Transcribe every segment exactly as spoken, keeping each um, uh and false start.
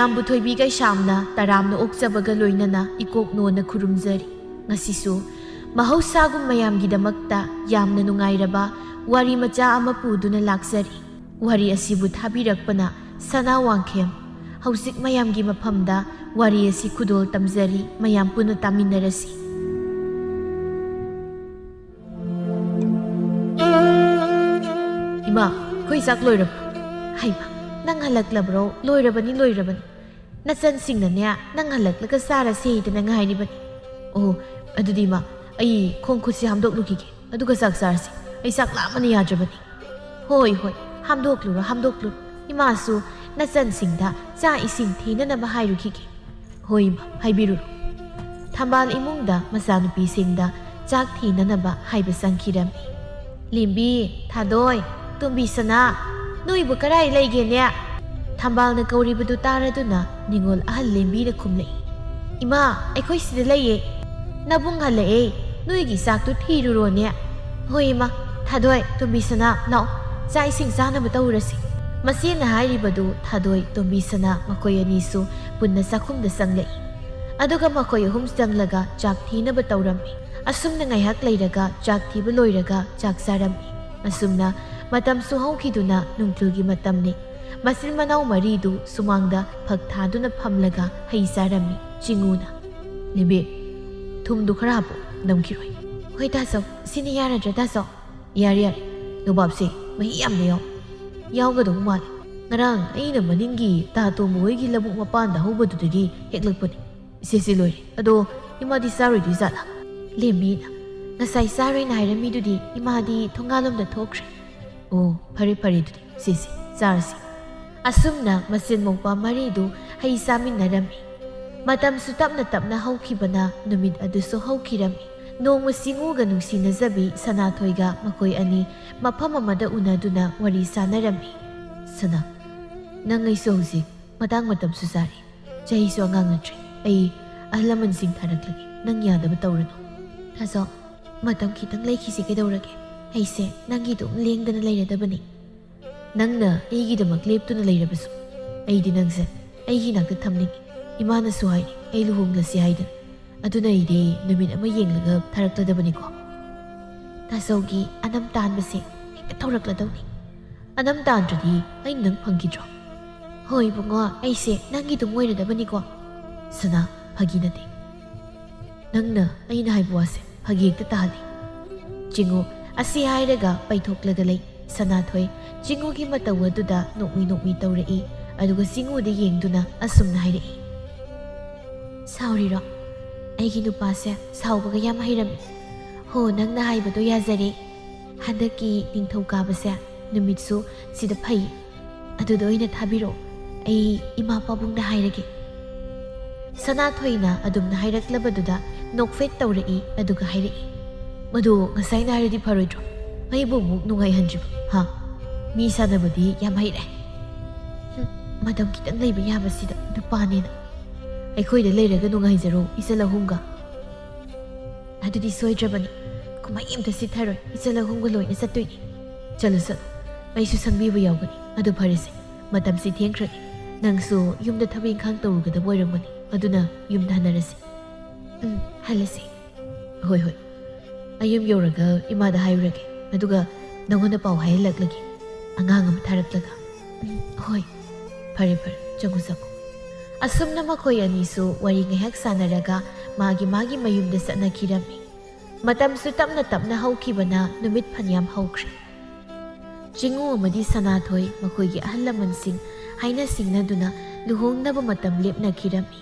ꯃꯌꯥꯝꯕꯨ ꯊꯣꯏꯕꯤ ꯀꯩꯁꯥꯝꯅ ꯇꯔꯥꯝꯅ ꯑꯣꯛꯆꯕꯒ ꯂꯣꯏꯅꯅ ꯏꯀꯣꯛ ꯅꯣꯟꯅ ꯈꯨꯔꯨꯝꯖꯔꯤ꯫ ꯉꯁꯤꯁꯨ ꯃꯍꯧꯁꯥꯒꯨꯝ ꯃꯌꯥꯝꯒꯤꯗꯃꯛꯇ ꯌꯥꯝꯅ ꯅꯨꯡꯉꯥꯏꯔꯕ ꯋꯥꯔꯤ ꯃꯆꯥ ꯑꯃ ꯄꯨꯗꯨꯅ ꯂꯥꯛꯆꯔꯤ꯫ ꯋꯥꯔꯤ ꯑꯁꯤꯕꯨ ꯊꯥꯕꯤꯔꯛꯄꯅ ꯁꯅꯥ ꯋꯥꯡꯈꯦꯝ꯫ ꯍꯧꯖꯤꯛ ꯃꯌꯥꯝꯒꯤ ꯃꯐꯝꯗ ꯋꯥꯔꯤ ꯑꯁꯤ ꯈꯨꯗꯣꯜ ꯇꯝꯖꯔꯤ, ꯃꯌꯥꯝ ꯄꯨꯟꯅ ꯇꯥꯃꯤꯟꯅꯔꯁꯤ꯫ ꯏꯃꯥ, ꯑꯩꯈꯣꯏ ꯆꯥꯛ ꯂꯣꯏꯔꯕꯣ? ꯍꯩꯃꯥ, ꯅꯪ ꯍꯜꯂꯛꯂꯕ꯭ꯔꯣ? ꯂꯣꯏꯔꯕꯅꯤ, ꯂꯣꯏꯔꯕꯅꯤ꯫ ꯅꯆꯟꯁꯤꯡꯅꯅꯦ, ꯅꯪ ꯍꯜꯂꯛꯂꯒ ꯆꯥꯔꯁꯦ ꯍꯥꯏꯗꯅ ꯉꯥꯏꯔꯤꯕꯅꯤ꯫ ꯑꯣ, ꯑꯗꯨꯗꯤ ꯏꯃꯥ, ꯑꯩ ꯈꯣꯡ ꯈꯨꯠꯁꯤ ꯍꯥꯝꯗꯣꯛꯂꯨꯈꯤꯒꯦ, ꯑꯗꯨꯒ ꯆꯥꯛ ꯆꯥꯔꯁꯤ꯫ ꯑꯩ ꯆꯥꯛ ꯂꯥꯝꯕꯅ ꯌꯥꯗ꯭ꯔꯕꯅꯤ꯫ ꯍꯣꯏ, ꯍꯣꯏ, ꯍꯥꯝꯗꯣꯛꯂꯨꯔꯣ, ꯍꯥꯝꯗꯣꯛꯂꯨꯔꯣ꯫ ꯏꯃꯥꯁꯨ ꯅꯆꯟꯁꯤꯡꯗ ꯆꯥꯛ ꯏꯁꯤꯡ ꯊꯤꯅꯅꯕ ꯍꯥꯏꯔꯨꯈꯤꯒꯦ꯫ ꯍꯣꯏ ꯏꯃꯥ, ꯍꯥꯏꯕꯤꯔꯨꯔꯣ꯫ ꯊꯝꯕꯥꯜ ꯏꯃꯨꯡꯗ ꯃꯆꯥꯅꯨꯄꯤꯁꯤꯡꯗ ꯆꯥꯛ ꯊꯤꯅꯅꯕ ꯍꯥꯏꯕ ꯆꯪꯈꯤꯔꯝꯃꯤ꯫ ꯂꯦꯝꯕꯤ, ꯊꯥꯗꯣꯏ, ꯇꯣꯝꯕꯤ ꯁꯅꯥ, ꯅꯣꯏꯕꯨ ꯀꯔꯥꯏ ꯂꯩꯒꯦꯅꯦ? ꯊꯝꯕꯥꯜꯅ ꯀꯧꯔꯤꯕꯗꯨ ꯇꯥꯔꯗꯨꯅ ꯅꯤꯉꯣꯜ ꯑꯍꯜ ꯂꯦꯝꯕꯤꯅ ꯈꯨꯝꯂꯛꯏ꯫ ꯏꯃꯥ, ꯑꯩꯈꯣꯏ ꯁꯤꯗ ꯂꯩꯌꯦ꯫ ꯅꯕꯨꯡ ꯍꯜꯂꯛꯑꯦ꯫ ꯅꯣꯏꯒꯤ ꯆꯥꯛꯇꯨ ꯊꯤꯔꯨꯔꯣꯅꯦ꯫ ꯍꯣꯏ ꯏꯃꯥ, ꯊꯥꯗꯣꯏ, ꯇꯣꯝꯕꯤ ꯁꯅꯥ, ꯂꯥꯛꯑꯣ, ꯆꯥꯛ ꯏꯁꯤꯡ ꯆꯥꯅꯕ ꯇꯧꯔꯁꯤ꯫ ꯃꯆꯦꯅ ꯍꯥꯏꯔꯤꯕꯗꯨ ꯊꯥꯗꯣꯏ, ꯇꯣꯝꯕꯤ ꯁꯅꯥ ꯃꯈꯣꯏ ꯑꯅꯤꯁꯨ ꯄꯨꯟꯅ ꯆꯥꯛꯈꯨꯝꯗ ꯆꯪꯂꯛꯏ꯫ ꯑꯗꯨꯒ ꯃꯈꯣꯏ ꯑꯍꯨꯝ ꯆꯪꯂꯒ ꯆꯥꯛ ꯊꯤꯅꯕ ꯇꯧꯔꯝꯃꯤ꯫ ꯑꯁꯨꯝꯅ ꯉꯥꯏꯍꯥꯛ ꯂꯩꯔꯒ ꯆꯥꯛ ꯊꯤꯕ ꯂꯣꯏꯔꯒ ꯆꯥꯛ ꯆꯥꯔꯝꯃꯤ꯫ ꯑꯁꯨꯝꯅ ꯃꯇꯝꯁꯨ ꯍꯧꯈꯤꯗꯨꯅ ꯅꯨꯡꯊꯤꯜꯒꯤ ꯃꯇꯝꯅꯤ꯫ ꯃꯆꯤꯟ ꯃꯅꯥꯎ ꯃꯔꯤꯗꯨ ꯁꯨꯃꯥꯡꯗ ꯐꯛ ꯊꯥꯗꯨꯅ ꯐꯝꯂꯒ ꯍꯩ ꯆꯥꯔꯝꯃꯤ꯫ ꯆꯤꯡꯉꯨꯅ, "ꯂꯦꯝꯕꯤ, ꯊꯨꯝꯗꯨ ꯈꯔ ꯍꯥꯞꯄꯨ, ꯅꯝꯈꯤꯔꯣꯏ꯫" "ꯍꯣꯏ ꯇꯥꯆꯧ, ꯁꯤꯅ ꯌꯥꯔꯗ꯭ꯔꯥ ꯇꯥꯆꯧ?" "ꯌꯥꯔꯦ, ꯌꯥꯔꯦ, ꯅꯣꯕꯥꯞꯁꯦ ꯃꯍꯤ ꯌꯥꯝꯅ ꯌꯥꯎ, ꯌꯥꯎꯒꯗꯧ ꯃꯥꯜꯂꯦ꯫ ꯉꯔꯥꯡ ꯑꯩꯅ ꯃꯅꯤꯡꯒꯤ ꯇꯥ ꯇꯣꯝꯕ ꯍꯣꯏꯒꯤ ꯂꯧꯕꯨꯛ ꯃꯄꯥꯟꯗ ꯍꯧꯕꯗꯨꯗꯒꯤ ꯍꯦꯛꯂꯛꯄꯅꯦ꯫ ꯏꯆꯦꯁꯤ ꯂꯣꯏꯔꯦ꯫ ꯑꯗꯣ ꯏꯃꯥꯗꯤ ꯆꯥꯔꯣꯏꯗꯣꯏ ꯖꯥꯠꯂꯥ?" ꯂꯦꯝꯕꯤꯅ, "ꯉꯁꯥꯏ ꯆꯥꯔꯣꯏꯅ ꯍꯥꯏꯔꯝꯃꯤꯗꯨꯗꯤ ꯏꯃꯥꯗꯤ ꯊꯣꯡꯒꯥꯜꯂꯣꯝꯗ ꯊꯣꯛꯈ꯭ꯔꯦ꯫" "ꯑꯣ, ꯐꯔꯦ ꯐꯔꯦ, ꯑꯗꯨꯗꯤ ꯁꯦ ꯁꯦ, ꯆꯥꯔꯁꯤ꯫" ꯑꯁꯨꯝꯅ ꯃꯆꯤꯟ ꯃꯧꯄꯥ ꯃꯔꯤꯗꯨ ꯍꯩ ꯆꯥꯃꯤꯟꯅꯔꯝꯃꯤ꯫ ꯃꯇꯝꯁꯨ ꯇꯞꯅ ꯇꯞꯅ ꯍꯧꯈꯤꯕꯅ ꯅꯨꯃꯤꯠ ꯑꯗꯨꯁꯨ ꯍꯧꯈꯤꯔꯝꯃꯤ꯫ ꯅꯣꯡꯃ ꯆꯤꯡꯉꯨꯒ ꯅꯨꯡꯁꯤꯅꯖꯕꯤ ꯁꯅꯥꯊꯣꯏꯒ ꯃꯈꯣꯏ ꯑꯅꯤ ꯃꯐꯝ ꯑꯃꯗ ꯎꯅꯗꯨꯅ ꯋꯥꯔꯤ ꯁꯥꯟꯅꯔꯝꯃꯤ꯫ "ꯁꯅꯥ, ꯅꯪ ꯑꯩꯁꯨ ꯍꯧꯖꯤꯛ ꯃꯇꯥꯡ ꯃꯇꯝꯁꯨ ꯆꯥꯔꯦ꯫ ꯆꯍꯤꯁꯨ ꯑꯉꯥꯡ ꯅꯠꯇ꯭ꯔꯦ꯫ ꯑꯩ ꯑꯍꯜ ꯂꯃꯟꯁꯤꯡ ꯊꯥꯔꯛꯂꯒꯦ, ꯅꯪ ꯌꯥꯗꯕ ꯇꯧꯔꯅꯨ꯫" "ꯊꯥꯖꯧ, ꯃꯇꯝ ꯈꯤꯇꯪ ꯂꯩꯈꯤꯁꯤ ꯀꯩꯗꯧꯔꯒꯦ? ꯑꯩꯁꯦ ꯅꯪꯒꯤ ꯑꯗꯨꯝ ꯂꯦꯡꯗꯅ ꯂꯩꯔꯗꯕꯅꯤ꯫" "ꯅꯪꯅ ꯑꯩꯒꯤꯗꯃꯛ ꯂꯦꯞꯇꯨꯅ ꯂꯩꯔꯕꯁꯨ ꯑꯩꯗꯤ ꯅꯪꯁꯦ ꯑꯩꯒꯤ ꯅꯥꯛꯇ ꯊꯝꯅꯤꯡꯉꯤ꯫ ꯏꯃꯥꯅꯁꯨ ꯍꯥꯏꯔꯤ ꯑꯩ ꯂꯨꯍꯣꯡꯂꯁꯤ ꯍꯥꯏꯗꯅ꯫ ꯑꯗꯨꯅ ꯑꯩꯗꯤ ꯅꯨꯃꯤꯠ ꯑꯃ ꯌꯦꯡꯂꯒ ꯊꯥꯔꯛꯂꯗꯕꯅꯤꯀꯣ꯫ ꯇꯥꯆꯧꯒꯤ ꯑꯅꯝ ꯇꯥꯟꯕꯁꯦ ꯍꯦꯛꯇ ꯇꯧꯔꯛꯂꯗꯧꯅꯤ꯫ ꯑꯅꯝ ꯇꯥꯟꯗ꯭ꯔꯗꯤ ꯑꯩ ꯅꯪ ꯐꯪꯈꯤꯗ꯭ꯔꯣ? ꯍꯣꯏ ꯏꯕꯨꯡꯉꯣ, ꯑꯩꯁꯦ ꯅꯪꯒꯤ ꯑꯗꯨꯝ ꯑꯣꯏꯔꯗꯕꯅꯤꯀꯣ꯫ ꯁꯅꯥ, ꯐꯥꯒꯤ ꯅꯠꯇꯦ꯫ ꯅꯪꯅ ꯑꯩꯅ ꯍꯥꯏꯕ ꯋꯥꯁꯦ ꯐꯥꯒꯤ ꯍꯦꯛꯇ ꯇꯥꯍꯜꯂꯤ꯫ ꯆꯤꯡꯉꯨ ꯑꯁꯤ ꯍꯥꯏꯔꯒ ꯄꯩꯊꯣꯛꯂꯒ ꯂꯩ꯫ ꯁꯅꯥꯊꯣꯏ ꯆꯤꯡꯉꯨꯒꯤ ꯃꯇꯧ ꯑꯗꯨꯗ ꯅꯣꯛꯃꯤ ꯅꯣꯛꯃꯤ ꯇꯧꯔꯛꯏ, ꯑꯗꯨꯒ ꯆꯤꯡꯉꯨꯗ ꯌꯦꯡꯗꯨꯅ ꯑꯁꯨꯝꯅ ꯍꯥꯏꯔꯛꯏ꯫ ꯁꯥꯎꯔꯤꯔꯣ? ꯑꯩꯒꯤ ꯅꯨꯄꯥꯁꯦ ꯁꯥꯎꯕꯒ ꯌꯥꯝ ꯍꯩꯔꯝꯃꯤ꯫ ꯍꯣ, ꯅꯪꯅ ꯍꯥꯏꯕꯗꯣ ꯌꯥꯖꯔꯦ꯫ ꯍꯟꯗꯛꯀꯤ ꯅꯤꯡꯊꯧꯀꯥꯕꯁꯦ ꯅꯨꯃꯤꯠꯁꯨ ꯁꯤꯗ ꯐꯩ꯫ ꯑꯗꯨꯗ ꯑꯣꯏꯅ ꯊꯥꯕꯤꯔꯛꯑꯣ꯫ ꯑꯩ ꯏꯃꯥ ꯄꯥꯕꯨꯡꯗ ꯍꯥꯏꯔꯒꯦ꯫ ꯁꯅꯥꯊꯣꯏꯅ ꯑꯗꯨꯝꯅ ꯍꯥꯏꯔꯛꯂꯕꯗꯨꯗ ꯅꯣꯛꯐꯦꯠ ꯇꯧꯔꯛꯏ, ꯑꯗꯨꯒ ꯍꯥꯏꯔꯛꯏ꯫ ꯃꯗꯨ ꯉꯁꯥꯏꯅ ꯍꯥꯏꯔꯗꯤ ꯐꯔꯣꯏꯗ꯭ꯔꯣ? ꯃꯩꯕꯨ ꯑꯃꯨꯛ ꯅꯨꯡꯉꯥꯏꯍꯟꯗ꯭ꯔꯤꯕ, ꯍꯥ? ꯃꯤ ꯁꯥꯟꯅꯕꯗꯤ ꯌꯥꯝ ꯍꯩꯔꯦ꯫ ꯍꯨꯝ, ꯃꯇꯝ ꯈꯤꯇꯪ ꯂꯩꯕ ꯌꯥꯕꯁꯤꯗ ꯅꯨꯄꯥꯅꯦꯅ꯫ ꯑꯩꯈꯣꯏꯗ ꯂꯩꯔꯒ ꯅꯨꯡꯉꯥꯏꯖꯔꯣ, ꯏꯆꯜ ꯑꯍꯨꯝꯒ꯫ ꯑꯗꯨꯗꯤ ꯁꯣꯏꯗ꯭ꯔꯕꯅꯤ꯫ ꯀꯨꯝꯍꯩ ꯑꯝꯇ ꯁꯤꯠꯊꯔꯣꯏ, ꯏꯆꯜ ꯑꯍꯨꯝꯒ ꯂꯣꯏꯅ ꯆꯠꯇꯣꯏꯅꯤ꯫ ꯆꯠꯂꯨ, ꯆꯠꯂꯨ꯫ ꯑꯩꯁꯨ ꯁꯪꯕꯤꯕ ꯌꯥꯎꯒꯅꯤ꯫ ꯑꯗꯨ ꯐꯔꯦꯁꯦ, ꯃꯇꯝꯁꯤ ꯊꯦꯡꯈ꯭ꯔꯅꯤ꯫ ꯅꯪꯁꯨ ꯌꯨꯝꯗ ꯊꯕꯛ ꯏꯪꯈꯥꯡ ꯇꯧꯔꯨꯒꯗꯕ ꯑꯣꯏꯔꯝꯒꯅꯤ꯫ ꯑꯗꯨꯅ ꯌꯨꯝꯗ ꯍꯟꯅꯔꯁꯤ꯫ ꯎꯝ, ꯍꯜꯂꯁꯤ꯫ ꯍꯣꯏ, ꯍꯣꯏ꯫ ꯑꯩ ꯌꯨꯝ ꯌꯧꯔꯒ ꯏꯃꯥꯗ ꯍꯥꯏꯔꯨꯔꯒꯦ꯫ ꯑꯗꯨꯒ ꯅꯪꯉꯣꯟꯗ ꯄꯥꯎ ꯍꯥꯏꯍꯜꯂꯛꯂꯒꯦ꯫ ꯑꯉꯥꯡ ꯑꯃ ꯊꯥꯔꯛꯂꯒ꯫ ꯎꯝ, ꯍꯣꯏ꯫ ꯐꯔꯦ, ꯐꯔꯦ꯫ ꯆꯪꯉꯨ, ꯆꯪꯉꯨ꯫ ꯑꯁꯨꯝꯅ ꯃꯈꯣꯏ ꯑꯅꯤꯁꯨ ꯋꯥꯔꯤ ꯉꯥꯏꯍꯥꯛ ꯁꯥꯟꯅꯔꯒ ꯃꯥꯒꯤ ꯃꯥꯒꯤ ꯃꯌꯨꯝꯗ ꯆꯠꯅꯈꯤꯔꯝꯃꯤ꯫ ꯃꯇꯝꯁꯨ ꯇꯞꯅ ꯇꯞꯅ ꯍꯧꯈꯤꯕꯅ ꯅꯨꯃꯤꯠ ꯐꯅꯌꯥꯝ ꯍꯧꯈ꯭ꯔꯦ꯫ ꯆꯤꯡꯉꯨ ꯑꯃꯗꯤ ꯁꯅꯥꯊꯣꯏ ꯃꯈꯣꯏꯒꯤ ꯑꯍꯜ ꯂꯃꯟꯁꯤꯡ ꯍꯥꯏꯅ ꯁꯤꯡꯅꯗꯨꯅ ꯂꯨꯍꯣꯡꯅꯕ ꯃꯇꯝ ꯂꯦꯞꯅꯈꯤꯔꯝꯃꯤ꯫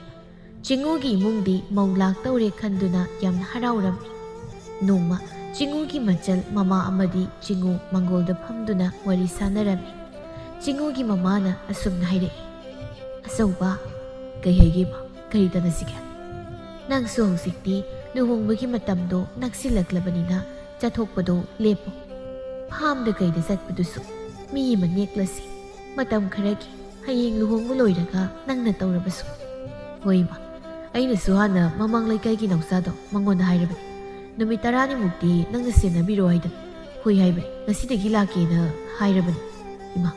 ꯆꯤꯡꯉꯨꯒꯤ ꯏꯃꯨꯡꯗꯤ ꯃꯧ ꯂꯥꯛꯇꯧꯔꯦ ꯈꯟꯗꯨꯅ ꯌꯥꯝꯅ ꯍꯔꯥꯎꯔꯝꯃꯤ꯫ ꯅꯣꯡꯃ ꯆꯤꯡꯉꯨꯒꯤ ꯃꯆꯜ ꯃꯃꯥ ꯑꯃꯗꯤ ꯆꯤꯡꯉꯨ ꯃꯪꯒꯣꯜꯗ ꯐꯝꯗꯨꯅ ꯋꯥꯔꯤ ꯁꯥꯟꯅꯔꯝꯃꯤ꯫ ꯆꯤꯡꯉꯨꯒꯤ ꯃꯃꯥꯅ ꯑꯁꯨꯝꯅ ꯍꯥꯏꯔꯛꯏ, "ꯑꯆꯧꯕ, ꯀꯩ ꯍꯥꯏꯒꯦ ꯏꯃꯥ? ꯀꯔꯤ ꯇꯥꯟꯅꯁꯤꯒꯦ? ꯅꯪꯁꯨ ꯍꯧꯖꯤꯛꯇꯤ ꯂꯨꯍꯣꯡꯕꯒꯤ ꯃꯇꯝꯗꯣ ꯅꯛꯁꯤꯜꯂꯛꯂꯕꯅꯤꯅ ꯆꯠꯊꯣꯛꯄꯗꯣ ꯂꯦꯞꯄꯣ꯫ ꯐꯥꯝꯗ ꯀꯩꯗ ꯆꯠꯄꯗꯨꯁꯨ ꯃꯤ ꯑꯃ ꯅꯦꯛꯂꯁꯤ꯫ ꯃꯇꯝ ꯈꯔꯒꯤ, ꯍꯌꯦꯡ ꯂꯨꯍꯣꯡꯕ ꯂꯣꯏꯔꯒ ꯅꯪꯅ ꯇꯧꯔꯕꯁꯨ꯫" "ꯍꯣꯏ ꯏꯃꯥ, ꯑꯩꯅꯁꯨ ꯍꯥꯟꯅ ꯃꯃꯥꯡ ꯂꯩꯀꯥꯏꯒꯤ ꯅꯥꯎꯆꯥꯗꯣ ꯃꯉꯣꯟꯗ ꯍꯥꯏꯔꯕꯅꯤ꯫ ꯅꯨꯃꯤꯠ ꯇꯔꯥꯅꯤꯃꯨꯛꯇꯤ ꯅꯪꯅ ꯁꯦꯟꯅꯕꯤꯔꯣ ꯍꯥꯏꯗꯅ꯫ ꯍꯣꯏ ꯍꯥꯏꯕꯅꯤ, ꯉꯁꯤꯗꯒꯤ ꯂꯥꯛꯀꯦꯅ ꯍꯥꯏꯔꯕꯅꯤ꯫ ꯏꯃꯥ,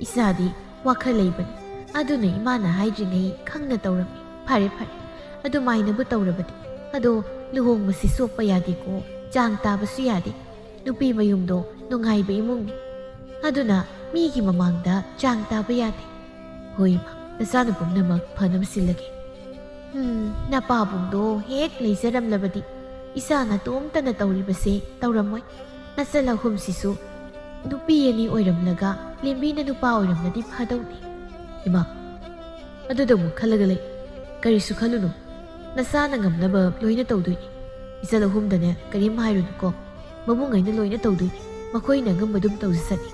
ꯏꯆꯥꯗꯤ ꯋꯥꯈꯜ ꯂꯩꯕꯅꯤ, ꯑꯗꯨꯅ ꯏꯃꯥꯅ ꯍꯥꯏꯗ꯭ꯔꯤꯉꯩ ꯈꯪꯅ ꯇꯧꯔꯝꯃꯤ꯫ ꯐꯔꯦ, ꯐꯔꯦ, ꯑꯗꯨꯃꯥꯏꯅꯕꯨ ꯇꯧꯔꯕꯗꯤ꯫ ꯑꯗꯣ ꯂꯨꯍꯣꯡꯕꯁꯤ ꯁꯣꯛꯄ ꯌꯥꯗꯦꯀꯣ, ꯆꯥꯡ ꯇꯥꯕꯁꯨ ꯌꯥꯗꯦ꯫ ꯅꯨꯄꯤ ꯃꯌꯨꯝꯗꯣ ꯅꯨꯡꯉꯥꯏꯕ ꯏꯃꯨꯡꯅꯤ꯫ ꯑꯗꯨꯅ ꯃꯤꯒꯤ ꯃꯃꯥꯡꯗ ꯆꯥꯡ ꯇꯥꯕ ꯌꯥꯗꯦ꯫ ꯍꯣꯏ ꯏꯃꯥ, ꯅꯆꯥꯅ ꯄꯨꯝꯅꯃꯛ ꯐꯅꯕ ꯁꯤꯜꯂꯒꯦ꯫ ꯎꯝ, ꯅꯄꯥꯕꯨꯡꯗꯣ ꯍꯦꯛ ꯂꯩꯖꯔꯝꯂꯕꯗꯤ ꯏꯆꯥ ꯅꯇꯣꯝꯇꯅ ꯇꯧꯔꯤꯕꯁꯦ ꯇꯧꯔꯝꯃꯣꯏ꯫ ꯅꯆꯜ ꯑꯍꯨꯝꯁꯤꯁꯨ ꯅꯨꯄꯤ ꯑꯅꯤ ꯑꯣꯏꯔꯝꯂꯒ ꯂꯦꯝꯕꯤꯅ ꯅꯨꯄꯥ ꯑꯣꯏꯔꯝꯂꯗꯤ ꯐꯗꯧꯅꯤ꯫ ꯏꯃꯥ, ꯑꯗꯨꯗ ꯑꯃꯨꯛ ꯈꯜꯂꯒ ꯂꯩ꯫ ꯀꯔꯤꯁꯨ ꯈꯜꯂꯨꯅꯨ, ꯅꯆꯥꯅ ꯉꯝꯅꯕ ꯂꯣꯏꯅ ꯇꯧꯗꯣꯏꯅꯤ꯫ ꯏꯆꯜ ꯑꯍꯨꯝꯗꯅꯦ ꯀꯔꯤꯝ ꯍꯥꯏꯔꯨꯅꯨꯀꯣ꯫ ꯃꯕꯨꯡꯉꯩꯅ ꯂꯣꯏꯅ ꯇꯧꯗꯣꯏꯅꯤ꯫ ꯃꯈꯣꯏꯅ ꯑꯉꯝꯕ ꯑꯗꯨꯝ ꯇꯧꯖꯁꯅꯤ꯫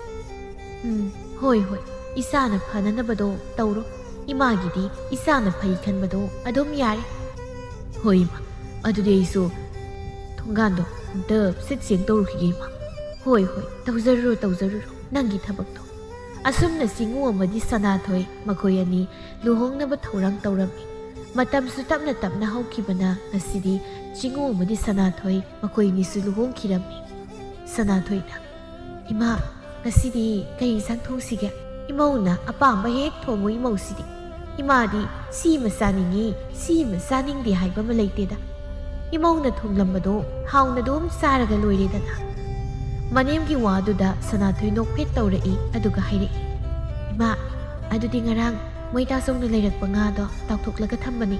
ꯎꯝ, ꯍꯣꯏ, ꯍꯣꯏ, ꯏꯆꯥꯅ ꯐꯅꯅꯕꯗꯣ ꯇꯧꯔꯣ꯫ ꯏꯃꯥꯒꯤꯗꯤ ꯏꯆꯥꯅ ꯐꯩ ꯈꯟꯕꯗꯣ ꯑꯗꯨꯝ ꯌꯥꯔꯦ꯫ ꯍꯣꯏ ꯏꯃꯥ, ꯑꯗꯨꯗꯤ ꯑꯩꯁꯨ ꯊꯣꯡꯒꯥꯟꯗꯣ ꯑꯝꯇ ꯁꯤꯠ ꯁꯦꯡ ꯇꯧꯔꯨꯈꯤꯒꯦ ꯏꯃꯥ꯫ ꯍꯣꯏ, ꯍꯣꯏ, ꯇꯧꯖꯔꯨꯔꯣ, ꯇꯧꯖꯔꯨꯔꯣ, ꯅꯪꯒꯤ ꯊꯕꯛꯇꯣ꯫ ꯑꯁꯨꯝꯅ ꯆꯤꯡꯉꯨ ꯑꯃꯗꯤ ꯁꯅꯥꯊꯣꯏ ꯃꯈꯣꯏ ꯑꯅꯤ ꯂꯨꯍꯣꯡꯅꯕ ꯊꯧꯔꯥꯡ ꯇꯧꯔꯝꯃꯤ꯫ ꯃꯇꯝꯁꯨ ꯇꯞꯅ ꯇꯞꯅ ꯍꯧꯈꯤꯕꯅ ꯉꯁꯤꯗꯤ ꯆꯤꯡꯉꯨ ꯑꯃꯗꯤ ꯁꯅꯥꯊꯣꯏ ꯃꯈꯣꯏ ꯑꯅꯤꯁꯨ ꯂꯨꯍꯣꯡꯈꯤꯔꯝꯃꯤ꯫ ꯁꯅꯥꯊꯣꯏꯅ, "ꯏꯃꯥ, ꯉꯁꯤꯗꯤ ꯀꯩ ꯏꯟꯁꯥꯡ ꯊꯣꯡꯁꯤꯒꯦ? ꯏꯃꯧꯅ ꯑꯄꯥꯝꯕ ꯍꯦꯛ ꯊꯣꯡꯉꯨ ꯏꯃꯧꯁꯤꯗꯤ꯫ ꯏꯃꯥꯗꯤ ꯁꯤꯃ ꯆꯥꯅꯤꯡꯉꯤ, ꯁꯤꯃ ꯆꯥꯅꯤꯡꯗꯦ ꯍꯥꯏꯕ ꯑꯃ ꯂꯩꯇꯦꯗ꯫ ꯏꯃꯧꯅ ꯊꯣꯡꯂꯝꯕꯗꯣ ꯍꯥꯎꯅ ꯑꯗꯨꯝ ꯆꯥꯔꯒ ꯂꯣꯏꯔꯦꯗꯅ꯫" ꯃꯅꯦꯝꯒꯤ ꯋꯥꯗꯨꯗ ꯁꯅꯥꯊꯣꯏ ꯅꯣꯛꯐꯦꯠ ꯇꯧꯔꯛꯏ, ꯑꯗꯨꯒ ꯍꯥꯏꯔꯛꯏ, "ꯏꯃꯥ, ꯑꯗꯨꯗꯤ ꯉꯔꯥꯡ ꯃꯣꯏ ꯗꯥ ꯆꯧꯅ ꯂꯩꯔꯛꯄ ꯉꯥꯗꯣ ꯇꯥꯎꯊꯣꯛꯂꯒ ꯊꯝꯕꯅꯤ꯫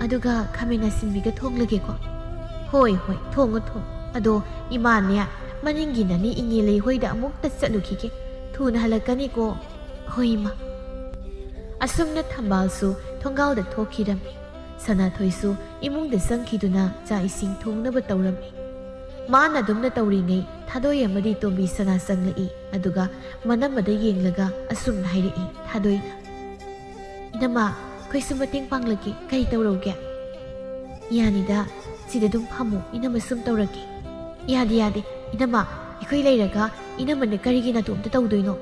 ꯑꯗꯨꯒ ꯈꯥꯃꯦꯟ ꯑꯁꯤꯟꯕꯤꯒ ꯊꯣꯡꯂꯒꯦꯀꯣ?" "ꯍꯣꯏ, ꯍꯣꯏ, ꯊꯣꯡꯉꯣ, ꯊꯣꯡꯉꯣ꯫ ꯑꯗꯣ ꯏꯃꯥꯅꯦ, ꯃꯅꯤꯡꯒꯤ ꯅꯅꯦ ꯏꯉꯦꯂꯩ ꯍꯣꯏꯗ ꯑꯃꯨꯛꯇ ꯆꯠꯂꯨꯈꯤꯒꯦ꯫ ꯊꯨꯅ ꯍꯜꯂꯛꯀꯅꯤꯀꯣ?" "ꯍꯣꯏ, ꯏꯃꯥ꯫" ꯑꯁꯨꯝꯅ ꯊꯝꯕꯥꯜꯁꯨ ꯊꯣꯡꯒꯥꯜꯗ ꯊꯣꯛꯈꯤꯔꯝꯃꯤ꯫ ꯁꯅꯥꯊꯣꯏꯁꯨ ꯏꯃꯨꯡꯗ ꯆꯪꯈꯤꯗꯨꯅ ꯆꯥꯛ ꯏꯁꯤꯡ ꯊꯣꯡꯅꯕ ꯇꯧꯔꯝꯃꯤ꯫ ꯃꯥꯅ ꯑꯗꯨꯝꯅ ꯇꯧꯔꯤꯉꯩ ꯊꯥꯗꯣꯏ ꯑꯃꯗꯤ ꯇꯣꯝꯕꯤ ꯁꯅꯥ ꯆꯪꯂꯛꯏ, ꯑꯗꯨꯒ ꯃꯅꯝ ꯑꯗ ꯌꯦꯡꯂꯒ ꯑꯁꯨꯝꯅ ꯍꯥꯏꯔꯛꯏ ꯊꯥꯗꯣꯏꯅ, "ꯏꯅꯝꯃ, ꯑꯩꯈꯣꯏꯁꯨ ꯃꯇꯦꯡ ꯄꯥꯡꯂꯒꯦ, ꯀꯔꯤ ꯇꯧꯔꯧꯒꯦ?" "ꯌꯥꯅꯤꯗ, ꯁꯤꯗ ꯑꯗꯨꯝ ꯐꯝꯃꯨ, ꯏꯅꯝꯃ ꯁꯨꯝ ꯇꯧꯔꯒꯦ꯫" "ꯌꯥꯗꯦ, ꯌꯥꯗꯦ, ꯏꯅꯝꯃ, ꯑꯩꯈꯣꯏ ꯂꯩꯔꯒ ꯏꯅꯝꯃꯅ ꯀꯔꯤꯒꯤ ꯅꯇꯣꯝꯇ ꯇꯧꯗꯣꯏꯅꯣ?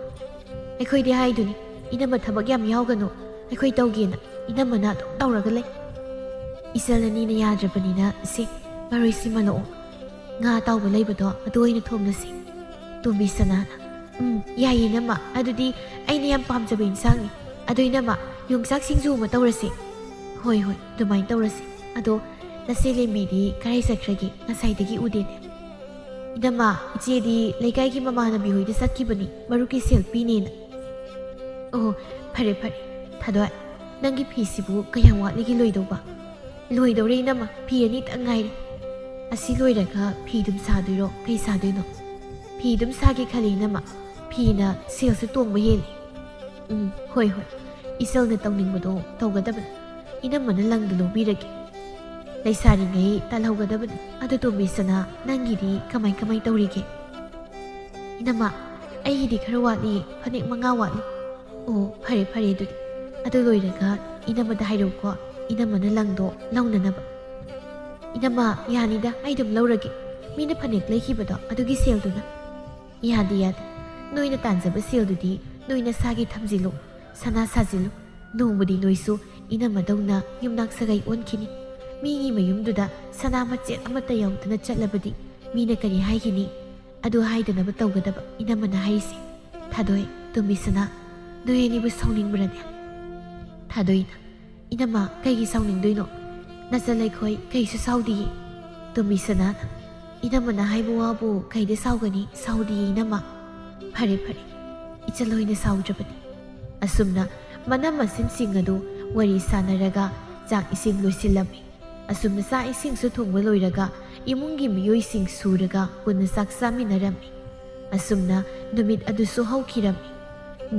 ꯑꯩꯈꯣꯏꯗꯤ ꯍꯥꯏꯗꯨꯅꯤ, ꯏꯅꯝꯃ ꯊꯕꯛ ꯌꯥꯝ ꯌꯥꯎꯒꯅꯨ, ꯑꯩꯈꯣꯏ ꯇꯧꯒꯦꯅ, ꯏꯅꯝꯃꯅ ꯑꯗꯨꯝ ꯇꯧꯔꯒ ꯂꯩ꯫" "ꯏꯆꯜ ꯑꯅꯤꯅ ꯌꯥꯗ꯭ꯔꯕꯅꯤꯅ ꯁꯦ, ꯃꯔꯣꯏ ꯁꯤꯃꯜꯂꯛꯑꯣ, ꯉꯥ ꯑꯇꯥꯎꯕ ꯂꯩꯕꯗꯣ ꯑꯗꯨ ꯑꯣꯏꯅ ꯊꯣꯡꯂꯁꯤ꯫" ꯇꯣꯝꯕꯤ ꯁꯅꯥꯅ, "ꯎꯝ, ꯌꯥꯏꯌꯦ ꯏꯅꯝꯃ, ꯑꯗꯨꯗꯤ ꯑꯩꯅ ꯌꯥꯝ ꯄꯥꯝꯖꯕ ꯏꯟꯁꯥꯡꯅꯤ, ꯑꯗꯣ ꯏꯅꯝꯃ, ꯌꯣꯡꯆꯥꯛ ꯁꯤꯡꯖꯨ ꯑꯃ ꯇꯧꯔꯁꯦ꯫ ꯍꯣꯏ, ꯍꯣꯏ, ꯑꯗꯨꯃꯥꯏꯅ ꯇꯧꯔꯁꯦ꯫ ꯑꯗꯣ ꯅꯆꯦ ꯂꯦꯝꯕꯤꯗꯤ ꯀꯗꯥꯏ ꯆꯠꯈ꯭ꯔꯒꯦ? ꯉꯁꯥꯏꯗꯒꯤ ꯎꯗꯦꯅꯦ꯫ ꯏꯅꯝꯃ, ꯏꯆꯦꯗꯤ ꯂꯩꯀꯥꯏꯒꯤ ꯃꯃꯥꯟꯅꯕꯤ ꯍꯣꯏꯗ ꯆꯠꯈꯤꯕꯅꯤ, ꯃꯔꯨꯞꯀꯤ ꯁꯦꯜ ꯄꯤꯅꯦꯅ꯫ ꯑꯣ, ꯐꯔꯦ, ꯐꯔꯦ꯫ ꯊꯥꯗꯣꯏ, ꯅꯪꯒꯤ ꯐꯤꯁꯤꯕꯨ ꯀꯌꯥꯝ ꯋꯥꯠꯂꯤꯒꯦ ꯂꯣꯏꯗꯧꯕ? ꯂꯣꯏꯗꯧꯔꯦ ꯏꯅꯝꯃ, ꯐꯤ ꯑꯅꯤꯇꯪ ꯉꯥꯏꯔꯦ꯫ ꯑꯁꯤ ꯂꯣꯏꯔꯒ ꯐꯤ ꯑꯗꯨꯝ ꯁꯥꯗꯣꯏꯔꯣ? ꯀꯩ ꯁꯥꯗꯣꯏꯅꯣ? ꯐꯤ ꯑꯗꯨꯝ ꯁꯥꯒꯦ ꯈꯜꯂꯤ ꯏꯅꯝꯃ, ꯐꯤꯅ ꯁꯦꯜꯁꯨ ꯇꯣꯡꯕ ꯍꯦꯜꯂꯤ꯫ ꯎꯝ, ꯍꯣꯏ, ꯍꯣꯏ, ꯏꯆꯜꯅ ꯇꯧꯅꯤꯡꯕꯗꯣ ꯇꯧꯒꯗꯕꯅꯤ꯫ ꯏꯅꯝꯃꯅ ꯂꯪꯗꯨ ꯂꯧꯕꯤꯔꯒꯦ꯫ ꯂꯩꯁꯥꯔꯤꯉꯩ ꯇꯥꯜꯍꯧꯒꯗꯕꯅꯤ꯫ ꯑꯗꯨ ꯇꯣꯝꯕꯤ ꯁꯅꯥ, ꯅꯪꯒꯤꯗꯤ ꯀꯃꯥꯏ ꯀꯃꯥꯏ ꯇꯧꯔꯤꯒꯦ? ꯏꯅꯝꯃ, ꯑꯩꯒꯤꯗꯤ ꯈꯔ ꯋꯥꯠꯂꯤꯌꯦ, ꯐꯅꯦꯛ ꯃꯉꯥ ꯋꯥꯠꯂꯤ꯫ ꯑꯣ, ꯐꯔꯦ, ꯐꯔꯦ ꯑꯗꯨꯗꯤ꯫ ꯑꯗꯨ ꯂꯣꯏꯔꯒ ꯏꯅꯝꯃꯗ ꯍꯥꯏꯔꯛꯎꯀꯣ, ꯏꯅꯝꯃꯅ ꯂꯪꯗꯣ ꯂꯧꯅꯅꯕ꯫ ꯏꯅꯝꯃ, ꯌꯥꯅꯤꯗ, ꯑꯩ ꯑꯗꯨꯝ ꯂꯧꯔꯒꯦ꯫ ꯃꯤꯅ ꯐꯅꯦꯛ ꯂꯩꯈꯤꯕꯗꯣ, ꯑꯗꯨꯒꯤ ꯁꯦꯜꯗꯨꯅ꯫ ꯌꯥꯗꯦ, ꯌꯥꯗꯦ꯫ ꯅꯣꯏꯅ ꯇꯥꯟꯖꯕ ꯁꯦꯜꯗꯨꯗꯤ ꯅꯣꯏ ꯅꯁꯥꯒꯤ ꯊꯝꯖꯤꯜꯂꯨ, ꯁꯅꯥ ꯁꯥꯖꯤꯜꯂꯨ꯫ ꯅꯣꯡꯃꯗꯤ ꯅꯣꯏꯁꯨ ꯏꯅꯝꯃꯗꯧꯅ ꯌꯨꯝꯅꯥꯛ ꯁꯥꯒꯩ ꯑꯣꯟꯈꯤꯅꯤ꯫ ꯃꯤꯒꯤ ꯃꯌꯨꯝꯗꯨꯗ ꯁꯅꯥ ꯃꯆꯦꯠ ꯑꯃꯠꯇ ꯌꯥꯎꯗꯅ ꯆꯠꯂꯕꯗꯤ ꯃꯤꯅ ꯀꯔꯤ ꯍꯥꯏꯒꯅꯤ? ꯑꯗꯨ ꯍꯥꯏꯗꯅꯕ ꯇꯧꯒꯗꯕ ꯏꯅꯝꯃꯅ ꯍꯥꯏꯔꯤꯁꯦ꯫ ꯊꯥꯗꯣꯏ, ꯇꯣꯝꯕꯤ ꯁꯅꯥ, ꯅꯣꯏ ꯑꯅꯤꯕꯨ ꯁꯥꯎꯅꯤꯡꯕ꯭ꯔꯅꯦ? ꯊꯥꯗꯣꯏꯅ, ꯏꯅꯝꯃ, ꯀꯩꯒꯤ ꯁꯥꯎꯅꯤꯡꯗꯣꯏꯅꯣ? ꯅꯆꯜ ꯑꯩꯈꯣꯏ ꯀꯩꯁꯨ ꯁꯥꯎꯗꯤꯌꯦ꯫ ꯇꯣꯝꯕꯤ ꯁꯅꯥꯅ, ꯏꯅꯝꯃꯅ ꯍꯥꯏꯕ ꯋꯥꯕꯨ ꯀꯩꯗ ꯁꯥꯎꯒꯅꯤ? ꯁꯥꯎꯗꯤꯌꯦ ꯏꯅꯝꯃ꯫ ꯐꯔꯦ, ꯐꯔꯦ, ꯏꯆꯜ ꯍꯣꯏꯅ ꯁꯥꯎꯗ꯭ꯔꯕꯅꯤ꯫ ꯑꯁꯨꯝꯅ ꯃꯅꯝ ꯃꯁꯤꯟꯁꯤꯡ ꯑꯗꯨ ꯋꯥꯔꯤ ꯁꯥꯟꯅꯔꯒ ꯆꯥꯛ ꯏꯁꯤꯡ ꯂꯣꯏꯁꯤꯜꯂꯝꯃꯤ꯫ ꯑꯁꯨꯝꯅ ꯆꯥꯛ ꯏꯁꯤꯡꯁꯨ ꯊꯣꯡꯕ ꯂꯣꯏꯔꯒ ꯏꯃꯨꯡꯒꯤ ꯃꯤꯑꯣꯏꯁꯤꯡ ꯁꯨꯔꯒ ꯄꯨꯟꯅ ꯆꯥꯛ ꯆꯥꯃꯤꯟꯅꯔꯝꯃꯤ꯫ ꯑꯁꯨꯝꯅ ꯅꯨꯃꯤꯠ ꯑꯗꯨꯁꯨ ꯍꯧꯈꯤꯔꯝꯃꯤ꯫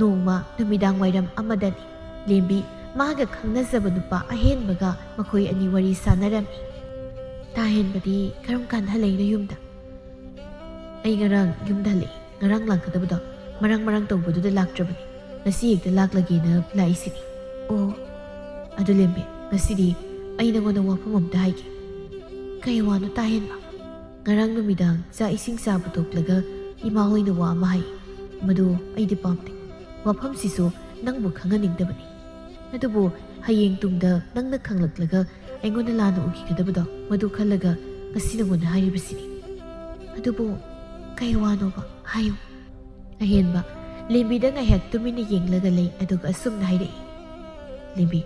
ꯅꯣꯡꯃ ꯅꯨꯃꯤꯗꯥꯡ ꯋꯥꯏꯔꯝ ꯑꯃꯗꯅꯤ ꯂꯦꯝꯕꯤ ꯃꯥꯒ ꯈꯪꯅꯖꯕ ꯅꯨꯄꯥ ꯑꯍꯦꯟꯕꯒ ꯃꯈꯣꯏ ꯑꯅꯤ ꯋꯥꯔꯤ ꯁꯥꯟꯅꯔꯝꯃꯤ꯫ ꯇꯥꯍꯦꯟꯕꯗꯤ ꯀꯔꯝ ꯀꯥꯟꯗ ꯍꯜꯂꯛꯏꯅꯣ ꯌꯨꯝꯗ? ꯑꯩ ꯉꯔꯥꯡ ꯌꯨꯝꯗ ꯍꯜꯂꯛꯏ꯫ ꯉꯔꯥꯡ ꯂꯥꯛꯀꯗꯕꯗꯣ ꯃꯔꯥꯡ ꯃꯔꯥꯡ ꯇꯧꯕꯗꯨꯗ ꯂꯥꯛꯇ꯭ꯔꯕꯅꯤ꯫ ꯉꯁꯤ ꯍꯦꯛꯇ ꯂꯥꯛꯂꯒꯦꯅ ꯂꯥꯛꯏꯁꯤꯅꯤ꯫ ꯑꯣ, ꯑꯗꯨ ꯂꯦꯝꯕꯤ, ꯉꯁꯤꯗꯤ ꯑꯩ ꯅꯉꯣꯟꯗ ꯋꯥꯐꯝ ꯑꯝꯇ ꯍꯥꯏꯒꯦ꯫ ꯀꯩ ꯋꯥꯅꯣ ꯇꯥꯍꯦꯟꯕ? ꯉꯔꯥꯡ ꯅꯨꯃꯤꯗꯥꯡ ꯆꯥꯛ ꯏꯁꯤꯡ ꯆꯥꯕ ꯇꯣꯛꯂꯒ ꯏꯃꯥ ꯍꯣꯏꯅ ꯋꯥ ꯑꯃ ꯍꯥꯏ꯫ ꯃꯗꯨ ꯑꯩꯗꯤ ꯄꯥꯝꯗꯦ꯫ ꯋꯥꯐꯝꯁꯤꯁꯨ ꯅꯪꯕꯨ ꯈꯪꯍꯟꯅꯤꯡꯗꯕꯅꯤ꯫ ꯑꯗꯨꯕꯨ ꯍꯌꯦꯡ ꯇꯨꯡꯗ ꯅꯪꯅ ꯈꯪꯂꯛꯂꯒ ꯑꯩꯉꯣꯟꯗ ꯂꯥꯟꯅ ꯎꯈꯤꯒꯗꯕꯗꯣ, ꯃꯗꯨ ꯈꯜꯂꯒ ꯉꯁꯤ ꯅꯉꯣꯟꯗ ꯍꯥꯏꯔꯤꯕꯁꯤꯅꯤ꯫ ꯑꯗꯨꯕꯨ ꯀꯩ ꯋꯥꯅꯣꯕ? ꯍꯥꯏꯌꯨ꯫ ꯑꯍꯦꯟꯕ, ꯂꯦꯝꯕꯤꯗ ꯉꯥꯏꯍꯥꯛ ꯇꯨꯃꯤꯟꯅ ꯌꯦꯡꯂꯒ ꯂꯩ, ꯑꯗꯨꯒ ꯑꯁꯨꯝꯅ ꯍꯥꯏꯔꯛꯏ, "ꯂꯦꯝꯕꯤ,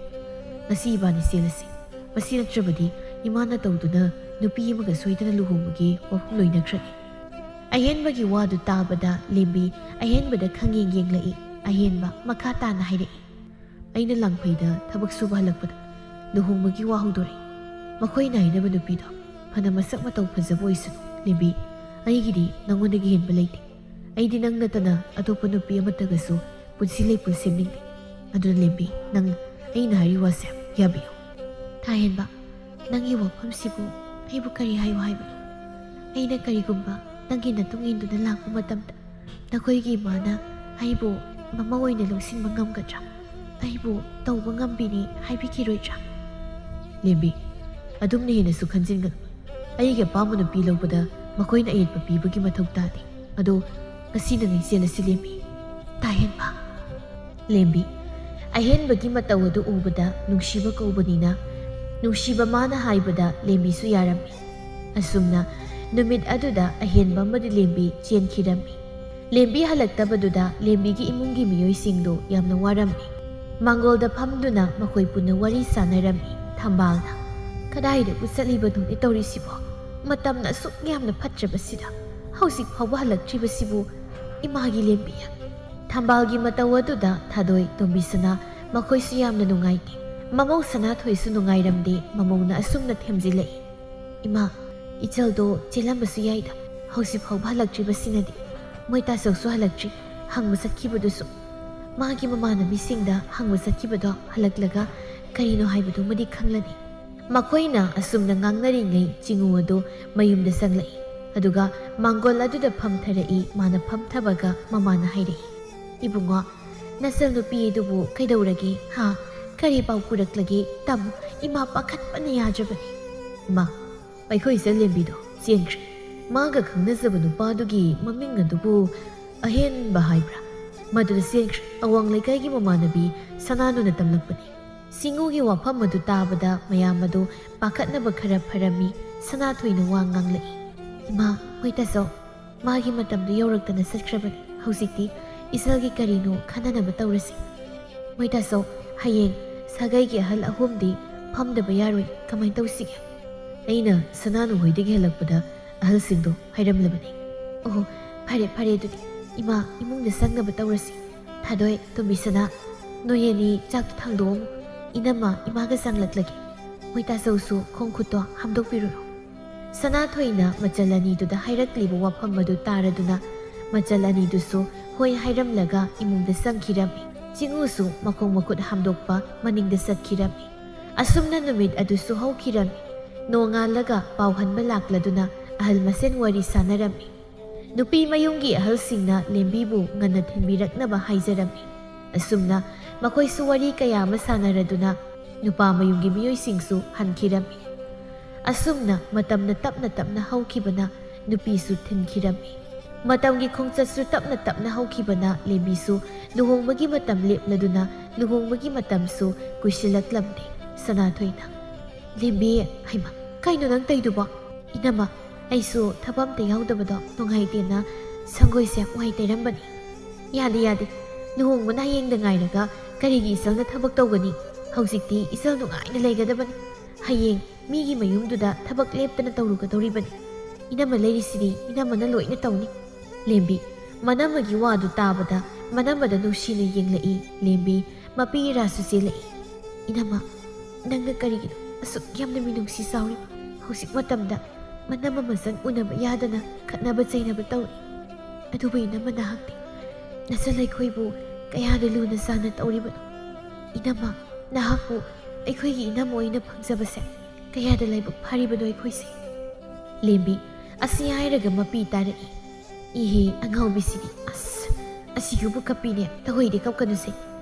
ꯉꯁꯤ ꯏꯕꯥꯅꯤ ꯆꯦꯜꯂꯁꯤ꯫ ꯃꯁꯤ ꯅꯠꯇ꯭ꯔꯕꯗꯤ ꯏꯃꯥꯅ ꯇꯧꯗꯨꯅ ꯅꯨꯄꯤ ꯑꯃꯒ ꯁꯣꯏꯗꯅ ꯂꯨꯍꯣꯡꯕꯒꯤ ꯋꯥꯐꯝ ꯂꯣꯏꯅꯈ꯭ꯔꯅꯤ꯫" ꯑꯍꯦꯟꯕꯒꯤ ꯋꯥꯗꯨ ꯇꯥꯕꯗ ꯂꯦꯝꯕꯤ ꯑꯍꯦꯟꯕꯗ ꯈꯪꯌꯦꯡ ꯌꯦꯡꯂꯛꯏ꯫ ꯑꯍꯦꯟꯕ ꯃꯈꯥ ꯇꯥꯅ ꯍꯥꯏꯔꯛꯏ, "ꯑꯩꯅ ꯂꯥꯡꯐꯩꯗ ꯊꯕꯛ ꯁꯨꯕ ꯍꯜꯂꯛꯄꯗ ꯂꯨꯍꯣꯡꯕꯒꯤ ꯋꯥ ꯍꯧꯗꯣꯔꯛꯏ꯫ ꯃꯈꯣꯏꯅ ꯍꯥꯏꯅꯕ ꯅꯨꯄꯤꯗꯣ ꯐꯅ ꯃꯁꯛ ꯃꯇꯧ ꯐꯖꯕ ꯑꯣꯏꯁꯅꯨ, ꯂꯦꯝꯕꯤ, ꯑꯩꯒꯤꯗꯤ ꯅꯉꯣꯟꯗꯒꯤ ꯍꯦꯟꯕ ꯂꯩꯇꯦ꯫ ꯑꯩꯗꯤ ꯅꯪ ꯅꯠꯇꯅ ꯑꯇꯣꯞꯄ ꯅꯨꯄꯤ ꯑꯃꯠꯇꯒꯁꯨ ꯄꯨꯟꯁꯤ ꯂꯩꯄꯨꯟ ꯁꯦꯝꯅꯤꯡꯗꯦ꯫ ꯑꯗꯨꯅ ꯂꯦꯝꯕꯤ, ꯅꯪ ꯑꯩꯅ ꯍꯥꯏꯔꯤ ꯋꯥꯁꯦ ꯌꯥꯕꯤꯌꯨ꯫" ꯊꯥꯍꯦꯟꯕ, ꯅꯪꯒꯤ ꯋꯥꯐꯝꯁꯤꯕꯨ ꯑꯩꯕꯨ ꯀꯔꯤ ꯍꯥꯏꯌꯨ ꯍꯥꯏꯕꯅꯣ? ꯑꯩꯅ ꯀꯔꯤꯒꯨꯝꯕ ꯅꯪꯒꯤ ꯅꯇꯨꯡ ꯏꯟꯗꯨꯅ ꯂꯥꯛꯄ ꯃꯇꯝꯗ ꯅꯈꯣꯏꯒꯤ ꯏꯃꯥꯅ ꯑꯩꯕꯨ ꯃꯃꯧ ꯑꯣꯏꯅ ꯂꯧꯁꯤꯟꯕ ꯉꯝꯒꯗ꯭ꯔꯥ? ꯑꯩꯕꯨ ꯇꯧꯕ ꯉꯝꯕꯤꯅꯤ ꯍꯥꯏꯕꯤꯈꯤꯔꯣꯏꯗ꯭ꯔꯥ? ꯂꯦꯝꯕꯤ, ꯑꯗꯨꯝꯅ ꯍꯦꯟꯅꯁꯨ ꯈꯟꯖꯤꯟꯒꯅꯨ꯫ ꯑꯩꯒꯤ ꯑꯄꯥꯝꯕ ꯅꯨꯄꯤ ꯂꯧꯕꯗ ꯃꯈꯣꯏꯅ ꯑꯌꯦꯠꯄ ꯄꯤꯕꯒꯤ ꯃꯊꯧ ꯇꯥꯗꯦ꯫ ꯑꯗꯣ ꯉꯁꯤ ꯅꯪ ꯑꯩ ꯆꯦꯜꯂꯁꯤ, ꯂꯦꯝꯕꯤ꯫ ꯇꯥꯍꯦꯟꯕ꯫ ꯂꯦꯝꯕꯤ꯫ ꯑꯍꯦꯟꯕꯒꯤ ꯃꯇꯧ ꯑꯗꯨ ꯎꯕꯗ ꯅꯨꯡꯁꯤꯕ ꯀꯧꯕꯅꯤꯅ, ꯅꯨꯡꯁꯤꯕ ꯃꯥꯅ ꯍꯥꯏꯕꯗ ꯂꯦꯝꯕꯤꯁꯨ ꯌꯥꯔꯝꯃꯤ꯫ ꯑꯁꯨꯝꯅ ꯅꯨꯃꯤꯠ ꯑꯗꯨꯗ ꯑꯍꯦꯟꯕ ꯑꯃꯗꯤ ꯂꯦꯝꯕꯤ ꯆꯦꯟꯈꯤꯔꯝꯃꯤ꯫ ꯂꯦꯝꯕꯤ ꯍꯜꯂꯛꯇꯕꯗꯨꯗ ꯂꯦꯝꯕꯤꯒꯤ ꯏꯃꯨꯡꯒꯤ ꯃꯤꯑꯣꯏꯁꯤꯡꯗꯨ ꯌꯥꯝꯅ ꯋꯥꯔꯝꯃꯤ꯫ ꯃꯥꯡꯒꯣꯜꯗ ꯐꯝꯗꯨꯅ ꯃꯈꯣꯏ ꯄꯨꯟꯅ ꯋꯥꯔꯤ ꯁꯥꯟꯅꯔꯝꯃꯤ꯫ ꯊꯝꯕꯥꯜꯅ, "ꯀꯗꯥꯏꯗꯕꯨ ꯆꯠꯂꯤꯕꯅꯣꯅꯦ ꯇꯧꯔꯤꯁꯤꯕꯣ? ꯃꯇꯝꯅ ꯑꯁꯨꯛ ꯌꯥꯝꯅ ꯐꯠꯇ꯭ꯔꯕꯁꯤꯗ ꯍꯧꯖꯤꯛ ꯐꯥꯎꯕ ꯍꯜꯂꯛꯇ꯭ꯔꯤꯕꯁꯤꯕꯨ ꯏꯃꯥꯒꯤ ꯂꯦꯝꯕꯤ?" ꯊꯝꯕꯥꯜꯒꯤ ꯃꯇꯧ ꯑꯗꯨꯗ ꯊꯥꯗꯣꯏ, ꯇꯣꯝꯕꯤꯁꯅꯥ ꯃꯈꯣꯏꯁꯨ ꯌꯥꯝꯅ ꯅꯨꯡꯉꯥꯏꯇꯦ꯫ ꯃꯃꯧ ꯁꯅꯥꯊꯣꯏꯁꯨ ꯅꯨꯡꯉꯥꯏꯔꯝꯗꯦ꯫ ꯃꯃꯧꯅ ꯑꯁꯨꯝꯅ ꯊꯦꯝꯖꯤꯜꯂꯛꯏ, "ꯏꯃꯥ, ꯏꯆꯜꯗꯣ ꯆꯦꯜꯂꯝꯕꯁꯨ ꯌꯥꯏꯗ, ꯍꯧꯖꯤꯛ ꯐꯥꯎꯕ ꯍꯜꯂꯛꯇ꯭ꯔꯤꯕꯁꯤꯅꯗꯤ꯫ ꯃꯣꯏ ꯇꯥꯆꯧꯁꯨ ꯍꯜꯂꯛꯇ꯭ꯔꯤ, ꯍꯪꯕ ꯆꯠꯈꯤꯕꯗꯨꯁꯨ꯫ ꯃꯥꯒꯤ ꯃꯃꯥꯟꯅꯕꯤꯁꯤꯡꯗ ꯍꯪꯕ ꯆꯠꯈꯤꯕꯗꯣ ꯍꯜꯂꯛꯂꯒ ꯀꯔꯤꯅꯣ ꯍꯥꯏꯕꯗꯨꯃꯗꯤ ꯈꯪꯂꯅꯤ꯫" ꯃꯈꯣꯏꯅ ꯑꯁꯨꯝꯅ ꯉꯥꯡꯅꯔꯤꯉꯩ ꯆꯤꯉꯨ ꯑꯗꯨ ꯃꯌꯨꯝꯗ ꯆꯪꯂꯛꯏ꯫ ꯑꯗꯨꯒ ꯃꯥꯡꯒꯣꯜ ꯑꯗꯨꯗ ꯐꯝꯊꯔꯛꯏ꯫ ꯃꯥꯅ ꯐꯝꯊꯕꯒ ꯃꯃꯥꯅ ꯍꯥꯏꯔꯛꯏ, "ꯏꯕꯨꯡꯉꯣ, ꯅꯆꯜ ꯅꯨꯄꯤ ꯑꯗꯨꯕꯨ ꯀꯩꯗꯧꯔꯒꯦ? ꯍꯥ? ꯀꯔꯤ ꯄꯥꯎ ꯄꯨꯔꯛꯂꯒꯦ? ꯇꯝꯃꯨ, ꯏꯃꯥ ꯄꯥꯈꯠꯄꯅ ꯌꯥꯗ꯭ꯔꯕꯅꯤ꯫" "ꯏꯃꯥ, ꯑꯩꯈꯣꯏ ꯏꯆꯜ ꯂꯦꯝꯕꯤꯗꯣ ꯆꯦꯟꯈ꯭ꯔꯦ꯫ ꯃꯥꯒ ꯈꯪꯅꯖꯕ ꯅꯨꯄꯥꯗꯨꯒꯤ ꯃꯃꯤꯡ ꯑꯗꯨꯕꯨ ꯑꯍꯦꯟꯕ ꯍꯥꯏꯕ꯭ꯔꯥ? ꯃꯗꯨꯗ ꯆꯦꯟꯈ꯭ꯔꯦ꯫ ꯑꯋꯥꯡ ꯂꯩꯀꯥꯏꯒꯤ ꯃꯃꯥꯟꯅꯕꯤ ꯁꯅꯥꯅꯨꯅ ꯇꯝꯂꯛꯄꯅꯤ꯫" ꯁꯤꯡꯉꯨꯒꯤ ꯋꯥꯐꯝ ꯑꯗꯨ ꯇꯥꯕꯗ ꯃꯌꯥꯝ ꯑꯗꯨ ꯄꯥꯈꯠꯅꯕ ꯈꯔ ꯐꯔꯝꯃꯤ꯫ ꯁꯅꯥꯊꯣꯏꯅ ꯋꯥ ꯉꯥꯡꯂꯛꯏ, "ꯏꯃꯥ, ꯍꯣꯏ ꯇꯥꯆꯧ, ꯃꯥꯒꯤ ꯃꯇꯝꯗꯨ ꯌꯧꯔꯛꯇꯅ ꯆꯠꯈ꯭ꯔꯕꯅꯤ꯫ ꯍꯧꯖꯤꯛꯇꯤ ꯏꯆꯜꯒꯤ ꯀꯔꯤꯅꯣ ꯈꯟꯅꯅꯕ ꯇꯧꯔꯁꯤ꯫ ꯃꯣꯏꯇꯥꯆꯧ, ꯍꯌꯦꯡ ꯁꯥꯒꯩꯒꯤ ꯑꯍꯜ ꯑꯍꯨꯝꯗꯤ ꯐꯝꯗꯕ ꯌꯥꯔꯣꯏ, ꯀꯃꯥꯏꯅ ꯇꯧꯁꯤꯒꯦ? ꯑꯩꯅ ꯁꯅꯥꯅꯨ ꯍꯣꯏꯗꯒꯤ ꯍꯜꯂꯛꯄꯗ ꯑꯍꯜꯁꯤꯡꯗꯣ ꯍꯥꯏꯔꯝꯂꯕꯅꯤ꯫ ꯑꯣꯍꯣ, ꯐꯔꯦ ꯐꯔꯦ, ꯑꯗꯨꯗꯤ ꯏꯃꯥ, ꯏꯃꯨꯡꯗ ꯆꯪꯅꯕ ꯇꯧꯔꯁꯤ꯫ ꯊꯥꯗꯣꯏ, ꯇꯣꯝꯕꯤꯁꯅꯥ, ꯅꯣꯏ ꯑꯅꯤ ꯆꯥꯛꯇꯣ ꯊꯥꯡꯗꯣꯛꯑꯝꯃꯨ꯫ ꯏꯅꯝꯃ, ꯏꯃꯥꯒ ꯆꯪꯂꯛꯂꯒꯦ꯫ ꯃꯣꯏꯇꯥꯆꯧꯁꯨ ꯈꯣꯡ ꯈꯨꯠꯇꯣ ꯍꯥꯝꯗꯣꯛꯄꯤꯔꯨꯔꯣ꯫ ꯁꯅꯥꯊꯣꯏꯅ ꯃꯆꯜ ꯑꯅꯤꯗꯨꯗ ꯍꯥꯏꯔꯛꯂꯤꯕ ꯋꯥꯐꯝ ꯑꯗꯨ ꯇꯥꯔꯗꯨꯅ ꯃꯆꯜ ꯑꯅꯤꯗꯨꯁꯨ ꯍꯣꯏ ꯍꯥꯏꯔꯝꯂꯒ ꯏꯃꯨꯡꯗ ꯆꯪꯈꯤꯔꯝꯃꯤ꯫ ꯆꯤꯡꯉꯨꯁꯨ ꯃꯈꯣꯡ ꯃꯈꯨꯠ ꯍꯥꯝꯗꯣꯛꯄ ꯃꯅꯤꯡꯗ ꯆꯠꯈꯤꯔꯝꯃꯤ꯫ ꯑꯁꯨꯝꯅ ꯅꯨꯃꯤꯠ ꯑꯗꯨꯁꯨ ꯍꯧꯈꯤꯔꯝꯃꯤ꯫ ꯅꯣꯡꯉꯥꯜꯂꯒ ꯄꯥꯎ ꯍꯟꯕ ꯂꯥꯛꯂꯗꯨꯅ ꯑꯍꯜ ꯃꯁꯦꯟ ꯋꯥꯔꯤ ꯁꯥꯟꯅꯔꯝꯃꯤ꯫ ꯅꯨꯄꯤ ꯃꯌꯨꯝꯒꯤ ꯑꯍꯜꯁꯤꯡꯅ ꯂꯦꯝꯕꯤꯕꯨ ꯉꯟꯅ ꯊꯤꯟꯕꯤꯔꯛꯅꯕ ꯍꯥꯏꯖꯔꯝꯃꯤ꯫ ꯑꯁꯨꯝꯅ ꯃꯈꯣꯏꯁꯨ ꯋꯥꯔꯤ ꯀꯌꯥ ꯑꯃ ꯁꯥꯟꯅꯔꯗꯨꯅ ꯅꯨꯄꯥ ꯃꯌꯨꯝꯒꯤ ꯃꯤꯑꯣꯏꯁꯤꯡꯁꯨ ꯍꯟꯈꯤꯔꯝꯃꯤ꯫ ꯑꯁꯨꯝꯅ ꯃꯇꯝꯅ ꯇꯞꯅ ꯇꯞꯅ ꯍꯧꯈꯤꯕꯅ ꯅꯨꯄꯤꯁꯨ ꯊꯤꯟꯈꯤꯔꯝꯃꯤ꯫ ꯃꯇꯝꯒꯤ ꯈꯣꯡꯆꯠꯁꯨ ꯇꯞꯅ ꯇꯞꯅ ꯍꯧꯈꯤꯕꯅ ꯂꯦꯝꯕꯤꯁꯨ ꯂꯨꯍꯣꯡꯕꯒꯤ ꯃꯇꯝ ꯂꯦꯞꯂꯗꯨꯅ ꯂꯨꯍꯣꯡꯕꯒꯤ ꯃꯇꯝꯁꯨ ꯀꯨꯏꯁꯤꯜꯂꯛꯂꯝꯗꯦ꯫ ꯁꯅꯥꯊꯣꯏꯅ, "ꯂꯦꯝꯕꯤ, ꯍꯩꯃꯥ, ꯀꯩꯅꯣ ꯅꯪ ꯇꯧꯏꯗꯨꯕꯣ? ꯏꯅꯝꯃ, ꯑꯩꯁꯨ ꯊꯕꯛ ꯑꯝꯇ ꯌꯥꯎꯗꯕꯗꯣ ꯅꯨꯡꯉꯥꯏꯇꯦꯅ ꯁꯪꯒꯣꯏꯁꯦ ꯋꯥꯏ ꯇꯩꯔꯝꯕꯅꯤ꯫" "ꯌꯥꯗꯦ, ꯌꯥꯗꯦ꯫ ꯂꯨꯍꯣꯡꯕꯅ ꯍꯌꯦꯡꯗ ꯉꯥꯏꯔꯒ ꯀꯔꯤꯒꯤ ꯏꯆꯜꯅ ꯊꯕꯛ ꯇꯧꯒꯅꯤ? ꯍꯧꯖꯤꯛꯇꯤ ꯏꯆꯜ ꯅꯨꯡꯉꯥꯏꯅ ꯂꯩꯒꯗꯕꯅꯤ꯫ ꯍꯌꯦꯡ ꯃꯤꯒꯤ ꯃꯌꯨꯝꯗꯨꯗ ꯊꯕꯛ ꯂꯦꯞꯇꯅ ꯇꯧꯔꯨꯒꯗꯧꯔꯤꯕꯅꯤ꯫ ꯏꯅꯝꯃ ꯂꯩꯔꯤꯁꯤꯗꯤ, ꯏꯅꯝꯃꯅ ꯂꯣꯏꯅ ꯇꯧꯅꯤ꯫" ꯂꯦꯝꯕꯤ, ꯃꯅꯝꯃꯒꯤ ꯋꯥꯗꯨ ꯇꯥꯕꯗ ꯃꯅꯝꯃꯗ ꯅꯨꯡꯁꯤꯅ ꯌꯦꯡꯂꯛꯏ꯫ ꯂꯦꯝꯕꯤ ꯃꯄꯤ ꯏꯔꯥꯁꯨ ꯆꯦꯜꯂꯛꯏ꯫ "ꯏꯅꯝꯃ, ꯅꯪꯅ ꯀꯔꯤꯒꯤꯅꯣ ꯑꯁꯨꯛ ꯌꯥꯝꯅ ꯃꯤꯅꯨꯡꯁꯤ ꯆꯥꯎꯔꯤꯕ? ꯍꯧꯖꯤꯛ ꯃꯇꯝꯗ ꯃꯅꯝꯃ ꯃꯆꯟ ꯎꯅꯕ ꯌꯥꯗꯅ ꯈꯠꯅꯕ ꯆꯩꯅꯕ ꯇꯧꯔꯤ꯫ ꯑꯗꯨꯕꯨ ꯏꯅꯝꯃ, ꯅꯍꯥꯛꯇꯤ ꯅꯆꯜ ꯑꯩꯈꯣꯏꯕꯨ ꯀꯌꯥꯗ ꯂꯨꯅ ꯆꯥꯟꯅ ꯇꯧꯔꯤꯕꯅꯣ? ꯏꯅꯝꯃ, ꯅꯍꯥꯛꯄꯨ ꯑꯩꯈꯣꯏꯒꯤ ꯏꯅꯝꯃ ꯑꯣꯏꯅ ꯐꯪꯖꯕꯁꯦ ꯀꯌꯥꯗ ꯂꯥꯏꯕꯛ ꯐꯥꯔꯤꯕꯅꯣ ꯑꯩꯈꯣꯏꯁꯦ꯫" ꯂꯦꯝꯕꯤ, ꯑꯁꯤ ꯍꯥꯏꯔꯒ ꯃꯄꯤ ꯇꯥꯔꯛꯏ꯫ "ꯏꯍꯦ, ꯑꯉꯥꯎꯕꯤꯁꯤꯗꯤ, ꯑꯁ, ꯑꯁꯤꯒꯕꯨ ꯀꯞꯄꯤꯅꯦ꯫ ꯇꯧꯍꯩꯗꯦ, ꯀꯞꯀꯅꯨꯁꯦ꯫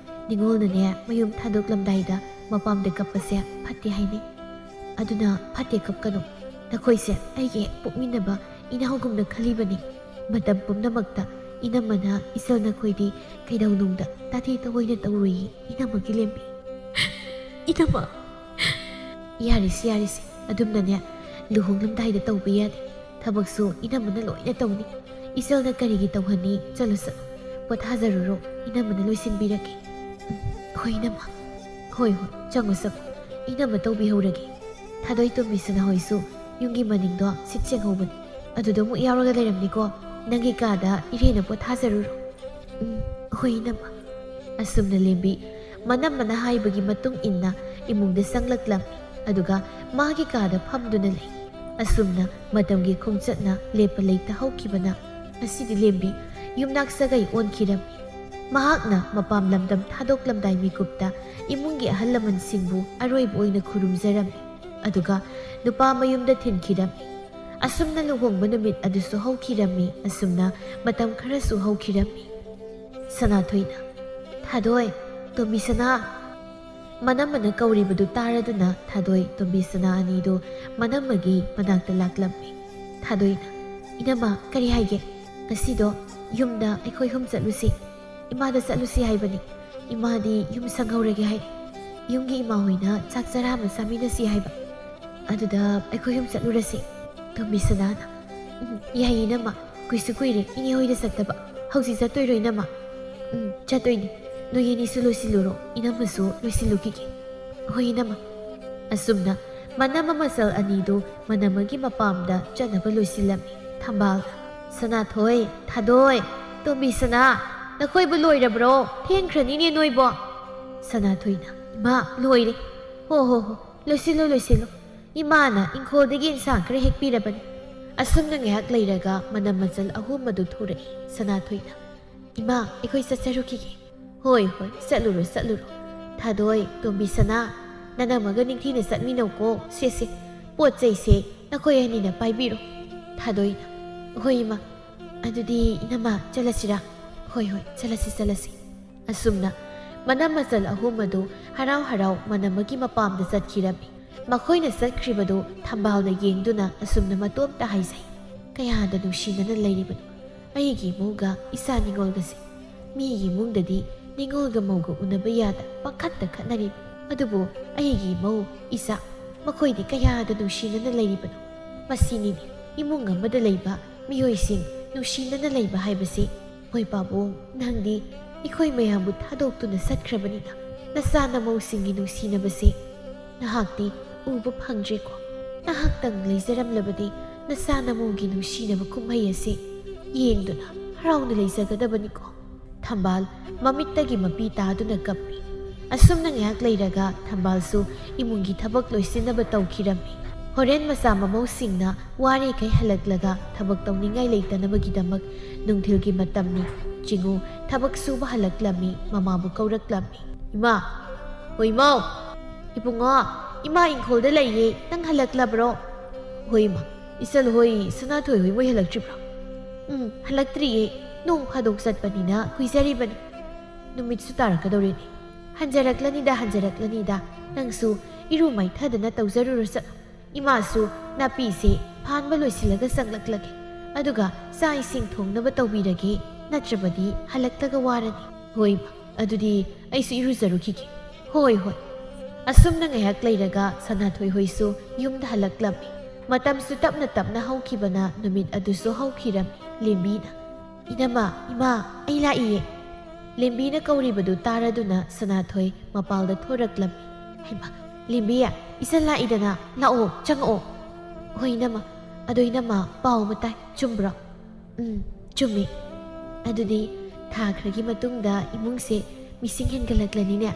ꯅꯤꯉꯣꯜꯅꯅꯦ, ꯃꯌꯨꯝ ꯊꯥꯗꯣꯛꯂꯝꯗꯥꯏꯗ ꯃꯄꯥꯝꯗ ꯀꯞꯄꯁꯦ ꯐꯠꯇꯦ ꯍꯥꯏꯅꯩ꯫ ꯑꯗꯨꯅ ꯐꯠꯇꯦ, ꯀꯞꯀꯅꯨ꯫ ꯅꯈꯣꯏꯁꯦ ꯑꯩꯒꯤ ꯍꯦꯛ ꯄꯣꯛꯃꯤꯟꯅꯕ ꯏꯅꯥꯎꯒꯨꯝꯅ ꯈꯜꯂꯤꯕꯅꯤ꯫ ꯃꯇꯝ ꯄꯨꯝꯅꯃꯛꯇ ꯏꯅꯝꯃꯅ ꯏꯆꯜ ꯅꯈꯣꯏꯗꯤ ꯀꯩꯗꯧꯅꯨꯡꯗ ꯇꯥꯊꯤ ꯇꯑꯣꯏꯅ ꯇꯧꯔꯣꯏꯌꯦ, ꯏꯅꯝꯃꯒꯤ ꯂꯦꯝꯕꯤ꯫" "ꯏꯅꯝꯃ!" "ꯌꯥꯔꯤꯁꯤ, ꯌꯥꯔꯤꯁꯤ꯫ ꯑꯗꯨꯝꯅꯅꯦ, ꯂꯨꯍꯣꯡꯂꯝꯗꯥꯏꯗ ꯇꯧꯕ ꯌꯥꯗꯦ꯫ ꯊꯕꯛꯁꯨ ꯏꯅꯝꯃꯅ ꯂꯣꯏꯅ ꯇꯧꯅꯤ꯫ ꯏꯆꯜꯅ ꯀꯔꯤꯒꯤ ꯇꯧꯍꯟꯅꯤ? ꯆꯠꯂꯨ, ꯆꯠꯂꯨ꯫ ꯄꯣꯊꯥꯖꯔꯨꯔꯣ, ꯏꯅꯝꯃꯅ ꯂꯣꯏꯁꯤꯟꯕꯤꯔꯒꯦ꯫ ꯎꯝ, ꯍꯣꯏ ꯏꯅꯝꯃ꯫ ꯍꯣꯏ ꯍꯣꯏ, ꯆꯪꯉꯣ ꯆꯪꯉꯣ, ꯏꯅꯝꯃ ꯇꯧꯕꯤꯍꯧꯔꯒꯦ꯫ ꯊꯥꯗꯣꯏ, ꯇꯣꯝꯕꯤꯁꯅꯥ ꯍꯣꯏꯁꯨ ꯌꯨꯝꯒꯤ ꯃꯅꯤꯡꯗꯣ ꯁꯤꯠ ꯁꯦꯡꯍꯧꯕꯅꯤ, ꯑꯗꯨꯗ ꯑꯃꯨꯛ ꯌꯥꯎꯔꯒ ꯂꯩꯔꯝꯅꯤꯀꯣ꯫ ꯅꯪꯒꯤ ꯀꯥꯗ ꯏꯔꯦꯟꯅ ꯄꯣꯊꯥꯖꯔꯨꯔꯣ꯫ ꯎꯝ, ꯍꯣꯏ ꯏꯅꯝꯃ꯫ ꯑꯁꯨꯝꯅ ꯂꯦꯝꯕꯤ ꯃꯅꯝꯃꯅ ꯍꯥꯏꯕꯒꯤ ꯃꯇꯨꯡ ꯏꯟꯅ ꯏꯃꯨꯡꯗ ꯆꯪꯂꯛꯂꯝꯃꯤ, ꯑꯗꯨꯒ ꯃꯥꯒꯤ ꯀꯥꯗ ꯐꯝꯗꯨꯅ ꯂꯩ꯫ ꯑꯁꯨꯝꯅ ꯃꯇꯝꯒꯤ ꯈꯣꯡꯆꯠꯅ ꯂꯦꯞꯄ ꯂꯩꯇ ꯍꯧꯈꯤꯕꯅ ꯉꯁꯤꯗꯤ ꯂꯦꯝꯕꯤ ꯌꯨꯝꯅꯥꯛ ꯁꯥꯒꯩ ꯑꯣꯟꯈꯤꯔꯝꯃꯤ꯫ ꯃꯍꯥꯛꯅ ꯃꯄꯥꯝ ꯂꯝꯗꯝ ꯊꯥꯗꯣꯛꯂꯝꯗꯥꯏ ꯃꯤꯀꯨꯞꯇ ꯏꯃꯨꯡꯒꯤ ꯑꯍꯜ ꯂꯃꯟꯁꯤꯡꯕꯨ ꯑꯔꯣꯏꯕ ꯑꯣꯏꯅ ꯈꯨꯔꯨꯝꯖꯔꯝꯃꯤ, ꯑꯗꯨꯒ ꯅꯨꯄꯥ ꯃꯌꯨꯝꯗ ꯊꯤꯟꯈꯤꯔꯝꯃꯤ꯫ ꯑꯁꯨꯝꯅ ꯂꯨꯍꯣꯡꯕ ꯅꯨꯃꯤꯠ ꯑꯗꯨꯁꯨ ꯍꯧꯈꯤꯔꯝꯃꯤ꯫ ꯑꯁꯨꯝꯅ ꯃꯇꯝ ꯈꯔꯁꯨ ꯍꯧꯈꯤꯔꯝꯃꯤ꯫ ꯁꯅꯥꯊꯣꯏꯅ, "ꯊꯥꯗꯣꯏ, ꯇꯣꯝꯕꯤꯁꯅꯥ!" ꯃꯅꯝꯃꯅ ꯀꯧꯔꯤꯕꯗꯨ ꯇꯥꯔꯗꯨꯅ ꯊꯥꯗꯣꯏ, ꯇꯣꯝꯕꯤꯁꯅꯥ ꯑꯅꯤꯗꯨ ꯃꯅꯝꯃꯒꯤ ꯃꯅꯥꯛꯇ ꯂꯥꯛꯂꯝꯃꯤ꯫ ꯊꯥꯗꯣꯏꯅ, "ꯏꯅꯝꯃ, ꯀꯔꯤ ꯍꯥꯏꯒꯦ? ꯉꯁꯤꯗꯣ ꯌꯨꯝꯗ ꯑꯩꯈꯣꯏ ꯑꯍꯨꯝ ꯆꯠꯂꯨꯁꯤ꯫ ꯏꯃꯥꯗ ꯆꯠꯂꯨꯁꯤ ꯍꯥꯏꯕꯅꯤ꯫ ꯏꯃꯥꯗꯤ ꯌꯨꯝ ꯁꯪꯍꯧꯔꯒꯦ ꯍꯥꯏ꯫ ꯌꯨꯝꯒꯤ ꯏꯃꯥ ꯍꯣꯏꯅ ꯆꯥꯛ ꯆꯔꯥ ꯑꯃ ꯆꯥꯃꯤꯟꯅꯁꯤ ꯍꯥꯏꯕ꯫ ꯑꯗꯨꯗ ꯑꯩꯈꯣꯏ ꯑꯍꯨꯝ ꯆꯠꯂꯨꯔꯁꯤ꯫ ꯇꯣꯝꯕꯤꯁꯅꯥꯅ, "ꯎꯝ, ꯌꯥꯏꯌꯦ ꯏꯅꯝꯃ꯫ ꯀꯨꯏꯁꯨ ꯀꯨꯏꯔꯦ ꯏꯅꯦ ꯍꯣꯏꯗ ꯆꯠꯇꯕ꯫ ꯍꯧꯖꯤꯛ ꯆꯠꯇꯣꯏꯔꯣ ꯏꯅꯝꯃ?" "ꯎꯝ, ꯆꯠꯇꯣꯏꯅꯤ꯫ ꯅꯣꯏ ꯑꯅꯤꯁꯨ ꯂꯣꯏꯁꯤꯜꯂꯨꯔꯣ, ꯏꯅꯝꯃꯁꯨ ꯂꯣꯏꯁꯤꯜꯂꯨꯈꯤꯒꯦ"꯫ "ꯍꯣꯏ ꯏꯅꯝꯃ"꯫ ꯑꯁꯨꯝꯅ ꯃꯅꯝꯃ ꯃꯆꯜ ꯑꯅꯤꯗꯨ ꯃꯅꯝꯃꯒꯤ ꯃꯄꯥꯝꯗ ꯆꯠꯅꯕ ꯂꯣꯏꯁꯤꯜꯂꯝꯃꯤ꯫ ꯊꯝꯕꯥꯜꯅ, "ꯁꯅꯥꯊꯣꯏ, ꯊꯥꯗꯣꯏ, ꯇꯣꯝꯕꯤꯁꯅꯥ, ꯅꯈꯣꯏꯕꯨ ꯂꯣꯏꯔꯕ꯭ꯔꯣ? ꯊꯦꯡꯈ꯭ꯔꯅꯤꯅꯦ ꯅꯣꯏꯕꯣ"꯫ ꯁꯅꯥꯊꯣꯏꯅ, "ꯏꯃꯥ, ꯂꯣꯏꯔꯦ"꯫ "ꯍꯣ ꯍꯣ ꯍꯣ, ꯂꯣꯏꯁꯤꯜꯂꯣ ꯂꯣꯏꯁꯤꯜꯂꯣ꯫ ꯏꯃꯥꯅ ꯏꯪꯈꯣꯜꯗꯒꯤ ꯏꯟꯁꯥꯡ ꯈꯔ ꯍꯦꯛꯄꯤꯔꯕꯅꯤ"꯫ ꯑꯁꯨꯝꯅ ꯉꯥꯏꯍꯥꯛ ꯂꯩꯔꯒ ꯃꯅꯝ ꯃꯆꯜ ꯑꯍꯨꯝ ꯑꯗꯨ ꯊꯣꯔꯛꯏ꯫ ꯁꯅꯥꯊꯣꯏꯅ, "ꯏꯃꯥ, ꯑꯩꯈꯣꯏ ꯆꯠꯆꯔꯨꯈꯤꯒꯦ"꯫ "ꯍꯣꯏ ꯍꯣꯏ, ꯆꯠꯂꯨꯔꯣ ꯆꯠꯂꯨꯔꯣ꯫ ꯊꯥꯗꯣꯏ, ꯇꯣꯝꯕꯤꯁꯅꯥ, ꯅꯅꯝꯃꯒ ꯅꯤꯡꯊꯤꯅ ꯆꯠꯃꯤꯟꯅꯧꯀꯣ꯫ ꯁꯦ ꯁꯦ, ꯄꯣꯠ ꯆꯩꯁꯦ ꯅꯈꯣꯏ ꯑꯅꯤꯅ ꯄꯥꯏꯕꯤꯔꯣ"꯫ ꯊꯥꯗꯣꯏꯅ, "ꯍꯣꯏ ꯏꯃꯥ, ꯑꯗꯨꯗꯤ ꯏꯅꯝꯃ ꯆꯠꯂꯁꯤꯔꯥ?" "ꯍꯣꯏ ꯍꯣꯏ, ꯆꯠꯂꯁꯤ ꯆꯠꯂꯁꯤ"꯫ ꯑꯁꯨꯝꯅ ꯃꯅꯝ ꯃꯆꯜ ꯑꯍꯨꯝ ꯑꯗꯨ ꯍꯔꯥꯎ ꯍꯔꯥꯎ ꯃꯅꯝꯃꯒꯤ ꯃꯄꯥꯝꯗ ꯆꯠꯈꯤꯔꯝꯃꯤ꯫ ꯃꯈꯣꯏꯅ ꯆꯠꯈ꯭ꯔꯤꯕꯗꯨ ꯊꯝꯕꯥꯜꯅ ꯌꯦꯡꯗꯨꯅ ꯑꯁꯨꯝꯅ ꯃꯇꯣꯝꯇ ꯍꯥꯏꯖꯩ, "ꯀꯌꯥꯗ ꯅꯨꯡꯁꯤꯅꯅ ꯂꯩꯔꯤꯕꯅꯣ ꯑꯩꯒꯤ ꯏꯃꯧꯒ ꯏꯆꯥ ꯅꯤꯉꯣꯜꯒꯁꯦ꯫ ꯃꯤꯒꯤ ꯏꯃꯨꯡꯗꯗꯤ ꯅꯤꯉꯣꯜꯒ ꯃꯧꯒ ꯎꯅꯕ ꯌꯥꯗ ꯄꯪꯈꯠꯇ ꯈꯠꯅꯔꯤꯕ, ꯑꯗꯨꯕꯨ ꯑꯩꯒꯤ ꯏꯃꯧ, ꯏꯆꯥ, ꯃꯈꯣꯏꯗꯤ ꯀꯌꯥꯗ ꯅꯨꯡꯁꯤꯅꯅ ꯂꯩꯔꯤꯕꯅꯣ꯫ ꯃꯁꯤꯅꯤꯅꯦ ꯏꯃꯨꯡ ꯑꯃꯗ ꯂꯩꯕ ꯃꯤꯑꯣꯏꯁꯤꯡ ꯅꯨꯡꯁꯤꯅꯅ ꯂꯩꯕ ꯍꯥꯏꯕꯁꯤ"꯫ ꯍꯣꯏ ꯄꯥꯕꯨꯡ, ꯅꯪꯗꯤ ꯑꯩꯈꯣꯏ ꯃꯌꯥꯝꯕꯨ ꯊꯥꯗꯣꯛꯇꯨꯅ ꯆꯠꯈ꯭ꯔꯕꯅꯤꯅ ꯅꯆꯥ ꯅꯃꯧꯁꯤꯡꯒꯤ ꯅꯨꯡꯁꯤꯅꯕꯁꯦ ꯅꯍꯥꯛꯇꯤ ꯎꯕ ꯐꯪꯗ꯭ꯔꯦꯀꯣ꯫ ꯅꯍꯥꯛꯇꯪ ꯂꯩꯖꯔꯝꯂꯕꯗꯤ ꯅꯆꯥ ꯅꯃꯧꯒꯤ ꯅꯨꯡꯁꯤꯅꯕ ꯀꯨꯝꯍꯩ ꯑꯁꯤ ꯌꯦꯡꯗꯨꯅ ꯍꯔꯥꯎꯅ ꯂꯩꯖꯒꯗꯕꯅꯤꯀꯣ꯫ ꯊꯝꯕꯥꯜ ꯃꯃꯤꯠꯇꯒꯤ ꯃꯄꯤ ꯇꯥꯗꯨꯅ ꯀꯞꯄꯤ꯫ ꯑꯁꯨꯝꯅ ꯉꯥꯏꯍꯥꯛ ꯂꯩꯔꯒ ꯊꯝꯕꯥꯜꯁꯨ ꯏꯃꯨꯡꯒꯤ ꯊꯕꯛ ꯂꯣꯏꯁꯤꯟꯅꯕ ꯇꯧꯈꯤꯔꯝꯃꯤ꯫ ꯍꯣꯔꯦꯟ ꯃꯆꯥ ꯃꯃꯧꯁꯤꯡꯅ ꯋꯥꯔꯦꯈꯩ ꯍꯜꯂꯛꯂꯒ ꯊꯕꯛ ꯇꯧꯅꯤꯡꯉꯥꯏ ꯂꯩꯇꯅꯕꯒꯤꯗꯃꯛ ꯅꯨꯡꯊꯤꯜꯒꯤ ꯃꯇꯝꯅꯤ꯫ ꯆꯤꯡꯉꯨ ꯊꯕꯛ ꯁꯨꯕ ꯍꯜꯂꯛꯂꯝꯃꯤ, ꯃꯃꯥꯕꯨ ꯀꯧꯔꯛꯂꯝꯃꯤ꯫ "ꯏꯃꯥ, ꯍꯣꯏ ꯏꯃꯥꯎ꯫ ꯏꯕꯨꯡꯉꯣ, ꯏꯃꯥ ꯏꯪꯈꯣꯜꯗ ꯂꯩꯌꯦ, ꯅꯪ ꯍꯜꯂꯛꯂꯕ꯭ꯔꯣ?" "ꯍꯣꯏ ꯏꯃꯥ, ꯏꯆꯜ ꯍꯣꯏ, ꯁꯅꯥꯊꯣꯏ ꯍꯣꯏ ꯃꯣꯏ ꯍꯜꯂꯛꯇ꯭ꯔꯤꯕ꯭ꯔꯣ?" "ꯎꯝ, ꯍꯜꯂꯛꯇ꯭ꯔꯤꯌꯦ, ꯅꯣꯡ ꯐꯥꯗꯣꯛ ꯆꯠꯄꯅꯤꯅ ꯀꯨꯏꯖꯔꯤꯕꯅꯤ꯫ ꯅꯨꯃꯤꯠꯁꯨ ꯇꯥꯔꯛꯀꯗꯧꯔꯦꯅꯦ꯫ ꯍꯟꯖꯔꯛꯂꯅꯤꯗ, ꯍꯟꯖꯔꯛꯂꯅꯤꯗ, ꯅꯪꯁꯨ ꯏꯔꯨ ꯃꯥꯏꯊꯗꯅ ꯇꯧꯖꯔꯨꯔꯣ ꯆꯠꯂꯣ꯫ ꯏꯃꯥꯁꯨ ꯅꯥꯄꯤꯁꯦ ꯐꯥꯟꯕ ꯂꯣꯏꯁꯤꯜꯂꯒ ꯆꯪꯂꯛꯂꯒꯦ, ꯑꯗꯨꯒ ꯆꯥꯛ ꯏꯁꯤꯡ ꯊꯣꯡꯅꯕ ꯇꯧꯕꯤꯔꯒꯦ, ꯅꯠꯇ꯭ꯔꯕꯗꯤ ꯍꯜꯂꯛꯂꯒ ꯋꯥꯔꯅꯤ꯫" "ꯍꯣꯏ ꯏꯃꯥ, ꯑꯗꯨꯗꯤ ꯑꯩꯁꯨ ꯏꯔꯨꯖꯔꯨꯈꯤꯒꯦ꯫" "ꯍꯣꯏ, ꯍꯣꯏ꯫" ꯑꯁꯨꯝꯅ ꯉꯥꯏꯍꯥꯛ ꯂꯩꯔꯒ ꯁꯅꯥꯊꯣꯏ ꯍꯣꯏꯁꯨ ꯌꯨꯝꯗ ꯍꯜꯂꯛꯂꯝꯃꯤ꯫ ꯃꯇꯝꯁꯨ ꯇꯞꯅ ꯇꯞꯅ ꯍꯧꯈꯤꯕꯅ ꯅꯨꯃꯤꯠ ꯑꯗꯨꯁꯨ ꯍꯧꯈꯤꯔꯝꯃꯤ꯫ ꯂꯦꯝꯕꯤꯅ, "ꯏꯅꯝꯃ, ꯏꯃꯥ, ꯑꯩ ꯂꯥꯛꯏꯌꯦ꯫" ꯂꯦꯝꯕꯤꯅ ꯀꯧꯔꯤꯕꯗꯨ ꯇꯥꯔꯗꯨꯅ ꯁꯅꯥꯊꯣꯏ ꯃꯄꯥꯜꯗ ꯊꯣꯔꯛꯂꯝꯃꯤ꯫ "ꯍꯩꯃꯥ, ꯂꯦꯝꯕꯤ, ꯏꯆꯟ ꯂꯥꯛꯏꯗꯅ, ꯂꯥꯛꯑꯣ, ꯆꯪꯉꯛꯑꯣ꯫" "ꯍꯣꯏ ꯏꯅꯝꯃ꯫ ꯑꯗꯣ ꯏꯅꯝꯃ, ꯄꯥꯎ ꯑꯃ ꯇꯥꯏ, ꯆꯨꯝꯕ꯭ꯔꯣ?" "ꯎꯝ, ꯆꯨꯝꯃꯤ꯫" "ꯑꯗꯨꯗꯤ ꯊꯥ ꯈꯔꯒꯤ ꯃꯇꯨꯡꯗ ꯏꯃꯨꯡꯁꯦ ꯃꯤꯁꯤꯡ ꯍꯦꯟꯒꯠꯂꯛꯂꯅꯤꯅꯦ꯫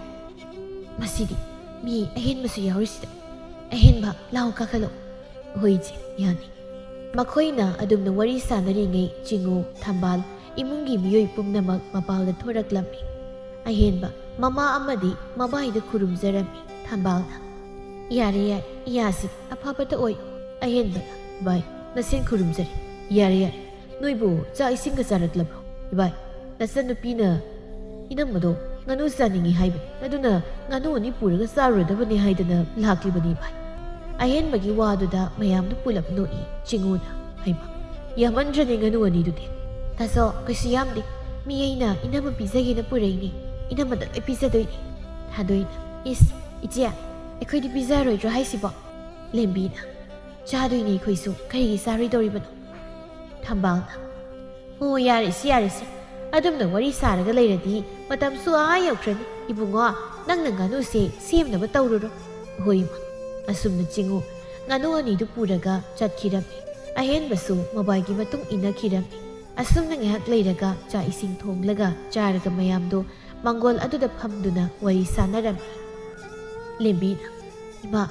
ꯃꯁꯤꯗꯤ ꯃꯤ ꯑꯍꯦꯟꯕꯁꯨ ꯌꯥꯎꯔꯤꯁꯤꯗ꯫ ꯑꯍꯦꯟꯕ, ꯂꯥꯎ ꯀꯥꯈꯠꯂꯣ꯫" "ꯍꯣꯏ ꯏꯆꯦ, ꯌꯥꯅꯤ꯫" ꯃꯈꯣꯏꯅ ꯑꯗꯨꯝꯅ ꯋꯥꯔꯤ ꯁꯥꯟꯅꯔꯤꯉꯩ ꯆꯤꯡꯉꯨ, ꯊꯝꯕꯥꯜ, ꯏꯃꯨꯡꯒꯤ ꯃꯤꯑꯣꯏ ꯄꯨꯝꯅꯃꯛ ꯃꯄꯥꯜꯗ ꯊꯣꯔꯛꯂꯝꯃꯤ꯫ ꯑꯍꯦꯟꯕ, ꯃꯃꯥ ꯑꯃꯗꯤ ꯃꯕꯥꯏꯗ ꯈꯨꯔꯨꯝꯖꯔꯝꯃꯤ꯫ ꯊꯝꯕꯥꯜꯅ, "ꯌꯥꯔꯦ, ꯌꯥꯔꯦ, ꯏꯌꯥꯁꯤ ꯑꯐꯕꯇ ꯑꯣꯏ꯫" ꯑꯍꯦꯟꯕꯅ, "ꯚꯥꯏ, ꯅꯁꯦꯟ ꯈꯨꯔꯨꯝꯖꯔꯤ꯫ ꯌꯥꯔꯦ, ꯌꯥꯔꯦ꯫ ꯅꯣꯏꯕꯨ ꯆꯥꯛ ꯏꯁꯤꯡꯒ ꯆꯥꯔꯛꯂꯕ꯭ꯔꯣ? ꯏꯕꯥꯏ, ꯅꯆꯟꯅꯨꯄꯤꯅ ꯏꯅꯝꯃꯗꯣ ꯉꯥꯅꯨ ꯆꯥꯅꯤꯡꯏ ꯍꯥꯏꯕꯅꯤ, ꯑꯗꯨꯅ ꯉꯥꯅꯨ ꯑꯅꯤ ꯄꯨꯔꯒ ꯆꯥꯔꯨꯔꯗꯕꯅꯤ ꯍꯥꯏꯗꯅ ꯂꯥꯛꯂꯤꯕꯅꯤ ꯏꯕꯥꯏ꯫" ꯑꯍꯦꯟꯕꯒꯤ ꯋꯥꯗꯨꯗ ꯃꯌꯥꯝꯗꯨ ꯄꯨꯂꯞ ꯅꯣꯛꯏ꯫ ꯆꯤꯡꯉꯨꯅ, "ꯍꯩꯃꯥ, ꯌꯥꯝꯃꯟꯗ꯭ꯔꯅꯦ ꯉꯥꯅꯨ ꯑꯅꯤꯗꯨꯗꯤ?" "ꯇꯥꯆꯧ, ꯀꯩꯁꯨ ꯌꯥꯝꯗꯦ꯫ ꯃꯤ ꯑꯩꯅ ꯏꯅꯝꯃ ꯄꯤꯖꯒꯦꯅ ꯄꯨꯔꯛꯏꯅꯦ꯫ ꯏꯅꯝꯃꯗ ꯂꯣꯏ ꯄꯤꯖꯗꯣꯏꯅꯦ꯫" ꯊꯥꯗꯣꯏꯅ, "ꯏꯁ, ꯏꯆꯦ, ꯑꯩꯈꯣꯏꯗꯤ ꯄꯤꯖꯔꯣꯏꯗ꯭ꯔꯣ ꯍꯥꯏꯁꯤꯕꯣ?" ꯂꯦꯝꯕꯤꯅ, "ꯆꯥꯗꯣꯏꯅꯦ ꯑꯩꯈꯣꯏꯁꯨ, ꯀꯔꯤꯒꯤ ꯆꯥꯔꯣꯏꯗꯧꯔꯤꯕꯅꯣ?" ꯊꯝꯕꯥꯜꯅ, "ꯍꯣ, ꯌꯥꯔꯦꯁꯦ, ꯌꯥꯔꯦꯁꯦ꯫ ꯑꯗꯨꯝꯅ ꯋꯥꯔꯤ ꯁꯥꯔꯒ ꯂꯩꯔꯗꯤ ꯃꯇꯝꯁꯨ ꯑꯥ ꯌꯧꯈ꯭ꯔꯅꯤ꯫ ꯏꯕꯨꯡꯉꯣ, ꯅꯪꯅ ꯉꯥꯅꯨꯁꯦ ꯁꯦꯝꯅꯕ ꯇꯧꯔꯨꯔꯣ꯫ ꯍꯣꯏ ꯏꯃꯥ꯫ ꯑꯁꯨꯝꯅ ꯆꯤꯡꯉꯨ ꯉꯥꯅꯨ ꯑꯅꯤꯗꯨ ꯄꯨꯔꯒ ꯆꯠꯈꯤꯔꯝꯃꯤ꯫ ꯑꯍꯦꯟꯕꯁꯨ ꯃꯕꯥꯏꯒꯤ ꯃꯇꯨꯡ ꯏꯟꯅꯈꯤꯔꯝꯃꯤ꯫ ꯑꯁꯨꯝꯅ ꯉꯥꯏꯍꯥꯛ ꯂꯩꯔꯒ ꯆꯥꯛ ꯏꯁꯤꯡ ꯊꯣꯡꯂꯒ ꯆꯥꯔꯒ ꯃꯌꯥꯝꯗꯣ ꯃꯥꯡꯒꯣꯜ ꯑꯗꯨꯗ ꯐꯝꯗꯨꯅ ꯋꯥꯔꯤ ꯁꯥꯟꯅꯔꯝꯃꯤ꯫ ꯂꯦꯝꯕꯤꯅ, "ꯏꯃꯥ,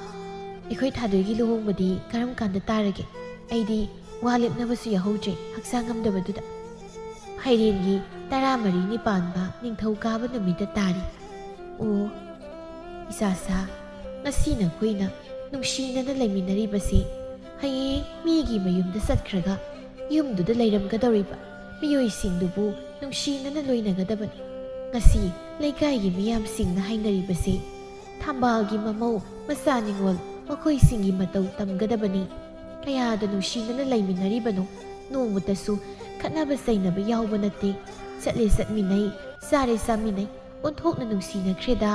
ꯑꯩꯈꯣꯏ ꯊꯥꯗꯣꯏꯒꯤ ꯂꯨꯍꯣꯡꯕꯗꯤ ꯀꯔꯝ ꯀꯥꯟꯗ ꯇꯥꯔꯒꯦ? ꯑꯩꯗꯤ ꯋꯥ ꯂꯦꯞꯅꯕꯁꯨ ꯌꯥꯍꯧꯗ꯭ꯔꯦ, ꯍꯛꯆꯥꯡ ꯉꯝꯗꯕꯗꯨꯗ꯫ ꯐꯩꯔꯦꯟꯒꯤ ꯇꯔꯥꯃꯔꯤꯅꯤ ꯄꯥꯟꯕ ꯅꯤꯡꯊꯧꯀꯥꯕ ꯅꯨꯃꯤꯠꯇ ꯇꯥꯔꯤ꯫ ꯑꯣ, ꯏꯆꯥꯁꯥ, ꯉꯁꯤ ꯅꯈꯣꯏꯅ ꯅꯨꯡꯁꯤꯅꯅ ꯂꯩꯃꯤꯟꯅꯔꯤꯕꯁꯤ ꯍꯌꯦꯡ ꯃꯤꯒꯤ ꯃꯌꯨꯝꯗ ꯆꯠꯈ꯭ꯔꯒ ꯌꯨꯝꯗꯨꯗ ꯂꯩꯔꯝꯒꯗꯧꯔꯤꯕ ꯃꯤꯑꯣꯏꯁꯤꯡꯗꯨꯕꯨ ꯅꯨꯡꯁꯤꯅꯅ ꯂꯣꯏꯅꯒꯗꯕꯅꯤ꯫ ꯉꯁꯤ ꯂꯩꯀꯥꯏꯒꯤ ꯃꯤꯌꯥꯝꯁꯤꯡꯅ ꯍꯥꯏꯅꯔꯤꯕꯁꯤ ꯊꯝꯕꯥꯜꯒꯤ ꯃꯃꯧ ꯃꯆꯥ ꯅꯤꯉꯣꯜ ꯃꯈꯣꯏꯁꯤꯡꯒꯤ ꯃꯇꯧ ꯇꯝꯒꯗꯕꯅꯤ꯫ ꯀꯌꯥꯗ ꯅꯨꯡꯁꯤꯅꯅ ꯂꯩꯃꯤꯟꯅꯔꯤꯕꯅꯣ, ꯅꯣꯡꯃꯇꯁꯨ ꯈꯠꯅꯕ ꯆꯩꯅꯕ ꯌꯥꯎꯕ ꯅꯠꯇꯦ꯫ ꯆꯠꯂꯦ ꯆꯠꯃꯤꯟꯅꯩ, ꯆꯥꯔꯦ ꯆꯥꯃꯤꯟꯅꯩ, ꯑꯣꯟꯊꯣꯛꯅ ꯅꯨꯡꯁꯤꯅꯈ꯭ꯔꯦꯗ꯫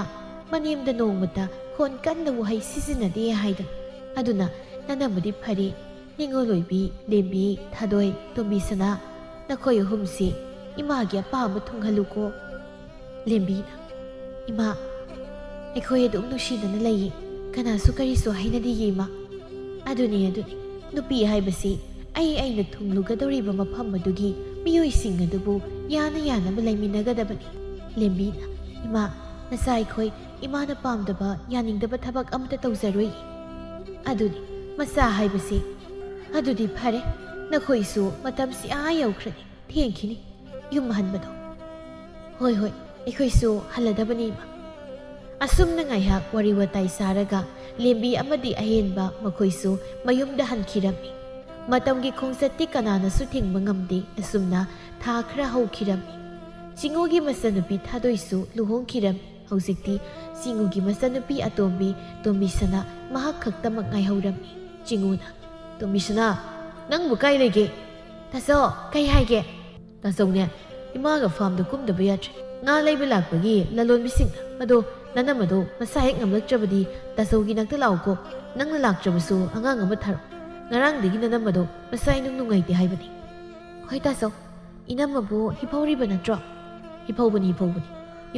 ꯃꯅꯦꯝꯗ ꯅꯣꯡꯃꯇ ꯈꯣꯟ ꯀꯟꯅ ꯋꯥꯍꯩ ꯁꯤꯖꯤꯟꯅꯗꯦ ꯍꯥꯏꯗꯅ꯫ ꯑꯗꯨꯅ ꯅꯅꯝꯕꯗꯤ ꯐꯔꯦ, ꯅꯤꯉꯣꯜ ꯑꯣꯏꯕꯤ, ꯂꯦꯝꯕꯤ, ꯊꯥꯗꯣꯏ, ꯇꯣꯝꯕꯤ ꯁꯅꯥ, ꯅꯈꯣꯏ ꯑꯍꯨꯝꯁꯤ ꯏꯃꯥꯒꯤ ꯑꯄꯥꯝꯕ ꯊꯨꯡꯍꯜꯂꯨꯀꯣ꯫" ꯂꯦꯝꯕꯤꯅ, "ꯏꯃꯥ, ꯑꯩꯈꯣꯏ ꯑꯗꯨꯝ ꯅꯨꯡꯁꯤꯅꯅ ꯂꯩꯌꯦ, ꯀꯅꯥꯁꯨ ꯀꯔꯤꯁꯨ ꯍꯥꯏꯅꯗꯤꯌꯦ ꯏꯃꯥ꯫ ꯑꯗꯨꯅꯦ, ꯑꯗꯨꯅꯦ, ꯅꯨꯄꯤ ꯍꯥꯏꯕꯁꯤ ꯑꯩ ꯑꯩꯅ ꯊꯨꯡꯂꯨꯒꯗꯧꯔꯤꯕ ꯃꯐꯝ ꯑꯗꯨꯒꯤ ꯃꯤꯑꯣꯏꯁꯤꯡ ꯑꯗꯨꯕꯨ ꯌꯥꯅ ꯌꯥꯅꯕ ꯂꯩꯃꯤꯟꯅꯒꯗꯕꯅꯤ꯫" ꯂꯦꯝꯕꯤꯅ, "ꯏꯃꯥ, ꯅꯆꯥ ꯑꯩꯈꯣꯏ ꯏꯃꯥꯅ ꯄꯥꯝꯗꯕ, ꯌꯥꯅꯤꯡꯗꯕ ꯊꯕꯛ ꯑꯃꯠꯇ ꯇꯧꯖꯔꯣꯏ꯫ ꯑꯗꯨꯅꯤ, ꯃꯆꯥ ꯍꯥꯏꯕꯁꯤ꯫ ꯑꯗꯨꯗꯤ ꯐꯔꯦ, ꯅꯈꯣꯏꯁꯨ ꯃꯇꯝꯁꯤ ꯑꯥ ꯌꯧꯈ꯭ꯔꯅꯤ, ꯊꯦꯡꯈꯤꯅꯤ ꯌꯨꯝ ꯍꯟꯕꯗꯣ꯫" "ꯍꯣꯏ, ꯍꯣꯏ, ꯑꯩꯈꯣꯏꯁꯨ ꯍꯜꯂꯗꯕꯅꯤ, ꯏꯃꯥ꯫" ꯑꯁꯨꯝꯅ ꯉꯥꯏꯍꯥꯛ ꯋꯥꯔꯤ ꯋꯥꯇꯥꯏ ꯁꯥꯔꯒ ꯂꯦꯝꯕꯤ ꯑꯃꯗꯤ ꯑꯍꯦꯟꯕ ꯃꯈꯣꯏꯁꯨ ꯃꯌꯨꯝꯗ ꯍꯟꯈꯤꯔꯝꯃꯤ꯫ ꯃꯇꯝꯒꯤ ꯈꯣꯡꯆꯠꯇꯤ ꯀꯅꯥꯅꯁꯨ ꯊꯤꯡꯕ ꯉꯝꯗꯦ꯫ ꯑꯁꯨꯝꯅ ꯊꯥ ꯈꯔ ꯍꯧꯈꯤꯔꯝꯃꯤ꯫ ꯆꯤꯉꯨꯒꯤ ꯃꯆꯟꯅꯨꯄꯤ ꯊꯥꯗꯣꯏꯁꯨ ꯂꯨꯍꯣꯡꯈꯤꯔꯝꯃꯤ꯫ ꯍꯧꯖꯤꯛꯇꯤ ꯆꯤꯉꯨꯒꯤ ꯃꯆꯟꯅꯨꯄꯤ ꯑꯇꯣꯝꯕꯤ ꯇꯣꯝꯕꯤꯁꯅꯥ ꯃꯍꯥꯛ ꯈꯛꯇꯃꯛ ꯉꯥꯏꯍꯧꯔꯝꯃꯤ꯫ ꯆꯤꯉꯨꯅ, "ꯇꯣꯝꯕꯤꯁꯅꯥ, ꯅꯪꯕꯨ ꯀꯥꯏ ꯂꯩꯒꯦ?" "ꯇꯥꯆꯧ, ꯀꯩ ꯍꯥꯏꯒꯦ?" "ꯇꯥꯆꯧꯅꯦ, ꯏꯃꯥꯒ ꯐꯥꯔꯝꯗ ꯀꯨꯝꯗꯕ ꯌꯥꯗ꯭ꯔꯦ꯫ ꯉꯥ ꯂꯩꯕ ꯂꯥꯛꯄꯒꯤ ꯂꯂꯣꯟꯕꯤꯁꯤꯡꯅ ꯃꯗꯣ ꯅꯅꯝ ꯑꯗꯣ ꯃꯁꯥ ꯍꯦꯛ ꯉꯝꯂꯛꯇ꯭ꯔꯕꯗꯤ ꯇꯥꯆꯧꯒꯤ ꯅꯥꯛꯇ ꯂꯥꯛꯎꯀꯣ꯫ ꯅꯪꯅ ꯂꯥꯛꯇ꯭ꯔꯕꯁꯨ ꯑꯉꯥꯡ ꯑꯃ ꯊꯥꯔꯛꯑꯣ꯫ ꯉꯔꯥꯡꯗꯒꯤ ꯅꯅꯝ ꯑꯗꯣ ꯃꯁꯥ ꯏꯅꯨꯡ ꯅꯨꯡꯉꯥꯏꯇꯦ ꯍꯥꯏꯕꯅꯤ꯫" "ꯍꯣꯏ ꯇꯥꯆꯧ, "ꯏꯅꯝꯃꯕꯨ ꯍꯤꯐꯧꯔꯤꯕ ꯅꯠꯇ꯭ꯔꯣ?" "ꯍꯤꯐꯧꯕꯅꯤ, ꯍꯤꯐꯧꯕꯅꯤ꯫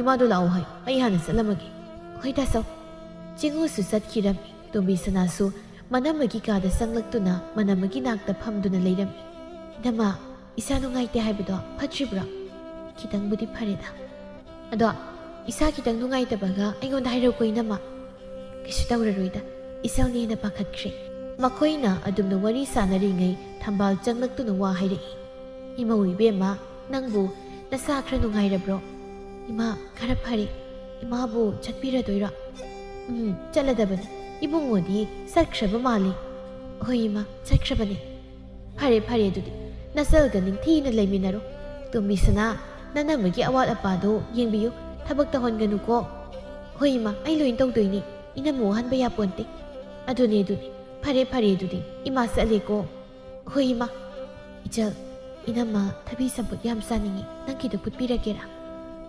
ꯏꯃꯥꯗꯣ ꯂꯥꯛꯑꯣ ꯍꯥꯏ, ꯑꯩ ꯍꯥꯟꯅ ꯆꯠꯂꯝꯃꯒꯦ꯫" "ꯍꯣꯏ ꯇꯥꯆꯧ꯫" ꯆꯤꯡꯉꯨꯁꯨ ꯆꯠꯈꯤꯔꯝꯃꯤ꯫ ꯇꯣꯝꯕꯤ ꯁꯅꯥꯁꯨ ꯃꯅꯝꯃꯒꯤ ꯀꯥꯗ ꯆꯪꯂꯛꯇꯨꯅ ꯃꯅꯝꯃꯒꯤ ꯅꯥꯛꯇ ꯐꯝꯗꯨꯅ ꯂꯩꯔꯝꯃꯤ꯫ "ꯏꯅꯝꯃ, ꯏꯁꯥ ꯅꯨꯡꯉꯥꯏꯇꯦ ꯍꯥꯏꯕꯗꯣ ꯐꯠꯇ꯭ꯔꯤꯕ꯭ꯔꯣ?" "ꯈꯤꯇꯪꯕꯨꯗꯤ ꯐꯔꯦꯗ꯫ ꯑꯗꯣ ꯏꯁꯥ ꯈꯤꯇꯪ ꯅꯨꯡꯉꯥꯏꯇꯕꯒ ꯑꯩꯉꯣꯟꯗ ꯍꯥꯏꯔꯛꯎꯀꯣ ꯏꯅꯝꯃ꯫" "ꯀꯩꯁꯨ ꯇꯧꯔꯔꯣꯏꯗ, ꯏꯆꯧꯅ ꯍꯦꯟꯅ ꯄꯥꯈꯠꯈ꯭ꯔꯦ꯫" ꯃꯈꯣꯏꯅ ꯑꯗꯨꯝꯅ ꯋꯥꯔꯤ ꯁꯥꯟꯅꯔꯤꯉꯩ ꯊꯝꯕꯥꯜ ꯆꯪꯂꯛꯇꯨꯅ ꯋꯥ ꯍꯥꯏꯔꯛꯏ꯫ "ꯏꯃꯧ ꯏꯕꯦꯝꯃ, ꯅꯪꯕꯨ ꯅꯁꯥ ꯈꯔ ꯅꯨꯡꯉꯥꯏꯔꯕ꯭ꯔꯣ?" "ꯏꯃꯥ, ꯈꯔ ꯐꯔꯦ꯫" "ꯏꯃꯥꯕꯨ ꯆꯠꯄꯤꯔꯗꯣꯏꯔꯣ?" "ꯎꯝ, ꯆꯠꯂꯗꯕꯅꯤ꯫ ꯏꯕꯨꯡꯉꯣꯗꯤ ꯆꯠꯈ꯭ꯔꯕ ꯃꯥꯜꯂꯤ꯫" "ꯍꯣꯏ ꯏꯃꯥ, ꯆꯠꯈ꯭ꯔꯕꯅꯤ꯫" "ꯐꯔꯦ, ꯐꯔꯦ, ꯑꯗꯨꯗꯤ ꯅꯆꯜꯒ ꯅꯤꯡꯊꯤꯅ ꯂꯩꯃꯤꯟꯅꯔꯣ꯫ ꯇꯣꯝꯕꯤꯁꯅꯥ, ꯅꯅꯝꯃꯒꯤ ꯑꯋꯥꯠ ꯑꯄꯥꯗꯣ ꯌꯦꯡꯕꯤꯌꯨ, ꯊꯕꯛ ꯇꯧꯍꯟꯒꯅꯨꯀꯣ꯫" "ꯍꯣꯏ ꯏꯃꯥ, ꯑꯩ ꯂꯣꯏ ꯇꯧꯗꯣꯏꯅꯤ, ꯏꯅꯝꯃ ꯋꯥꯍꯟꯕ ꯌꯥꯄꯣꯟꯇꯦ꯫" "ꯑꯗꯨꯅꯦ, ꯑꯗꯨꯅꯦ, ꯐꯔꯦ, ꯐꯔꯦ, ꯑꯗꯨꯗꯤ ꯏꯃꯥ ꯆꯠꯂꯦꯀꯣ꯫" "ꯍꯣꯏ ꯏꯃꯥ꯫" "ꯏꯆꯜ, ꯏꯅꯝꯃ ꯊꯕꯤ ꯆꯝꯐꯨꯠ ꯌꯥꯝ ꯆꯥꯅꯤꯡꯉꯤ, ꯅꯪꯒꯤꯗ ꯐꯨꯠꯄꯤꯔꯒꯦꯔꯥ?"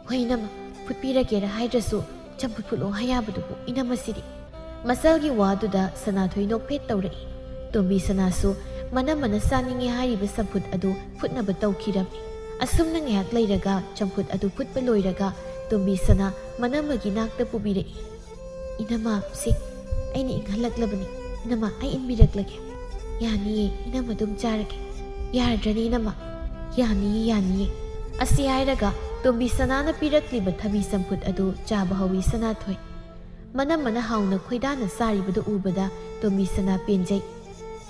"ꯍꯣꯏ ꯏꯅꯝꯃ, ꯐꯨꯠꯄꯤꯔꯒꯦꯔꯥ ꯍꯥꯏꯗ꯭ꯔꯁꯨ ꯆꯝꯐꯨꯠ ꯐꯨꯠꯂꯣ ꯍꯥꯏ ꯌꯥꯕꯗꯨꯕꯨ ꯏꯅꯝꯃꯁꯤꯗꯤ꯫" ꯃꯆꯜꯒꯤ ꯋꯥꯗꯨꯗ ꯁꯅꯥꯊꯣꯏ ꯅꯣꯛꯐꯦꯠ ꯇꯧꯔꯛꯏ꯫ ꯇꯣꯝꯕꯤ ꯁꯅꯥꯁꯨ ꯃꯅꯝꯃꯅ ꯆꯥꯅꯤꯡꯉꯦ ꯍꯥꯏꯔꯤꯕ ꯆꯝꯐꯨꯠ ꯑꯗꯨ ꯐꯨꯠꯅꯕ ꯇꯧꯈꯤꯔꯝꯃꯤ꯫ ꯑꯁꯨꯝꯅ ꯉꯥꯏꯍꯥꯛ ꯂꯩꯔꯒ ꯆꯝꯐꯨꯠ ꯑꯗꯨ ꯐꯨꯠꯄ ꯂꯣꯏꯔꯒ ꯇꯣꯝꯕꯤ ꯁꯅꯥ ꯃꯅꯝꯃꯒꯤ ꯅꯥꯛꯇ ꯄꯨꯕꯤꯔꯛꯏ꯫ "ꯏꯅꯝꯃ, ꯁꯤ ꯑꯩꯅ ꯏꯪꯍꯜꯂꯛꯂꯕꯅꯤ꯫ ꯏꯅꯝꯃ, ꯑꯩ ꯏꯟꯕꯤꯔꯛꯂꯒꯦ꯫" "ꯌꯥꯅꯤꯌꯦ, ꯏꯅꯝꯃ ꯑꯗꯨꯝ ꯆꯥꯔꯒꯦ꯫" "ꯌꯥꯔꯗ꯭ꯔꯅꯦ ꯏꯅꯝꯃ?" "ꯌꯥꯅꯤꯌꯦ, ꯌꯥꯅꯤꯌꯦ꯫" ꯑꯁꯤ ꯍꯥꯏꯔꯒ ꯇꯣꯝꯕꯤ ꯁꯅꯥꯅ ꯄꯤꯔꯛꯂꯤꯕ ꯊꯕꯤ ꯆꯝꯐꯨꯠ ꯑꯗꯨ ꯆꯥꯕ ꯍꯧꯏ ꯁꯅꯥꯊꯣꯏ꯫ ꯃꯅꯝꯃꯅ ꯍꯥꯎꯅ ꯈꯣꯏꯗꯥꯅ ꯆꯥꯔꯤꯕꯗꯨ ꯎꯕꯗ ꯇꯣꯝꯕꯤ ꯁꯅꯥ ꯄꯦꯟꯖꯩ꯫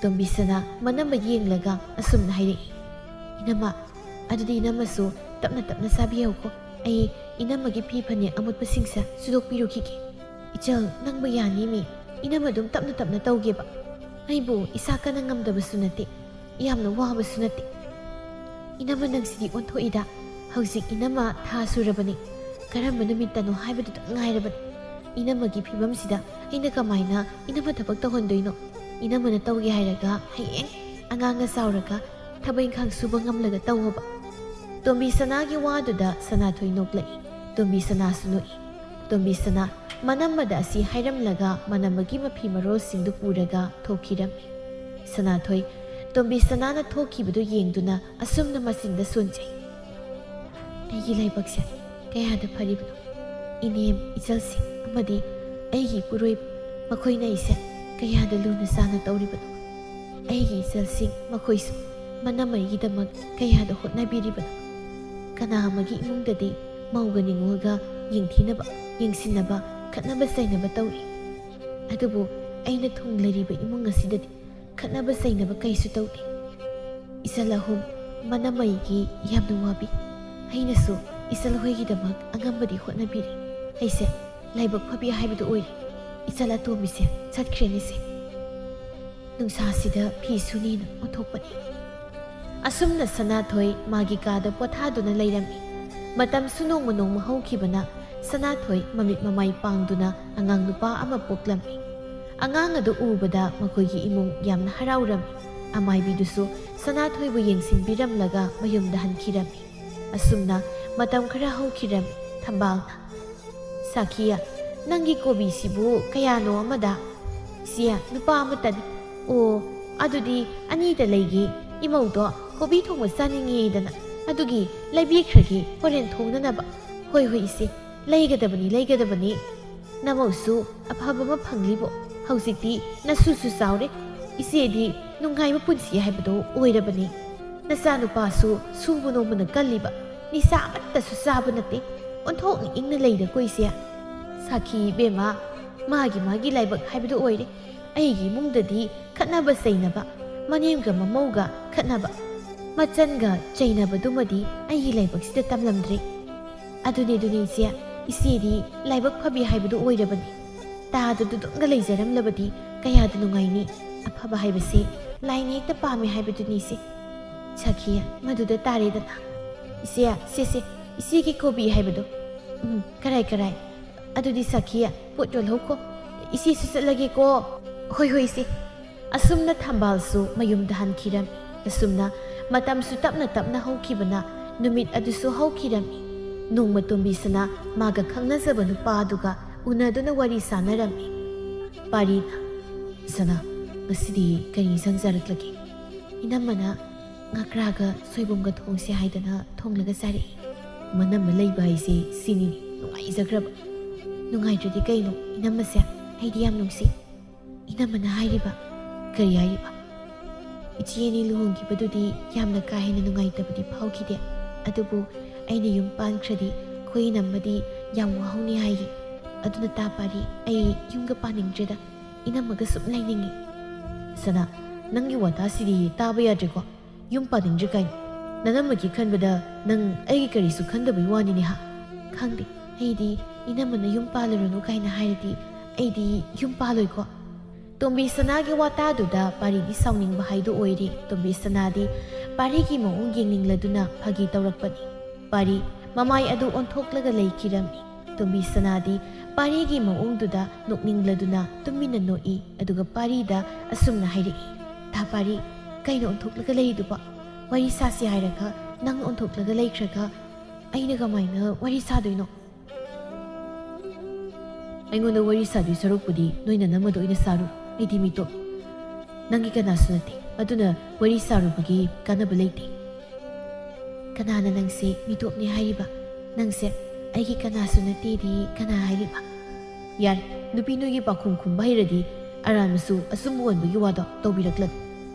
ꯇꯣꯝꯕꯤ ꯁꯅꯥ ꯃꯅꯝꯃ ꯌꯦꯡꯂꯒ ꯑꯁꯨꯝꯅ ꯍꯥꯏꯔꯛꯏ, "ꯏꯅꯝꯃ, ꯑꯗꯨꯗꯤ ꯏꯅꯝꯃꯁꯨ ꯇꯞꯅ ꯇꯞꯅ ꯆꯥꯕꯤꯌꯨꯀꯣ꯫ ꯑꯩ ꯏꯅꯝꯃꯒꯤ ꯐꯤ ꯐꯅꯦꯛ ꯑꯃꯣꯠꯄꯁꯤꯡꯁꯦ ꯁꯨꯗꯣꯛꯄꯤꯔꯨꯈꯤꯒꯦ꯫" "ꯏꯆꯜ, ꯅꯪꯕꯨ ꯌꯥꯅꯤꯃꯤ꯫ ꯏꯅꯝꯃ ꯑꯗꯨꯝ ꯇꯞꯅ ꯇꯞꯅ ꯇꯧꯒꯦꯕ꯫ ꯑꯩꯕꯨ ꯏꯁꯥ ꯀꯟꯅ ꯉꯝꯗꯕꯁꯨ ꯅꯠꯇꯦ, ꯌꯥꯝꯅ ꯋꯥꯕꯁꯨ ꯅꯠꯇꯦ꯫" "ꯏꯅꯝꯃ, ꯅꯪꯁꯤꯗꯤ ꯑꯣꯟꯊꯣꯛꯏꯗ꯫ ꯍꯧꯖꯤꯛ ꯏꯅꯝꯃ ꯊꯥ ꯁꯨꯔꯕꯅꯤ꯫ ꯀꯔꯝꯕ ꯅꯨꯃꯤꯠꯇꯅꯣ ꯍꯥꯏꯕꯗꯨꯗ ꯉꯥꯏꯔꯕꯅꯤ꯫ ꯏꯅꯝꯃꯒꯤ ꯐꯤꯕꯝꯁꯤꯗ ꯑꯩꯅ ꯀꯃꯥꯏꯅ ꯏꯅꯝꯃ ꯊꯕꯛ ꯇꯧꯍꯟꯗꯣꯏꯅꯣ? ꯏꯅꯝꯃꯅ ꯇꯧꯒꯦ ꯍꯥꯏꯔꯒ ꯍꯌꯦꯡ ꯑꯉꯥꯡꯒ ꯆꯥꯎꯔꯒ ꯊꯕꯛ ꯏꯪꯈꯥꯡ ꯁꯨꯕ ꯉꯝꯂꯒ ꯇꯧꯑꯣꯕ꯫" ꯇꯣꯝꯕꯤ ꯁꯅꯥꯒꯤ ꯋꯥꯗꯨꯗ ꯁꯅꯥꯊꯣꯏ ꯅꯣꯛꯂꯛꯏ꯫ ꯇꯣꯝꯕꯤ ꯁꯅꯥꯁꯨ ꯅꯣꯛꯏ꯫ ꯇꯣꯝꯕꯤ ꯁꯅꯥ ꯃꯅꯝꯃꯗ ꯑꯁꯤ ꯍꯥꯏꯔꯝꯂꯒ ꯃꯅꯝꯃꯒꯤ ꯃꯐꯤ ꯃꯔꯣꯜꯁꯤꯡꯗꯨ ꯄꯨꯔꯒ ꯊꯣꯛꯈꯤꯔꯝꯃꯤ꯫ ꯁꯅꯥꯊꯣꯏ ꯇꯣꯝꯕꯤ ꯁꯅꯥꯅ ꯊꯣꯛꯈꯤꯕꯗꯨ ꯌꯦꯡꯗꯨꯅ ꯑꯁꯨꯝꯅ ꯃꯆꯤꯟꯗ ꯁꯣꯟꯖꯩ꯫ ꯑꯩꯒꯤ ꯂꯥꯏꯕꯛꯁꯦ ꯀꯌꯥꯗ ꯐꯔꯤꯕꯅꯣ꯫ ꯏꯅꯦꯝ ꯏꯆꯜꯁꯤꯡ ꯑꯃꯗꯤ ꯑꯩꯒꯤ ꯏꯄꯨꯔꯣꯏꯕ, ꯃꯈꯣꯏꯅ ꯑꯩꯁꯦ ꯀꯌꯥꯗ ꯂꯨꯅ ꯆꯥꯟꯅ ꯇꯧꯔꯤꯕꯅꯣ꯫ ꯑꯩꯒꯤ ꯏꯆꯜꯁꯤꯡ ꯃꯈꯣꯏꯁꯨ ꯃꯅꯝꯃꯩꯒꯤꯗꯃꯛ ꯀꯌꯥꯗ ꯍꯣꯠꯅꯕꯤꯔꯤꯕꯅꯣ꯫ ꯀꯅꯥ ꯑꯃꯒꯤ ꯏꯃꯨꯡꯗꯗꯤ ꯃꯧꯒ ꯅꯤꯉꯣꯜꯒ ꯌꯦꯡꯊꯤꯅꯕ, ꯌꯦꯡꯁꯤꯟꯅꯕ, ꯈꯠꯅꯕ ꯆꯩꯅꯕ ꯇꯧꯏ꯫ ꯑꯗꯨꯕꯨ ꯑꯩꯅ ꯊꯨꯡꯂꯔꯤꯕ ꯏꯃꯨꯡ ꯑꯁꯤꯗꯗꯤ ꯈꯠꯅꯕ ꯆꯩꯅꯕ ꯀꯩꯁꯨ ꯇꯧꯗꯦ꯫ ꯏꯆꯜ ꯑꯍꯨꯝ ꯃꯅꯝꯃꯩꯒꯤ ꯌꯥꯝꯅ ꯋꯥꯕꯤ꯫ ꯑꯩꯅꯁꯨ ꯏꯆꯜ ꯍꯣꯏꯒꯤꯗꯃꯛ ꯑꯉꯝꯕꯗꯤ ꯍꯣꯠꯅꯕꯤꯔꯤ꯫ ꯑꯩꯁꯦ ꯂꯥꯏꯕꯛ ꯐꯕꯤ ꯍꯥꯏꯕꯗꯨ ꯑꯣꯏꯔꯦ꯫ ꯏꯆꯜ ꯑꯇꯣꯝꯕꯤꯁꯦ ꯆꯠꯈ꯭ꯔꯦꯅꯦꯁꯦ꯫ ꯅꯨꯡꯁꯥꯁꯤꯗ ꯐꯤ ꯁꯨꯅꯦꯅ ꯑꯣꯟꯊꯣꯛꯄꯅꯤ꯫ ꯑꯁꯨꯝꯅ ꯁꯅꯥꯊꯣꯏ ꯃꯥꯒꯤ ꯀꯥꯗ ꯄꯣꯊꯥꯗꯨꯅ ꯂꯩꯔꯝꯃꯤ꯫ ꯃꯇꯝꯁꯨ ꯅꯣꯡꯃ ꯅꯣꯡꯃ ꯍꯧꯈꯤꯕꯅ ꯁꯅꯥꯊꯣꯏ ꯃꯃꯤꯠ ꯃꯃꯥꯏ ꯄꯥꯡꯗꯨꯅ ꯑꯉꯥꯡ ꯅꯨꯄꯥ ꯑꯃ ꯄꯣꯛꯂꯝꯃꯤ꯫ ꯑꯉꯥꯡ ꯑꯗꯨ ꯎꯕꯗ ꯃꯈꯣꯏꯒꯤ ꯏꯃꯨꯡ ꯌꯥꯝꯅ ꯍꯔꯥꯎꯔꯝꯃꯤ꯫ ꯑꯃꯥꯏꯕꯤꯗꯨꯁꯨ ꯁꯅꯥꯊꯣꯏꯕꯨ ꯌꯦꯡꯁꯤꯟꯕꯤꯔꯝꯂꯒ ꯃꯌꯨꯝꯗ ꯍꯟꯈꯤꯔꯝꯃꯤ꯫ ꯑꯁꯨꯝꯅ ꯃꯇꯝ ꯈꯔ ꯍꯧꯈꯤꯔꯝꯃꯤ꯫ ꯊꯝꯕꯥꯜꯅ, "ꯁꯥꯈꯤꯌꯥ, ꯅꯪꯒꯤ ꯀꯣꯕꯤꯁꯤꯕꯨ ꯀꯌꯥꯅꯣ ꯑꯃꯗ?" "ꯏꯆꯦ, ꯂꯨꯄꯥ ꯑꯃꯇꯅꯤ꯫" "ꯑꯣ, ꯑꯗꯨꯗꯤ ꯑꯅꯤꯗ ꯂꯩꯒꯦ꯫ ꯏꯃꯧꯗꯣ ꯀꯣꯕꯤ ꯊꯣꯡꯕ ꯆꯥꯅꯤꯡꯉꯦꯗꯅ꯫ ꯑꯗꯨꯒꯤ ꯂꯩꯕꯤꯈ꯭ꯔꯒꯦ, ꯍꯣꯔꯦꯟ ꯊꯣꯡꯅꯅꯕ꯫" "ꯍꯣꯏ, ꯍꯣꯏ, ꯏꯆꯦ, ꯂꯩꯒꯗꯕꯅꯤ, ꯂꯩꯒꯗꯕꯅꯤ꯫ ꯅꯃꯧꯁꯨ ꯑꯐꯕ ꯑꯃ ꯐꯪꯂꯤꯕꯣ꯫ ꯍꯧꯖꯤꯛꯇꯤ ꯅꯁꯨꯁꯨ ꯆꯥꯎꯔꯦ꯫ ꯏꯆꯦꯗꯤ ꯅꯨꯡꯉꯥꯏꯕ ꯄꯨꯟꯁꯤ ꯍꯥꯏꯕꯗꯣ ꯑꯣꯏꯔꯕꯅꯤ꯫ ꯅꯆꯥꯅꯨꯄꯥꯁꯨ ꯁꯨꯕ ꯅꯣꯝꯕꯅ ꯀꯜꯂꯤꯕ, ꯅꯤꯁꯥ ꯑꯃꯠꯇꯁꯨ ꯆꯥꯕ ꯅꯠꯇꯦ꯫ ꯑꯣꯟꯊꯣꯛꯅ ꯏꯪꯅ ꯂꯩꯔꯀꯣ ꯏꯆꯦ꯫" "ꯁꯥꯈꯤ ꯏꯕꯦꯝꯃ, ꯃꯥꯒꯤ ꯃꯥꯒꯤ ꯂꯥꯏꯕꯛ ꯍꯥꯏꯕꯗꯨ ꯑꯣꯏꯔꯦ꯫ ꯑꯩꯒꯤ ꯏꯃꯨꯡꯗꯗꯤ ꯈꯠꯅꯕ ꯆꯩꯅꯕ, ꯃꯅꯦꯝꯒ ꯃꯃꯧꯒ ꯈꯠꯅꯕ, ꯃꯆꯟꯒ ꯆꯩꯅꯕꯗꯨꯃꯗꯤ ꯑꯩꯒꯤ ꯂꯥꯏꯕꯛꯁꯤꯗ ꯇꯝꯂꯝꯗ꯭ꯔꯦ꯫" "ꯑꯗꯨꯅꯦ, ꯑꯗꯨꯅꯦ ꯏꯆꯦ, ꯏꯆꯦꯗꯤ ꯂꯥꯏꯕꯛ ꯐꯕꯤ ꯍꯥꯏꯕꯗꯨ ꯑꯣꯏꯔꯕꯅꯤ꯫ ꯇꯥꯗꯨꯗꯨꯗꯨꯝꯒ ꯂꯩꯖꯔꯝꯂꯕꯗꯤ ꯀꯌꯥꯗ ꯅꯨꯡꯉꯥꯏꯅꯤ꯫ ꯑꯐꯕ ꯍꯥꯏꯕꯁꯦ ꯂꯥꯏꯅ ꯍꯦꯛꯇ ꯄꯥꯝꯃꯦ ꯍꯥꯏꯕꯗꯨꯅꯤ ꯏꯆꯦ꯫" "ꯁꯥꯈꯤ, ꯃꯗꯨꯗ ꯇꯥꯔꯦꯗꯅ꯫ ꯏꯆꯦ, ꯁꯦ, ꯁꯦ, ꯏꯆꯦꯒꯤ ꯀꯣꯕꯤ ꯍꯥꯏꯕꯗꯣ꯫ ꯎꯝ, ꯀꯔꯥꯏ, ꯀꯔꯥꯏ? ꯑꯗꯨꯗꯤ ꯁꯥꯈꯤ, ꯄꯣꯠ ꯌꯣꯜꯍꯧꯈꯣ꯫ ꯏꯆꯦꯁꯨ ꯆꯠꯂꯒꯦꯀꯣ꯫" "ꯍꯣꯏ, ꯍꯣꯏ, ꯏꯆꯦ꯫" ꯑꯁꯨꯝꯅ ꯊꯝꯕꯥꯜꯁꯨ ꯃꯌꯨꯝꯗ ꯍꯟꯈꯤꯔꯝꯃꯤ꯫ ꯑꯁꯨꯝꯅ ꯃꯇꯝꯁꯨ ꯇꯞꯅ ꯇꯞꯅ ꯍꯧꯈꯤꯕꯅ ꯅꯨꯃꯤꯠ ꯑꯗꯨꯁꯨ ꯍꯧꯈꯤꯔꯝꯃꯤ꯫ ꯅꯣꯡꯃ ꯇꯣꯝꯕꯤꯁꯅꯥ ꯃꯥꯒ ꯈꯪꯅꯖꯕ ꯅꯨꯄꯥ ꯑꯗꯨꯒ ꯎꯅꯗꯨꯅ ꯋꯥꯔꯤ ꯁꯥꯟꯅꯔꯝꯃꯤ꯫ ꯄꯥꯔꯤꯅ, "ꯁꯅꯥ, ꯉꯁꯤꯗꯤ ꯀꯔꯤ ꯏꯟꯁꯥꯡ ꯆꯥꯔꯛꯂꯒꯦ?" ꯏꯅꯝꯃꯅ ꯉꯀ꯭ꯔꯥꯒ ꯁꯣꯏꯕꯨꯝꯒ ꯊꯣꯡꯁꯦ ꯍꯥꯏꯗꯅ ꯊꯣꯡꯂꯒ ꯆꯥꯔꯛꯏ꯫ ꯃꯅꯝꯃ ꯂꯩꯕ ꯍꯥꯏꯁꯦ ꯁꯤꯅꯤꯅꯦ ꯅꯨꯡꯉꯥꯏꯖꯈ꯭ꯔꯕ꯫ ꯅꯨꯡꯉꯥꯏꯇ꯭ꯔꯗꯤ ꯀꯩꯅꯣ ꯏꯅꯝꯃꯁꯦ? ꯑꯩꯗꯤ ꯌꯥꯝ ꯅꯨꯡꯁꯤ꯫ ꯏꯅꯝꯃꯅ ꯍꯥꯏꯔꯤꯕ꯫ ꯀꯔꯤ ꯍꯥꯏꯔꯤꯕ? ꯏꯆꯦ ꯑꯅꯤ ꯂꯨꯍꯣꯡꯈꯤꯕꯗꯨꯗꯤ ꯌꯥꯝꯅ ꯀꯥ ꯍꯦꯟꯅ ꯅꯨꯡꯉꯥꯏꯇꯕꯗꯤ ꯐꯥꯎꯈꯤꯗꯦ꯫ ꯑꯗꯨꯕꯨ ꯑꯩꯅ ꯌꯨꯝ ꯄꯥꯟꯈ꯭ꯔꯗꯤ ꯑꯩꯈꯣꯏ ꯏꯅꯝꯃꯗꯤ ꯌꯥꯝ ꯋꯥꯍꯧꯅꯤ ꯍꯥꯏꯌꯦ꯫ ꯑꯗꯨꯅ ꯇꯥ ꯄꯥꯔꯤ, ꯑꯩ ꯌꯨꯝꯒ ꯄꯥꯅꯤꯡꯗ꯭ꯔꯦꯗ꯫ ꯏꯅꯝꯃꯒ ꯁꯨꯝ ꯂꯩꯅꯤꯡꯉꯤ꯫ ꯁꯅꯥ, ꯅꯪꯒꯤ ꯋꯥꯇꯥꯁꯤꯗꯤ ꯇꯥꯕ ꯌꯥꯗ꯭ꯔꯦꯀꯣ꯫ ꯌꯨꯝ ꯄꯥꯅꯤꯡꯗ꯭ꯔꯦ ꯀꯥꯏꯅ꯫ ꯅꯅꯝꯃꯒꯤ ꯈꯟꯕꯗ ꯅꯪ ꯑꯩꯒꯤ ꯀꯔꯤꯁꯨ ꯈꯟꯗꯕꯩ ꯋꯥꯅꯤꯅꯦ ꯍꯥ? ꯈꯪꯗꯦ, ꯑꯩꯗꯤ ꯏꯅꯝꯃꯅ ꯌꯨꯝ ꯄꯥꯜꯂꯨꯔꯅꯨ ꯀꯥꯏꯅ ꯍꯥꯏꯔꯗꯤ ꯑꯩꯗꯤ ꯌꯨꯝ ꯄꯥꯜꯂꯣꯏꯀꯣ꯫ ꯇꯣꯝꯕꯤ ꯁꯅꯥꯒꯤ ꯋꯥꯇꯥꯗꯨꯗ ꯄꯥꯔꯤꯗꯤ ꯁꯥꯎꯅꯤꯡꯕ ꯍꯥꯏꯗꯨ ꯑꯣꯏꯔꯦ꯫ ꯇꯣꯝꯕꯤ ꯁꯅꯥꯗꯤ ꯄꯥꯔꯤꯒꯤ ꯃꯑꯣꯡ ꯌꯦꯡꯅꯤꯡꯂꯗꯨꯅ ꯐꯥꯒꯤ ꯇꯧꯔꯛꯄꯅꯤ꯫ ꯄꯥꯔꯤ ꯃꯃꯥꯏ ꯑꯗꯨ ꯑꯣꯟꯊꯣꯛꯂꯒ ꯂꯩꯈꯤꯔꯝꯃꯤ꯫ ꯇꯣꯝꯕꯤ ꯁꯅꯥꯗꯤ ꯄꯥꯔꯤꯒꯤ ꯃꯑꯣꯡꯗꯨꯗ ꯅꯣꯛꯅꯤꯡꯂꯗꯨꯅ ꯇꯨꯃꯤꯟꯅ ꯅꯣꯛꯏ, ꯑꯗꯨꯒ ꯄꯥꯔꯤꯗ ꯑꯁꯨꯝꯅ ꯍꯥꯏꯔꯛꯏ, "ꯇꯥ ꯄꯥꯔꯤ, ꯀꯩꯅꯣ ꯑꯣꯟꯊꯣꯛꯂꯒ ꯂꯩꯔꯤꯗꯨꯕꯣ? ꯋꯥꯔꯤ ꯁꯥꯁꯤ ꯍꯥꯏꯔꯒ ꯅꯪ ꯑꯣꯟꯊꯣꯛꯂꯒ ꯂꯩꯈ꯭ꯔꯒ ꯑꯩꯅ ꯀꯃꯥꯏꯅ ꯋꯥꯔꯤ ꯁꯥꯗꯣꯏꯅꯣ?" "ꯑꯩꯉꯣꯟꯗ ꯋꯥꯔꯤ ꯁꯥꯗꯣꯏ ꯁꯔꯨꯛꯄꯨꯗꯤ ꯅꯣꯏ ꯅꯅꯝꯃꯗ ꯑꯣꯏꯅ ꯁꯥꯔꯨ꯫ ꯑꯩꯗꯤ ꯃꯤꯇꯣꯞ, ꯅꯪꯒꯤ ꯀꯅꯥꯁꯨ ꯅꯠꯇꯦ, ꯑꯗꯨꯅ ꯋꯥꯔꯤ ꯁꯥꯔꯨꯕꯒꯤ ꯀꯥꯟꯅꯕ ꯂꯩꯇꯦ꯫" "ꯀꯅꯥꯅ ꯅꯪꯁꯦ ꯃꯤꯇꯣꯞꯅꯤ ꯍꯥꯏꯔꯤꯕ? ꯅꯪꯁꯦ ꯑꯩꯒꯤ ꯀꯅꯥꯁꯨ ꯅꯠꯇꯦꯗꯤ ꯀꯅꯥ ꯍꯥꯏꯔꯤꯕ?" "ꯌꯥꯔꯦ, ꯅꯨꯄꯤ ꯅꯣꯏꯒꯤ ꯄꯥꯎꯈꯨꯝ ꯈꯨꯝꯕ ꯍꯩꯔꯗꯤ ꯑꯔꯥꯟꯕꯁꯨ ꯑꯆꯨꯝꯕ ꯑꯣꯟꯕꯒꯤ ꯋꯥꯗꯣ ꯇꯧꯕꯤꯔꯛꯂꯅꯨ꯫"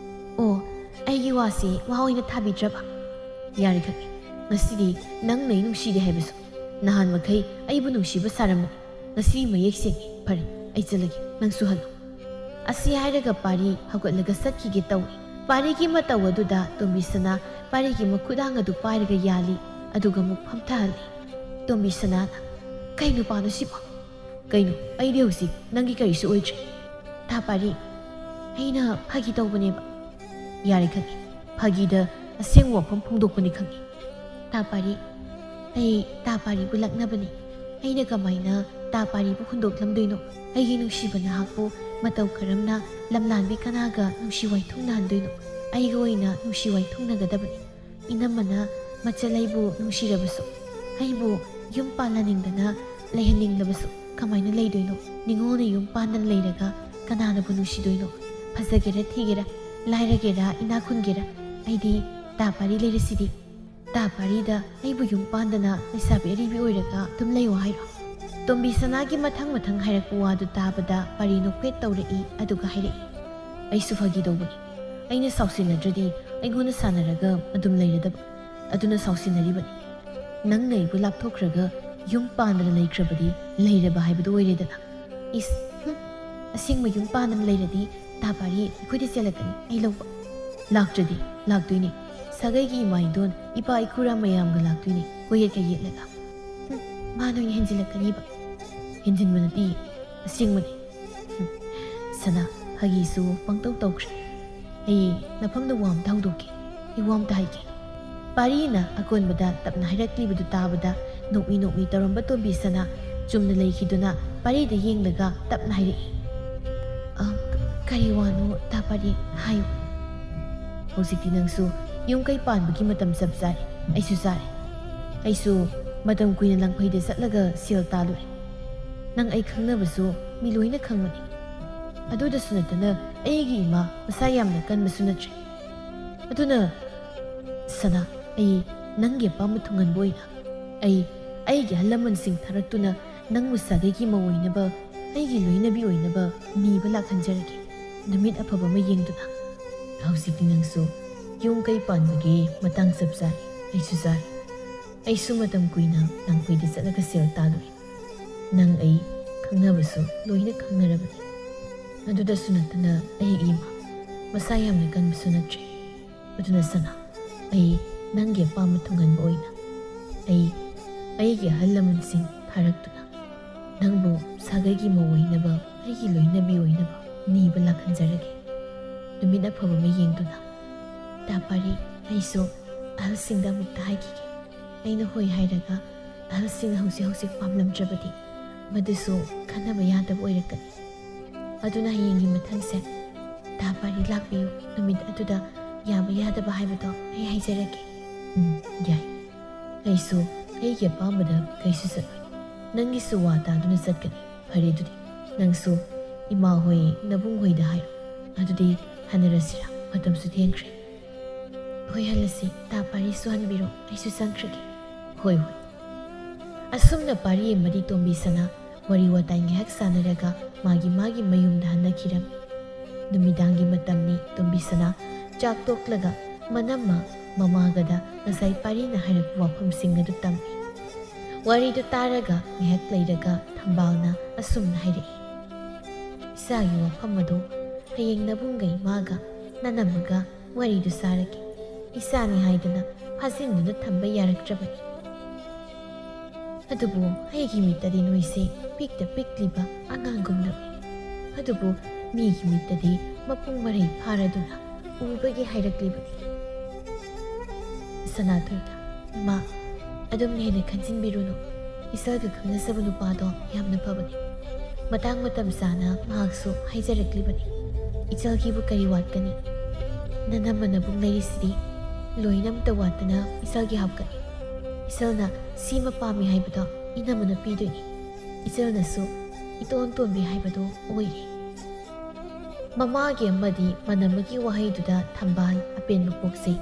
"ꯑꯣ, ꯑꯩꯒꯤ ꯋꯥꯁꯦ ꯋꯥ ꯑꯣꯏꯅ ꯊꯥꯕꯤꯗ꯭ꯔꯕ? ꯌꯥꯔꯦ ꯈꯪꯉꯦ, ꯉꯁꯤꯗꯤ ꯅꯪꯅ ꯑꯩ ꯅꯨꯡꯁꯤꯗꯦ ꯍꯥꯏꯕꯁꯨ꯫ ꯅꯍꯥꯟ ꯃꯈꯩ ꯑꯩꯕꯨ ꯅꯨꯡꯁꯤꯕ ꯁꯥꯔꯝꯕꯅꯤ, ꯉꯁꯤ ꯃꯌꯦꯛ ꯁꯦꯡꯉꯦ꯫ ꯐꯔꯦ, ꯑꯩ ꯆꯠꯂꯒꯦ, ꯅꯪꯁꯨ ꯍꯜꯂꯣ꯫" ꯑꯁꯤ ꯍꯥꯏꯔꯒ ꯄꯥꯔꯤ ꯍꯧꯒꯠꯂꯒ ꯆꯠꯈꯤꯒꯦ ꯇꯧꯏ꯫ ꯄꯥꯔꯤꯒꯤ ꯃꯇꯧ ꯑꯗꯨꯗ ꯇꯣꯝꯕꯤꯁꯅꯥ ꯄꯥꯔꯤꯒꯤ ꯃꯈꯨꯠ ꯍꯥꯡ ꯑꯗꯨ ꯄꯥꯏꯔꯒ ꯌꯥꯜꯂꯤ, ꯑꯗꯨꯒ ꯑꯃꯨꯛ ꯐꯝꯊꯍꯜꯂꯤ꯫ ꯇꯣꯝꯕꯤꯁꯅꯥꯅ, "ꯀꯩ ꯅꯨꯄꯥꯅꯣ ꯁꯤꯕꯣ?" "ꯀꯩꯅꯣ, ꯑꯩꯗꯤ ꯍꯧꯖꯤꯛ ꯅꯪꯒꯤ ꯀꯔꯤꯁꯨ ꯑꯣꯏꯗ꯭ꯔꯦ꯫" "ꯇꯥ ꯄꯥꯔꯤ, ꯑꯩꯅ ꯐꯥꯒꯤ ꯇꯧꯕꯅꯦꯕ꯫" "ꯌꯥꯔꯦ ꯈꯪꯉꯦ, ꯐꯥꯒꯤꯗ ꯑꯁꯦꯡꯕ ꯋꯥꯐꯝ ꯐꯣꯡꯗꯣꯛꯄꯅꯤ ꯈꯪꯉꯦ꯫" "ꯇꯥ ꯄꯥꯔꯤ, ꯑꯩ ꯇꯥ ꯄꯥꯔꯤꯕꯨ ꯂꯛꯅꯕꯅꯤ꯫ ꯑꯩꯅ ꯀꯃꯥꯏꯅ ꯇꯥ ꯄꯥꯔꯤꯕꯨ ꯍꯨꯟꯗꯣꯛꯂꯝꯗꯣꯏꯅꯣ? ꯑꯩꯒꯤ ꯅꯨꯡꯁꯤꯕ ꯅꯍꯥꯛꯄꯨ ꯃꯇꯧ ꯀꯔꯝꯅ ꯂꯝꯂꯥꯟꯕꯤ ꯀꯅꯥꯒ ꯅꯨꯡꯁꯤ ꯋꯥꯏꯊꯨꯡꯅꯍꯟꯗꯣꯏꯅꯣ? ꯑꯩꯒ ꯑꯣꯏꯅ ꯅꯨꯡꯁꯤ ꯋꯥꯏꯊꯨꯡꯅꯒꯗꯕꯅꯤ꯫ ꯏꯅꯝꯃꯅ ꯃꯆꯜ ꯑꯩꯕꯨ ꯅꯨꯡꯁꯤꯔꯕꯁꯨ, ꯑꯩꯕꯨ ꯌꯨꯝ ꯄꯥꯜꯍꯟꯅꯤꯡꯗꯅ ꯂꯩꯍꯟꯅꯤꯡꯂꯕꯁꯨ ꯀꯃꯥꯏꯅ ꯂꯩꯗꯣꯏꯅꯣ? ꯅꯤꯉꯣꯜꯅ ꯌꯨꯝ ꯄꯥꯟꯗꯅ ꯂꯩꯔꯒ ꯀꯅꯥꯅꯕꯨ ꯅꯨꯡꯁꯤꯗꯣꯏꯅꯣ? ꯐꯖꯒꯦꯔꯥ ꯊꯤꯒꯦꯔꯥ, ꯂꯥꯏꯔꯒꯦꯔꯥ ꯏꯅꯥꯛ ꯈꯨꯟꯒꯦꯔꯥ, ꯑꯩꯗꯤ ꯇꯥ ꯄꯥꯔꯤ ꯂꯩꯔꯁꯤꯗꯤ꯫ ꯇꯥ ꯄꯥꯔꯤꯗ ꯑꯩꯕꯨ ꯌꯨꯝ ꯄꯥꯟꯗꯅ ꯂꯩꯁꯥꯕꯤ ꯑꯔꯤꯕꯤ ꯑꯣꯏꯔꯒ ꯑꯗꯨꯝ ꯂꯩꯌꯣ ꯍꯥꯏꯔꯣ? ꯇꯣꯝꯕꯤ ꯁꯅꯥꯒꯤ ꯃꯊꯪ ꯃꯊꯪ ꯍꯥꯏꯔꯛꯄ ꯋꯥꯗꯨ ꯇꯥꯕꯗ ꯄꯥꯔꯤ ꯅꯣꯛꯐꯦꯠ ꯇꯧꯔꯛꯏ, ꯑꯗꯨꯒ ꯍꯥꯏꯔꯛꯏ, "ꯑꯩꯁꯨ ꯐꯥꯒꯤ ꯇꯧꯕꯅꯤ꯫ ꯑꯩꯅ ꯁꯥꯎꯁꯤꯟꯅꯗ꯭ꯔꯗꯤ ꯑꯩꯉꯣꯟꯗ ꯁꯥꯟꯅꯔꯒ ꯑꯗꯨꯝ ꯂꯩꯔꯗꯕ꯫ ꯑꯗꯨꯅ ꯁꯥꯎꯁꯤꯟꯅꯔꯤꯕꯅꯤ꯫ ꯅꯪꯅ ꯑꯩꯕꯨ ꯂꯥꯞꯊꯣꯛꯈ꯭ꯔꯒ ꯌꯨꯝ ꯄꯥꯟꯗꯅ ꯂꯩꯈ꯭ꯔꯕꯗꯤ ꯂꯩꯔꯕ ꯍꯥꯏꯕꯗꯨ ꯑꯣꯏꯔꯦꯗꯅ꯫ ꯏꯁ, ꯍꯨꯝ, ꯑꯁꯦꯡꯕ ꯌꯨꯝ ꯄꯥꯟꯗꯅ ꯂꯩꯔꯗꯤ ꯇꯥ ꯄꯥꯔꯤ ꯑꯩꯈꯣꯏꯗ ꯆꯦꯜꯂꯛꯀꯅꯤ, ꯑꯩ ꯂꯧꯕ꯫ ꯂꯥꯛꯇ꯭ꯔꯗꯤ ꯂꯥꯛꯇꯣꯏꯅꯤ꯫ ꯁꯥꯒꯩꯒꯤ ꯏꯃꯥ ꯏꯗꯣꯟ, ꯏꯄꯥ ꯏꯈꯨꯔꯥ ꯃꯌꯥꯝꯒ ꯂꯥꯛꯇꯣꯏꯅꯤ, ꯀꯣꯏꯌꯦꯠꯀ ꯌꯦꯠꯂꯒ꯫ ꯍꯨꯝ, ꯃꯥꯅ ꯑꯣꯏꯅ ꯍꯦꯟꯖꯤꯜꯂꯛꯀꯅꯤꯕ꯫ ꯍꯦꯟꯖꯤꯟꯕ ꯅꯠꯇꯦ, ꯑꯁꯦꯡꯕꯅꯤ꯫ ꯍꯨꯝ, ꯁꯅꯥ, ꯐꯥꯒꯤꯁꯨ ꯄꯪꯇꯧ ꯇꯧꯈ꯭ꯔꯦ꯫ ꯑꯩ ꯅꯐꯝꯗ ꯋꯥ ꯑꯝꯇ ꯍꯧꯗꯣꯛꯀꯦ, ꯑꯩ ꯋꯥ ꯑꯝꯇ ꯍꯥꯏꯒꯦ꯫" ꯄꯥꯔꯤꯅ ꯑꯀꯣꯟꯕꯗ ꯇꯞꯅ ꯍꯥꯏꯔꯛꯂꯤꯕꯗꯨ ꯇꯥꯕꯗ ꯅꯣꯛꯃꯤ ꯅꯣꯛꯃꯤ ꯇꯧꯔꯝꯕ ꯇꯣꯝꯕꯤ ꯁꯅꯥ ꯆꯨꯝꯅ ꯂꯩꯈꯤꯗꯨꯅ ꯄꯥꯔꯤꯗ ꯌꯦꯡꯂꯒ ꯇꯞꯅ ꯍꯥꯏꯔꯛꯏ, "ꯑ, ꯀꯔꯤ ꯋꯥꯅꯣ ꯇꯥ ꯄꯥꯔꯤ? ꯍꯥꯏꯌꯨ꯫" "ꯍꯧꯖꯤꯛꯇꯤ ꯅꯪꯁꯨ ꯌꯨꯝ ꯀꯩ ꯄꯥꯟꯕꯒꯤ ꯃꯇꯝ ꯆꯞ ꯆꯥꯔꯦ꯫ ꯑꯩꯁꯨ ꯆꯥꯔꯦ꯫ ꯑꯩꯁꯨ ꯃꯇꯝ ꯀꯨꯏꯅ ꯂꯪꯐꯩꯗ ꯆꯠꯂꯒ ꯁꯦꯜ ꯇꯥꯜꯂꯨꯔꯦ꯫ ꯅꯪ ꯑꯩ ꯈꯪꯅꯕꯁꯨ ꯃꯤ ꯂꯣꯏꯅ ꯈꯪꯕꯅꯤ꯫ ꯑꯗꯨꯗꯁꯨ ꯅꯠꯇꯅ ꯑꯩꯒꯤ ꯏꯃꯥ ꯃꯁꯥ ꯌꯥꯝꯅ ꯀꯟꯕꯁꯨ ꯅꯠꯇ꯭ꯔꯦ꯫ ꯑꯗꯨꯅ ꯁꯅꯥ, ꯑꯩ ꯅꯪꯒꯤ ꯑꯄꯥꯝꯕ ꯊꯨꯡꯍꯟꯕ ꯑꯣꯏꯅ ꯑꯩ ꯑꯩꯒꯤ ꯑꯍꯜ ꯂꯃꯟꯁꯤꯡ ꯊꯥꯔꯛꯇꯨꯅ ꯅꯪꯕꯨ ꯁꯥꯒꯩꯒꯤ ꯃꯧ ꯑꯣꯏꯅꯕ, ꯑꯩꯒꯤ ꯂꯣꯏꯅꯕꯤ ꯑꯣꯏꯅꯕ ꯅꯤꯕ ꯂꯥꯛꯍꯟꯖꯔꯒꯦ, ꯅꯨꯃꯤꯠ ꯑꯐꯕ ꯑꯃ ꯌꯦꯡꯗꯨꯅ꯫" "ꯍꯧꯖꯤꯛꯇꯤ ꯅꯪꯁꯨ ꯌꯨꯝ ꯀꯩ ꯄꯥꯟꯕꯒꯤ ꯃꯇꯥꯡ ꯆꯞ ꯆꯥꯔꯦ꯫ ꯑꯩꯁꯨ ꯆꯥꯔꯦ꯫ ꯑꯩꯁꯨ ꯃꯇꯝ ꯀꯨꯏꯅ ꯂꯪꯐꯩꯗ ꯆꯠꯂꯒ ꯁꯦꯜ ꯇꯥꯜꯂꯨꯔꯦ꯫ ꯅꯪ ꯑꯩ ꯈꯪꯅꯕꯁꯨ ꯂꯣꯏꯅ ꯈꯪꯅꯔꯕꯅꯤ꯫ ꯑꯗꯨꯗꯁꯨ ꯅꯠꯇꯅ ꯑꯩꯒꯤ ꯏꯃꯥ ꯃꯁꯥ ꯌꯥꯝꯅ ꯀꯟꯕꯁꯨ ꯅꯠꯇ꯭ꯔꯦ꯫ ꯑꯗꯨꯅ ꯁꯅꯥ, ꯑꯩ ꯅꯪꯒꯤ ꯑꯄꯥꯝꯕ ꯊꯨꯡꯍꯟꯕ ꯑꯣꯏꯅ ꯑꯩ ꯑꯩꯒꯤ ꯑꯍꯜ ꯂꯃꯟꯁꯤꯡ ꯊꯥꯔꯛꯇꯨꯅ ꯅꯪꯕꯨ ꯁꯥꯒꯩꯒꯤ ꯃꯧ ꯑꯣꯏꯅꯕ, ꯑꯩꯒꯤ ꯂꯣꯏꯅꯕꯤ ꯑꯣꯏꯅꯕ ꯅꯤꯕ ꯂꯥꯛꯍꯟꯖꯔꯒꯦ꯫ ꯅꯨꯃꯤꯠ ꯑꯐꯕ ꯑꯃ ꯌꯦꯡꯗꯨꯅ꯫" "ꯇꯥ ꯄꯥꯔꯤ, ꯑꯩꯁꯨ ꯑꯍꯜꯁꯤꯡꯗ ꯑꯃꯨꯛꯇ ꯍꯥꯏꯈꯤꯒꯦ꯫ ꯑꯩꯅ ꯍꯣꯏ ꯍꯥꯏꯔꯒ ꯑꯍꯜꯁꯤꯡꯅ ꯍꯧꯖꯤꯛ ꯍꯧꯖꯤꯛ ꯄꯥꯝꯂꯝꯗ꯭ꯔꯕꯗꯤ ꯃꯗꯨꯁꯨ ꯈꯟꯅꯕ ꯌꯥꯗꯕ ꯑꯣꯏꯔꯛꯀꯅꯤ꯫ ꯑꯗꯨꯅ ꯍꯌꯦꯡꯒꯤ ꯃꯊꯪꯁꯦ ꯇꯥ ꯄꯥꯔꯤ ꯂꯥꯛꯄꯤꯌꯨ꯫ ꯅꯨꯃꯤꯠ ꯑꯗꯨꯗ ꯌꯥꯕ ꯌꯥꯗꯕ ꯍꯥꯏꯕꯗꯣ ꯑꯩ ꯍꯥꯏꯖꯔꯒꯦ꯫" "ꯎꯝ, ꯌꯥꯏ꯫ ꯑꯩꯁꯨ ꯑꯩꯒꯤ ꯑꯄꯥꯝꯕꯗ ꯀꯩꯁꯨ ꯆꯠꯂꯣꯏ꯫ ꯅꯪꯒꯤꯁꯨ ꯋꯥ ꯇꯥꯗꯨꯅ ꯆꯠꯀꯅꯤ꯫ ꯐꯔꯦ, ꯑꯗꯨꯗꯤ ꯅꯪꯁꯨ ꯏꯃꯥ ꯍꯣꯏ, ꯅꯕꯨꯡ ꯍꯣꯏꯗ ꯍꯥꯏꯔꯣ꯫ ꯑꯗꯨꯗꯤ ꯍꯟꯅꯔꯁꯤꯔꯥ?" ꯃꯇꯝꯁꯨ ꯊꯦꯡꯈ꯭ꯔꯦ꯫ ꯍꯣꯏ, ꯍꯜꯂꯁꯤ꯫ ꯇꯥ ꯄꯥꯔꯤꯁꯨ ꯍꯟꯕꯤꯔꯣ, ꯑꯩꯁꯨ ꯆꯪꯈ꯭ꯔꯒꯦ꯫ ꯍꯣꯏ, ꯍꯣꯏ꯫ ꯑꯁꯨꯝꯅ ꯄꯥꯔꯤ ꯑꯃꯗꯤ ꯇꯣꯝꯕꯤ ꯁꯅꯥ ꯋꯥꯔꯤ ꯋꯥꯇꯥꯏ ꯉꯥꯏꯍꯥꯛ ꯁꯥꯟꯅꯔꯒ ꯃꯥꯒꯤ ꯃꯥꯒꯤ ꯃꯌꯨꯝꯗ ꯍꯟꯅꯈꯤꯔꯝꯃꯤ꯫ ꯅꯨꯃꯤꯗꯥꯡꯒꯤ ꯃꯇꯝꯅꯤ꯫ ꯇꯣꯝꯕꯤ ꯁꯅꯥ ꯆꯥꯛ ꯇꯣꯛꯂꯒ ꯃꯅꯝꯃ ꯃꯃꯥꯒꯗ ꯉꯁꯥꯏ ꯄꯥꯔꯤꯅ ꯍꯥꯏꯔꯛꯄ ꯋꯥꯐꯝꯁꯤꯡ ꯑꯗꯨ ꯇꯝꯃꯤ꯫ ꯋꯥꯔꯤꯗꯨ ꯇꯥꯔꯒ ꯉꯥꯏꯍꯥꯛ ꯂꯩꯔꯒ ꯊꯝꯕꯥꯜꯅ ꯑꯁꯨꯝꯅ ꯍꯥꯏꯔꯛꯏ, "ꯏꯆꯥꯒꯤ ꯋꯥꯐꯝ ꯑꯗꯨ ꯍꯌꯦꯡ ꯅꯕꯨꯡꯒ ꯏꯃꯥꯒ ꯅꯅꯝꯃꯒ ꯋꯥꯔꯤꯗꯨ ꯁꯥꯔꯒꯦ꯫ ꯏꯆꯥꯅꯤ ꯍꯥꯏꯗꯅ ꯐꯥꯖꯤꯟꯗꯨꯅ ꯊꯝꯕ ꯌꯥꯔꯛꯇ꯭ꯔꯕꯅꯤ꯫ ꯑꯗꯨꯕꯨ ꯑꯩꯒꯤ ꯃꯤꯠꯇꯗꯤ ꯅꯣꯏꯁꯦ ꯄꯤꯛꯇ ꯄꯤꯛꯂꯤꯕ ꯑꯉꯥꯡꯒꯨꯝꯅ ꯎꯏ꯫ ꯑꯗꯨꯕꯨ ꯃꯤꯒꯤ ꯃꯤꯠꯇꯗꯤ ꯃꯄꯨꯡ ꯃꯔꯩ ꯐꯥꯔꯗꯨꯅ ꯎꯕꯒꯤ ꯍꯥꯏꯔꯛꯂꯤꯕꯅꯤ꯫" ꯁꯅꯥꯊꯣꯏꯅ, "ꯏꯃꯥ, ꯑꯗꯨꯝꯅ ꯍꯦꯟꯅ ꯈꯟꯖꯤꯟꯕꯤꯔꯨꯅꯨ꯫ ꯏꯆꯜꯒ ꯈꯪꯅꯖꯕ ꯅꯨꯄꯥꯗꯣ ꯌꯥꯝꯅ ꯐꯕꯅꯤ꯫ ꯃꯇꯥꯡ ꯃꯇꯝ ꯆꯥꯅ ꯃꯍꯥꯛꯁꯨ ꯍꯥꯏꯖꯔꯛꯂꯤꯕꯅꯤ꯫ ꯏꯆꯜꯒꯤꯕꯨ ꯀꯔꯤ ꯋꯥꯠꯀꯅꯤ? ꯅꯅꯝꯃ ꯅꯕꯨꯡ ꯂꯩꯔꯤꯁꯤꯗꯤ꯫ ꯂꯣꯏꯅ ꯑꯃꯠꯇ ꯋꯥꯠꯇꯅ ꯏꯆꯜꯒꯤ ꯍꯥꯞꯀꯅꯤ꯫ ꯏꯆꯜꯅ ꯁꯤꯃ ꯄꯥꯝꯃꯤ ꯍꯥꯏꯕꯗꯣ ꯏꯅꯝꯃꯅ ꯄꯤꯗꯣꯏꯅꯤ꯫ ꯏꯆꯜꯅꯁꯨ ꯏꯇꯣꯟ ꯇꯣꯟꯕꯤ ꯍꯥꯏꯕꯗꯣ ꯑꯣꯏꯔꯦ꯫" ꯃꯃꯥꯒꯤ ꯑꯃꯗꯤ ꯃꯅꯝꯃꯒꯤ ꯋꯥꯍꯩꯗꯨꯗ ꯊꯝꯕꯥꯜ ꯑꯄꯦꯟꯕ ꯄꯣꯛꯆꯩ꯫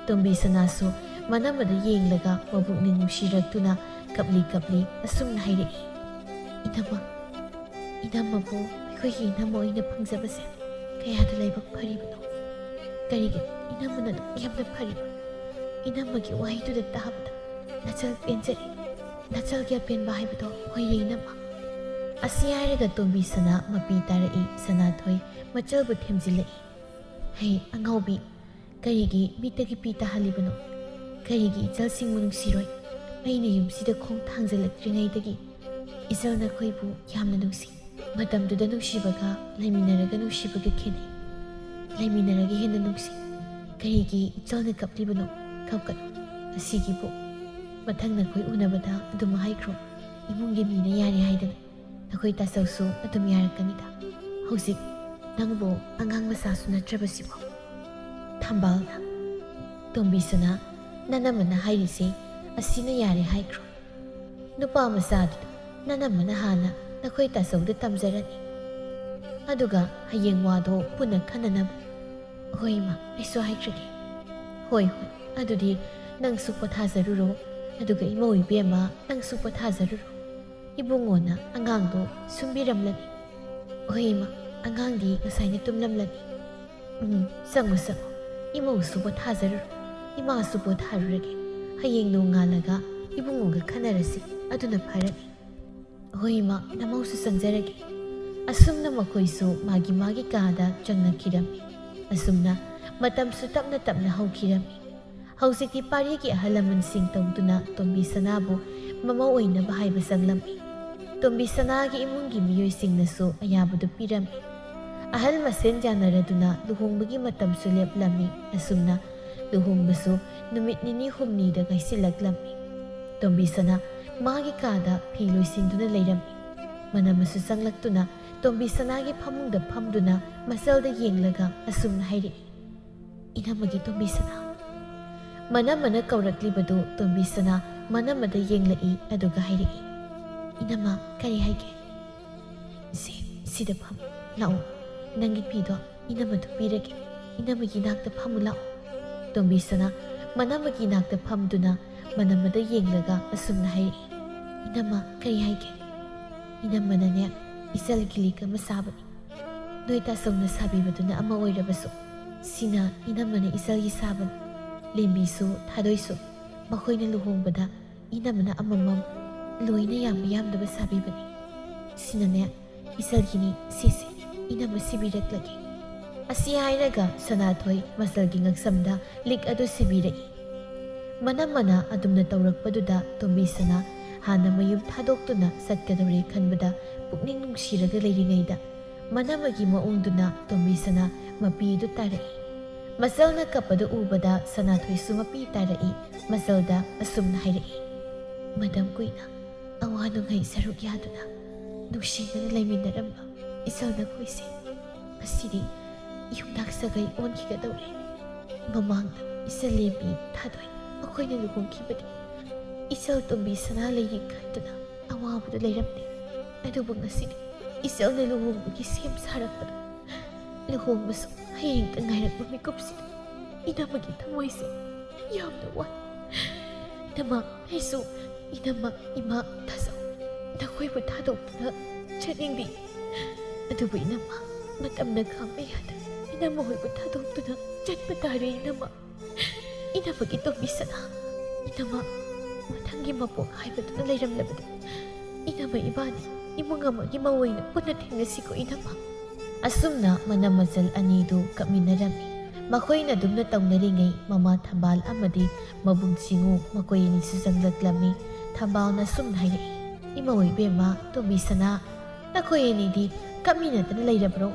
ꯇꯣꯝꯕꯤ ꯁꯅꯥꯁꯨ ꯃꯅꯝꯃꯗ ꯌꯦꯡꯂꯒ ꯃꯄꯨꯛꯅꯤꯡ ꯅꯨꯡꯁꯤꯔꯛꯇꯨꯅ ꯀꯞꯂꯤ ꯀꯞꯂꯤ ꯑꯁꯨꯝꯅ ꯍꯥꯏꯔꯛꯏ, "ꯏꯅꯝꯃ, ꯏꯅꯝꯃꯕꯨ ꯑꯩꯈꯣꯏꯒꯤ ꯏꯅꯝꯃ ꯑꯣꯏꯅ ꯐꯪꯖꯕꯁꯦ ꯀꯌꯥꯗ ꯂꯥꯏꯕꯛ ꯐꯔꯤꯕꯅꯣ! ꯀꯔꯤꯒꯤꯅꯣ ꯏꯅꯝꯃꯅ ꯑꯗꯨꯛ ꯌꯥꯝꯅ ꯐꯔꯤꯕ? ꯏꯅꯝꯃꯒꯤ ꯋꯥꯍꯩꯗꯨꯗ ꯇꯥꯕꯗ ꯅꯆꯜ ꯄꯦꯟꯖꯔꯦ꯫ ꯅꯆꯜꯒꯤ ꯑꯄꯦꯟꯕ ꯍꯥꯏꯕꯗꯣ ꯑꯣꯏꯔꯦ ꯏꯅꯝꯃ꯫" ꯑꯁꯤ ꯍꯥꯏꯔꯒ ꯇꯣꯝꯕꯤ ꯁꯅꯥ ꯃꯄꯤ ꯇꯥꯔꯛꯏ꯫ ꯁꯅꯥꯊꯣꯏ ꯃꯆꯜꯕꯨ ꯊꯦꯝꯖꯤꯜꯂꯛꯏ꯫ "ꯍꯩ ꯑꯉꯥꯎꯕꯤ, ꯀꯔꯤꯒꯤ ꯃꯤꯠꯇꯒꯤ ꯄꯤ ꯇꯥꯍꯜꯂꯤꯕꯅꯣ? ꯀꯔꯤꯒꯤ ꯏꯆꯜꯁꯤꯡꯕꯨ ꯅꯨꯡꯁꯤꯔꯣꯏ? ꯑꯩꯅ ꯌꯨꯝꯁꯤꯗ ꯈꯣꯡ ꯊꯥꯡꯖꯤꯜꯂꯛꯇ꯭ꯔꯤꯉꯩꯗꯒꯤ ꯏꯆꯜ ꯅꯈꯣꯏꯕꯨ ꯌꯥꯝꯅ ꯅꯨꯡꯁꯤ꯫ ꯃꯇꯝꯗꯨꯗ ꯅꯨꯡꯁꯤꯕꯒ ꯂꯩꯃꯤꯟꯅꯔꯒ ꯅꯨꯡꯁꯤꯕꯒ ꯈꯦꯠꯅꯩ꯫ ꯂꯩꯃꯤꯟꯅꯔꯒ ꯍꯦꯟꯅ ꯅꯨꯡꯁꯤ꯫ ꯀꯔꯤꯒꯤ ꯏꯆꯜꯅ ꯀꯞꯂꯤꯕꯅꯣ? ꯀꯞꯀꯅꯨ꯫ ꯑꯁꯤꯒꯤꯕꯨ ꯃꯊꯪ ꯅꯈꯣꯏ ꯎꯅꯕꯗ ꯑꯗꯨꯝ ꯍꯥꯏꯈ꯭ꯔꯣ, ꯏꯃꯨꯡꯒꯤ ꯃꯤꯅ ꯌꯥꯔꯦ ꯍꯥꯏꯗꯅ ꯅꯈꯣꯏ ꯇꯥꯆꯧꯁꯨ ꯑꯗꯨꯝ ꯌꯥꯔꯛꯀꯅꯤꯗ꯫ ꯍꯧꯖꯤꯛ ꯅꯪꯕꯨ ꯑꯉꯥꯡ ꯃꯆꯥꯁꯨ ꯅꯠꯇ꯭ꯔꯕꯁꯤꯕꯨ꯫" ꯊꯝꯕꯥꯜꯅ, "ꯇꯣꯝꯕꯤꯁꯅꯥ, ꯅꯅꯝꯃꯅ ꯍꯥꯏꯔꯤꯁꯦ ꯑꯁꯤꯅ ꯌꯥꯔꯦ ꯍꯥꯏꯈ꯭ꯔꯣ꯫ ꯅꯨꯄꯥ ꯃꯆꯥꯗꯨꯗ ꯅꯅꯝꯃꯅ ꯍꯥꯟꯅ ꯅꯈꯣꯏ ꯇꯥꯆꯧꯗ ꯇꯝꯖꯔꯅꯤ꯫ ꯑꯗꯨꯒ ꯍꯌꯦꯡ ꯋꯥꯗꯣ ꯄꯨꯟꯅ ꯈꯟꯅꯅꯕ "ꯍꯣꯏ ꯏꯃꯥ, ꯑꯩꯁꯨ ꯍꯥꯏꯈ꯭ꯔꯒꯦ꯫" "ꯍꯣꯏ, ꯍꯣꯏ, ꯑꯗꯨꯗꯤ ꯅꯪꯁꯨ ꯄꯣꯊꯥꯖꯔꯨꯔꯣ, ꯑꯗꯨꯒ ꯏꯃꯧ ꯏꯕꯦꯝꯃ ꯅꯪꯁꯨ ꯄꯣꯊꯥꯖꯔꯨꯔꯣ꯫" ꯏꯕꯨꯡꯉꯣꯅ ꯑꯉꯥꯡꯗꯣ ꯁꯨꯝꯕꯤꯔꯝꯂꯅꯤ꯫ "ꯍꯣꯏ ꯏꯃꯥ, ꯑꯉꯥꯡꯗꯤ ꯉꯁꯥꯏꯅ ꯇꯨꯝꯂꯝꯂꯅꯤ꯫" "ꯎꯝ, ꯆꯪꯉꯨ, ꯆꯪꯉꯨ꯫ ꯏꯃꯧꯁꯨ ꯄꯣꯊꯥꯖꯔꯨꯔꯣ, ꯏꯃꯥꯁꯨ ꯄꯣꯊꯥꯔꯨꯔꯒꯦ꯫ ꯍꯌꯦꯡ ꯅꯣꯡꯉꯥꯜꯂꯒ ꯏꯕꯨꯡꯉꯣꯒ ꯈꯟꯅꯔꯁꯤ, ꯑꯗꯨꯅ ꯐꯔꯅꯤ꯫" "ꯍꯣꯏ ꯏꯃꯥ, ꯅꯃꯧꯁꯨ ꯆꯪꯖꯔꯒꯦ꯫" ꯑꯁꯨꯝꯅ ꯃꯈꯣꯏꯁꯨ ꯃꯥꯒꯤ ꯃꯥꯒꯤ ꯀꯥꯗ ꯆꯪꯅꯈꯤꯔꯝꯃꯤ꯫ ꯑꯁꯨꯝꯅ ꯃꯇꯝꯁꯨ ꯇꯞꯅ ꯇꯞꯅ ꯍꯧꯈꯤꯔꯝꯃꯤ꯫ ꯍꯧꯖꯤꯛꯇꯤ ꯄꯥꯔꯤꯒꯤ ꯑꯍꯜ ꯂꯃꯟꯁꯤꯡ ꯇꯧꯗꯨꯅ ꯇꯣꯝꯕꯤ ꯁꯅꯥꯕꯨ ꯃꯃꯧ ꯑꯣꯏꯅꯕ ꯍꯥꯏꯕ ꯆꯪꯂꯝꯃꯤ꯫ ꯇꯣꯝꯕꯤ ꯁꯅꯥꯒꯤ ꯏꯃꯨꯡꯒꯤ ꯃꯤꯑꯣꯏꯁꯤꯡꯅꯁꯨ ꯑꯌꯥꯕꯗꯨ ꯄꯤꯔꯝꯃꯤ꯫ ꯑꯍꯜ ꯃꯁꯦꯟ ꯌꯥꯅꯔꯗꯨꯅ ꯂꯨꯍꯣꯡꯕꯒꯤ ꯃꯇꯝꯁꯨ ꯂꯦꯞꯂꯝꯃꯤ꯫ ꯑꯁꯨꯝꯅ ꯂꯨꯍꯣꯡꯕꯁꯨ ꯅꯨꯃꯤꯠ ꯅꯤꯅꯤ ꯍꯨꯝꯅꯤꯗ ꯀꯥꯏꯁꯤꯜꯂꯛꯂꯝꯃꯤ꯫ ꯇꯣꯝꯕꯤ ꯁꯅꯥ ꯃꯥꯒꯤ ꯀꯥꯗ ꯐꯤ ꯂꯣꯏꯁꯤꯟꯗꯨꯅ ꯂꯩꯔꯝꯃꯤ꯫ ꯃꯅꯝꯃꯁꯨ ꯆꯪꯂꯛꯇꯨꯅ ꯇꯣꯝꯕꯤ ꯁꯅꯥꯒꯤ ꯐꯃꯨꯡꯗ ꯐꯝꯗꯨꯅ ꯃꯆꯜꯗ ꯌꯦꯡꯂꯒ ꯑꯁꯨꯝꯅ ꯍꯥꯏꯔꯛꯏ, "ꯏꯅꯝꯃꯒꯤ ꯇꯣꯝꯕꯤ ꯁꯅꯥ꯫" ꯃꯅꯝꯃꯅ ꯀꯧꯔꯛꯂꯤꯕꯗꯨ ꯇꯣꯝꯕꯤ ꯁꯅꯥ ꯃꯅꯝꯃꯗ ꯌꯦꯡꯂꯛꯏ, ꯑꯗꯨꯒ ꯍꯥꯏꯔꯛꯏ, "ꯏꯅꯝꯃ, ꯀꯔꯤ ꯍꯥꯏꯒꯦ?" "ꯁꯤ, ꯁꯤꯗ ꯐꯝ ꯂꯥꯛꯑꯣ꯫ ꯅꯪꯒꯤ ꯐꯤꯗꯣ ꯏꯅꯝꯃꯗ ꯄꯤꯔꯒꯦ꯫ ꯏꯅꯝꯃꯒꯤ ꯅꯥꯛꯇ ꯐꯝꯃꯨ ꯂꯥꯛꯑꯣ꯫" ꯇꯣꯝꯕꯤ ꯁꯅꯥ ꯃꯅꯝꯃꯒꯤ ꯅꯥꯛꯇ ꯐꯝꯗꯨꯅ ꯃꯅꯝꯃꯗ ꯌꯦꯡꯂꯒ ꯑꯁꯨꯝꯅ ꯍꯥꯏꯔꯛꯏ, "ꯏꯅꯝꯃ, ꯀꯔꯤ ꯍꯥꯏꯒꯦ?" "ꯏꯅꯝꯃꯅꯅꯦ, ꯏꯆꯜꯒꯤ ꯂꯤꯛ ꯑꯃ ꯁꯥꯕꯅꯤ꯫ ꯅꯣꯏ ꯇꯥꯆꯧꯅ ꯁꯥꯕꯤꯕꯗꯨꯅ ꯑꯃ ꯑꯣꯏꯔꯕꯁꯨ, ꯁꯤꯅ ꯏꯅꯝꯃꯅ ꯏꯆꯜꯒꯤ ꯁꯥꯕꯅꯤ꯫ ꯂꯦꯝꯕꯤꯁꯨ ꯊꯥꯗꯣꯏꯁꯨ ꯃꯈꯣꯏꯅ ꯂꯨꯍꯣꯡꯕꯗ ꯏꯅꯝꯃꯅ ꯑꯃꯃꯝ, ꯂꯣꯏꯅ ꯌꯥꯝꯕ ꯌꯥꯝꯗꯕ ꯁꯥꯕꯤꯕꯅꯤ꯫ ꯁꯤꯅꯅꯦ, ꯏꯆꯜꯒꯤꯅꯤ, ꯁꯤꯁꯦ ꯏꯅꯝꯃ ꯁꯤꯕꯤꯔꯛꯂꯒꯦ꯫" ꯑꯁꯤ ꯍꯥꯏꯔꯒ ꯁꯅꯥꯊꯣꯏ ꯃꯆꯜꯒꯤ ꯉꯛꯁꯝꯗ ꯂꯤꯛ ꯑꯗꯨ ꯁꯤꯕꯤꯔꯛꯏ꯫ ꯃꯅꯝꯃꯅ ꯑꯗꯨꯝꯅ ꯇꯧꯔꯛꯄꯗꯨꯗ ꯇꯣꯝꯕꯤ ꯁꯅꯥ ꯍꯥꯟꯅ ꯃꯌꯨꯝ ꯊꯥꯗꯣꯛꯇꯨꯅ ꯆꯠꯀꯗꯧꯔꯦ ꯈꯟꯕꯗ ꯄꯨꯛꯅꯤꯡ ꯅꯨꯡꯁꯤꯔꯒ ꯂꯩꯔꯤꯉꯩꯗ ꯃꯅꯝꯃꯒꯤ ꯃꯑꯣꯡꯗꯨꯅ ꯇꯣꯝꯕꯤ ꯁꯅꯥ ꯃꯄꯤ ꯑꯗꯨ ꯇꯥꯔꯛꯏ꯫ ꯃꯆꯜꯅ ꯀꯞꯄꯗꯨ ꯎꯕꯗ ꯁꯅꯥꯊꯣꯏꯁꯨ ꯃꯄꯤ ꯇꯥꯔꯛꯏ꯫ ꯃꯆꯜꯗ ꯑꯁꯨꯝꯅ ꯍꯥꯏꯔꯛꯏ, "ꯃꯇꯝ ꯀꯨꯏꯅ ꯑꯋꯥ ꯅꯨꯡꯉꯥꯏ ꯁꯔꯨꯛ ꯌꯥꯗꯨꯅ ꯅꯨꯡꯁꯤꯅꯅ ꯂꯩꯃꯤꯟꯅꯔꯝꯕ ꯏꯆꯜ ꯅꯈꯣꯏꯁꯦ ꯉꯁꯤꯗꯤ ꯌꯨꯝꯅꯥꯛ ꯁꯥꯒꯩ ꯑꯣꯟꯈꯤꯒꯗꯧꯔꯦ꯫ ꯃꯃꯥꯡꯗ ꯏꯆꯜ ꯂꯦꯝꯕꯤ ꯊꯥꯗꯣꯏ ꯃꯈꯣꯏꯅ ꯂꯨꯍꯣꯡꯈꯤꯕꯗ ꯏꯆꯜ ꯇꯣꯝꯕꯤ ꯁꯅꯥ ꯂꯩꯔꯤ ꯈꯟꯗꯨꯅ ꯑꯋꯥꯕꯗꯨ ꯂꯩꯔꯝꯗꯦ꯫ ꯑꯗꯨꯕꯨ ꯉꯁꯤꯗꯤ ꯏꯆꯜꯅ ꯂꯨꯍꯣꯡꯕꯒꯤ ꯁꯦꯝ ꯁꯥꯔꯛꯄꯗ ꯂꯨꯍꯣꯡꯕꯁꯨ ꯍꯌꯦꯡꯇ ꯉꯥꯏꯔꯛꯄ ꯃꯤꯀꯨꯞꯁꯤꯗ ꯏꯅꯝꯃꯒꯤ ꯊꯃꯣꯏꯁꯦ ꯌꯥꯝꯅ ꯋꯥꯏ꯫ ꯏꯅꯝꯃ, ꯑꯩꯁꯨ ꯏꯅꯝꯃ, ꯏꯃꯥ, ꯊꯥꯖꯧ, ꯅꯈꯣꯏꯕꯨ ꯊꯥꯗꯣꯛꯇꯨꯅ ꯆꯠꯅꯤꯡꯗꯦ꯫ ꯑꯗꯨꯕꯨ ꯏꯅꯝꯃ, ꯃꯇꯝꯅ ꯈꯥꯝꯕ ꯌꯥꯗ ꯏꯅꯝꯃ ꯍꯣꯏꯕꯨ ꯊꯥꯗꯣꯛꯇꯨꯅ ꯆꯠꯄ ꯇꯥꯔꯦ ꯏꯅꯝꯃ꯫ ꯏꯅꯝꯃꯒꯤ ꯇꯣꯝꯕꯤ ꯁꯅꯥ, ꯏꯅꯝꯃ, ꯃꯊꯪꯒꯤ ꯃꯄꯣꯛ ꯍꯥꯏꯕꯗꯨꯅ ꯂꯩꯔꯝꯂꯕꯗꯤ ꯏꯅꯝꯃ ꯏꯕꯥꯅꯤ ꯏꯃꯨꯡ ꯑꯃꯒꯤ ꯃꯧ ꯑꯣꯏꯅ ꯄꯨꯟꯅ ꯊꯦꯡꯅꯁꯤꯀꯣ ꯏꯅꯝꯃ꯫ ꯑꯁꯨꯝꯅ ꯃꯅꯝ ꯃꯆꯜ ꯑꯅꯤꯗꯨ ꯀꯞꯃꯤꯟꯅꯔꯝꯃꯤ꯫ ꯃꯈꯣꯏꯅ ꯑꯗꯨꯝꯅ ꯇꯧꯅꯔꯤꯉꯩ ꯃꯃꯥ ꯊꯝꯕꯥꯜ ꯑꯃꯗꯤ ꯃꯕꯨꯡ ꯆꯤꯡꯉꯨ ꯃꯈꯣꯏ ꯑꯅꯤꯁꯨ ꯆꯪꯂꯛꯂꯝꯃꯤ꯫ ꯊꯝꯕꯥꯜꯅ ꯑꯁꯨꯝꯅ ꯍꯥꯏꯔꯛꯏ, "ꯏꯃꯧ ꯏꯕꯦꯝꯃ, ꯇꯣꯝꯕꯤ ꯁꯅꯥ, ꯅꯈꯣꯏ ꯑꯅꯤꯗꯤ ꯀꯞꯃꯤꯟꯅꯗꯅ ꯂꯩꯔꯕ꯭ꯔꯣ?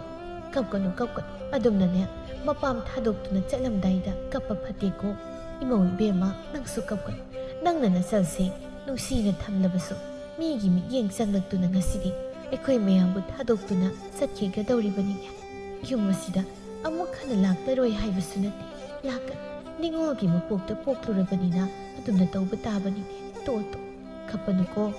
ꯀꯞꯀꯅꯨ, ꯀꯞꯀꯅꯨ꯫ ꯑꯗꯨꯝꯅꯅꯦ, ꯃꯄꯥꯝ ꯊꯥꯗꯣꯛꯇꯨꯅ ꯆꯠꯂꯝꯗꯥꯏꯗ ꯀꯞꯄ ꯐꯠꯇꯦꯀꯣ꯫ ꯏꯃꯧ ꯏꯕꯦꯝꯃ, ꯅꯪꯁꯨ ꯀꯞꯀꯅꯨ꯫ ꯅꯪꯅ ꯅꯆꯜꯁꯦ ꯅꯨꯡꯁꯤꯅ ꯊꯝꯂꯕꯁꯨ ꯃꯤꯒꯤ ꯃꯤꯠꯌꯦꯡ ꯆꯪꯂꯛꯇꯨꯅ ꯉꯁꯤꯗꯤ ꯑꯩꯈꯣꯏ ꯃꯌꯥꯝꯕꯨ ꯊꯥꯗꯣꯛꯇꯨꯅ ꯆꯠꯈꯤꯒꯗꯧꯔꯤꯕꯅꯤꯅꯦ꯫ ꯌꯨꯝ ꯑꯁꯤꯗ ꯑꯃꯨꯛ ꯍꯟꯅ ꯂꯥꯛꯂꯔꯣꯏ ꯍꯥꯏꯕꯁꯨ ꯅꯠꯇꯦ꯫ ꯂꯥꯛꯀꯅꯤ꯫ ꯅꯤꯉꯣꯜꯒꯤ ꯃꯄꯣꯛꯇ ꯄꯣꯛꯂꯨꯔꯕꯅꯤꯅ ꯑꯗꯨꯝꯅ ꯇꯧꯕ ꯇꯥꯕꯅꯤꯅꯦ꯫ ꯇꯣꯛꯑꯣ, ꯇꯣꯛꯑꯣ, ꯀꯞꯄꯅꯨꯀꯣ꯫"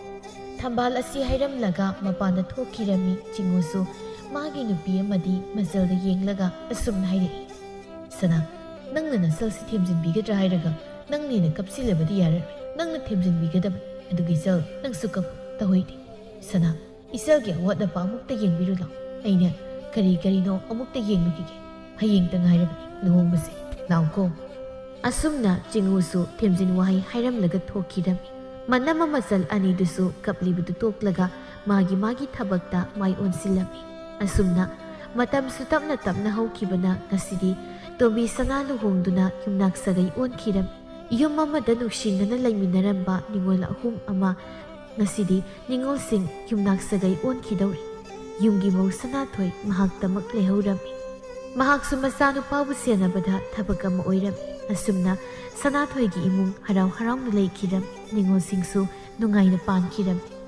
ꯊꯝꯕꯥꯜ ꯑꯁꯤ ꯍꯥꯏꯔꯝꯂꯒ ꯃꯄꯥꯟꯗ ꯊꯣꯛꯈꯤꯔꯝꯃꯤ꯫ ꯆꯤꯡꯉꯨꯁꯨ ꯃꯥꯒꯤ ꯅꯨꯄꯤ ꯑꯃꯗꯤ ꯃꯆꯜꯗ ꯌꯦꯡꯂꯒ ꯑꯁꯨꯝꯅ ꯍꯥꯏꯔꯛꯏ, "ꯁꯅꯥ, ꯅꯪꯅ ꯅꯆꯜꯁꯤ ꯊꯦꯝꯖꯤꯟꯕꯤꯒꯗ꯭ꯔꯥ ꯍꯥꯏꯔꯒ ꯅꯪꯅ ꯍꯦꯟꯅ ꯀꯞꯁꯤꯜꯂꯕꯗꯤ ꯌꯥꯔꯔꯣꯏ꯫ ꯅꯪꯅ ꯊꯦꯝꯖꯤꯟꯕꯤꯒꯗꯕꯅꯤ꯫ ꯑꯗꯨꯒꯤ ꯆꯜ, ꯅꯪꯁꯨ ꯀꯞꯄꯨ꯫ ꯇꯧꯍꯩꯗꯦ꯫ ꯁꯅꯥ, ꯏꯆꯜꯒꯤ ꯑꯋꯥꯠ ꯑꯄꯥ ꯑꯃꯨꯛꯇ ꯌꯦꯡꯕꯤꯔꯨ ꯂꯥꯎ꯫ ꯑꯩꯅ ꯀꯔꯤ ꯀꯔꯤꯅꯣ ꯑꯃꯨꯛꯇ ꯌꯦꯡꯂꯨꯈꯤꯒꯦ꯫ ꯍꯌꯦꯡꯇ ꯉꯥꯏꯔꯕꯅꯤ ꯂꯨꯍꯣꯡꯕꯁꯦ꯫ ꯂꯥꯎꯀꯣ꯫" ꯑꯁꯨꯝꯅ ꯆꯤꯡꯉꯨꯁꯨ ꯊꯦꯝꯖꯤꯟ ꯋꯥꯍꯩ ꯍꯥꯏꯔꯝꯂꯒ ꯊꯣꯛꯈꯤꯔꯝꯃꯤ꯫ ꯃꯅꯝ ꯃꯆꯜ ꯑꯅꯤꯗꯨꯁꯨ ꯀꯞꯂꯤꯕꯗꯨ ꯇꯣꯛꯂꯒ ꯃꯥꯒꯤ ꯃꯥꯒꯤ ꯊꯕꯛꯇ ꯃꯥꯏ ꯑꯣꯟꯁꯤꯜꯂꯝꯃꯤ꯫ ꯑꯁꯨꯝꯅ ꯃꯇꯝꯁꯨ ꯇꯞꯅ ꯇꯞꯅ ꯍꯧꯈꯤꯕꯅ ꯉꯁꯤꯗꯤ ꯇꯣꯝꯕꯤ ꯁꯅꯥ ꯂꯨꯍꯣꯡꯗꯨꯅ ꯌꯨꯝꯅꯥꯛ ꯁꯥꯒꯩ ꯑꯣꯟꯈꯤꯔꯝꯃꯤ꯫ ꯌꯨꯝ ꯑꯃꯗ ꯅꯨꯡꯁꯤꯅꯅ ꯂꯩꯃꯤꯟꯅꯔꯝꯕ ꯅꯤꯉꯣꯜ ꯑꯍꯨꯝ ꯑꯃ ꯉꯁꯤꯗꯤ ꯅꯤꯉꯣꯜꯁꯤꯡ ꯌꯨꯝꯅꯥꯛ ꯁꯥꯒꯩ ꯑꯣꯟꯈꯤꯗꯧꯔꯤ꯫ ꯌꯨꯝꯒꯤ ꯃꯧ ꯁꯅꯥꯊꯣꯏ ꯃꯍꯥꯛꯇꯃꯛ ꯂꯩꯍꯧꯔꯝꯃꯤ꯫ ꯃꯍꯥꯛꯁꯨ ꯃꯆꯥꯅꯨꯄꯥꯕꯨ ꯁꯦꯟꯅꯕꯗ ꯊꯕꯛ ꯑꯃ ꯑꯣꯏꯔꯝꯃꯤ꯫ ꯑꯁꯨꯝꯅ ꯁꯅꯥꯊꯣꯏꯒꯤ ꯏꯃꯨꯡ ꯍꯔꯥꯎ ꯍꯔꯥꯎꯅ ꯂꯩꯈꯤꯔꯝꯃꯤ꯫ ꯅꯤꯉꯣꯜꯁꯤꯡꯁꯨ ꯅꯨꯡꯉꯥꯏꯅ ꯄꯥꯟꯈꯤꯔꯝꯃꯤ꯫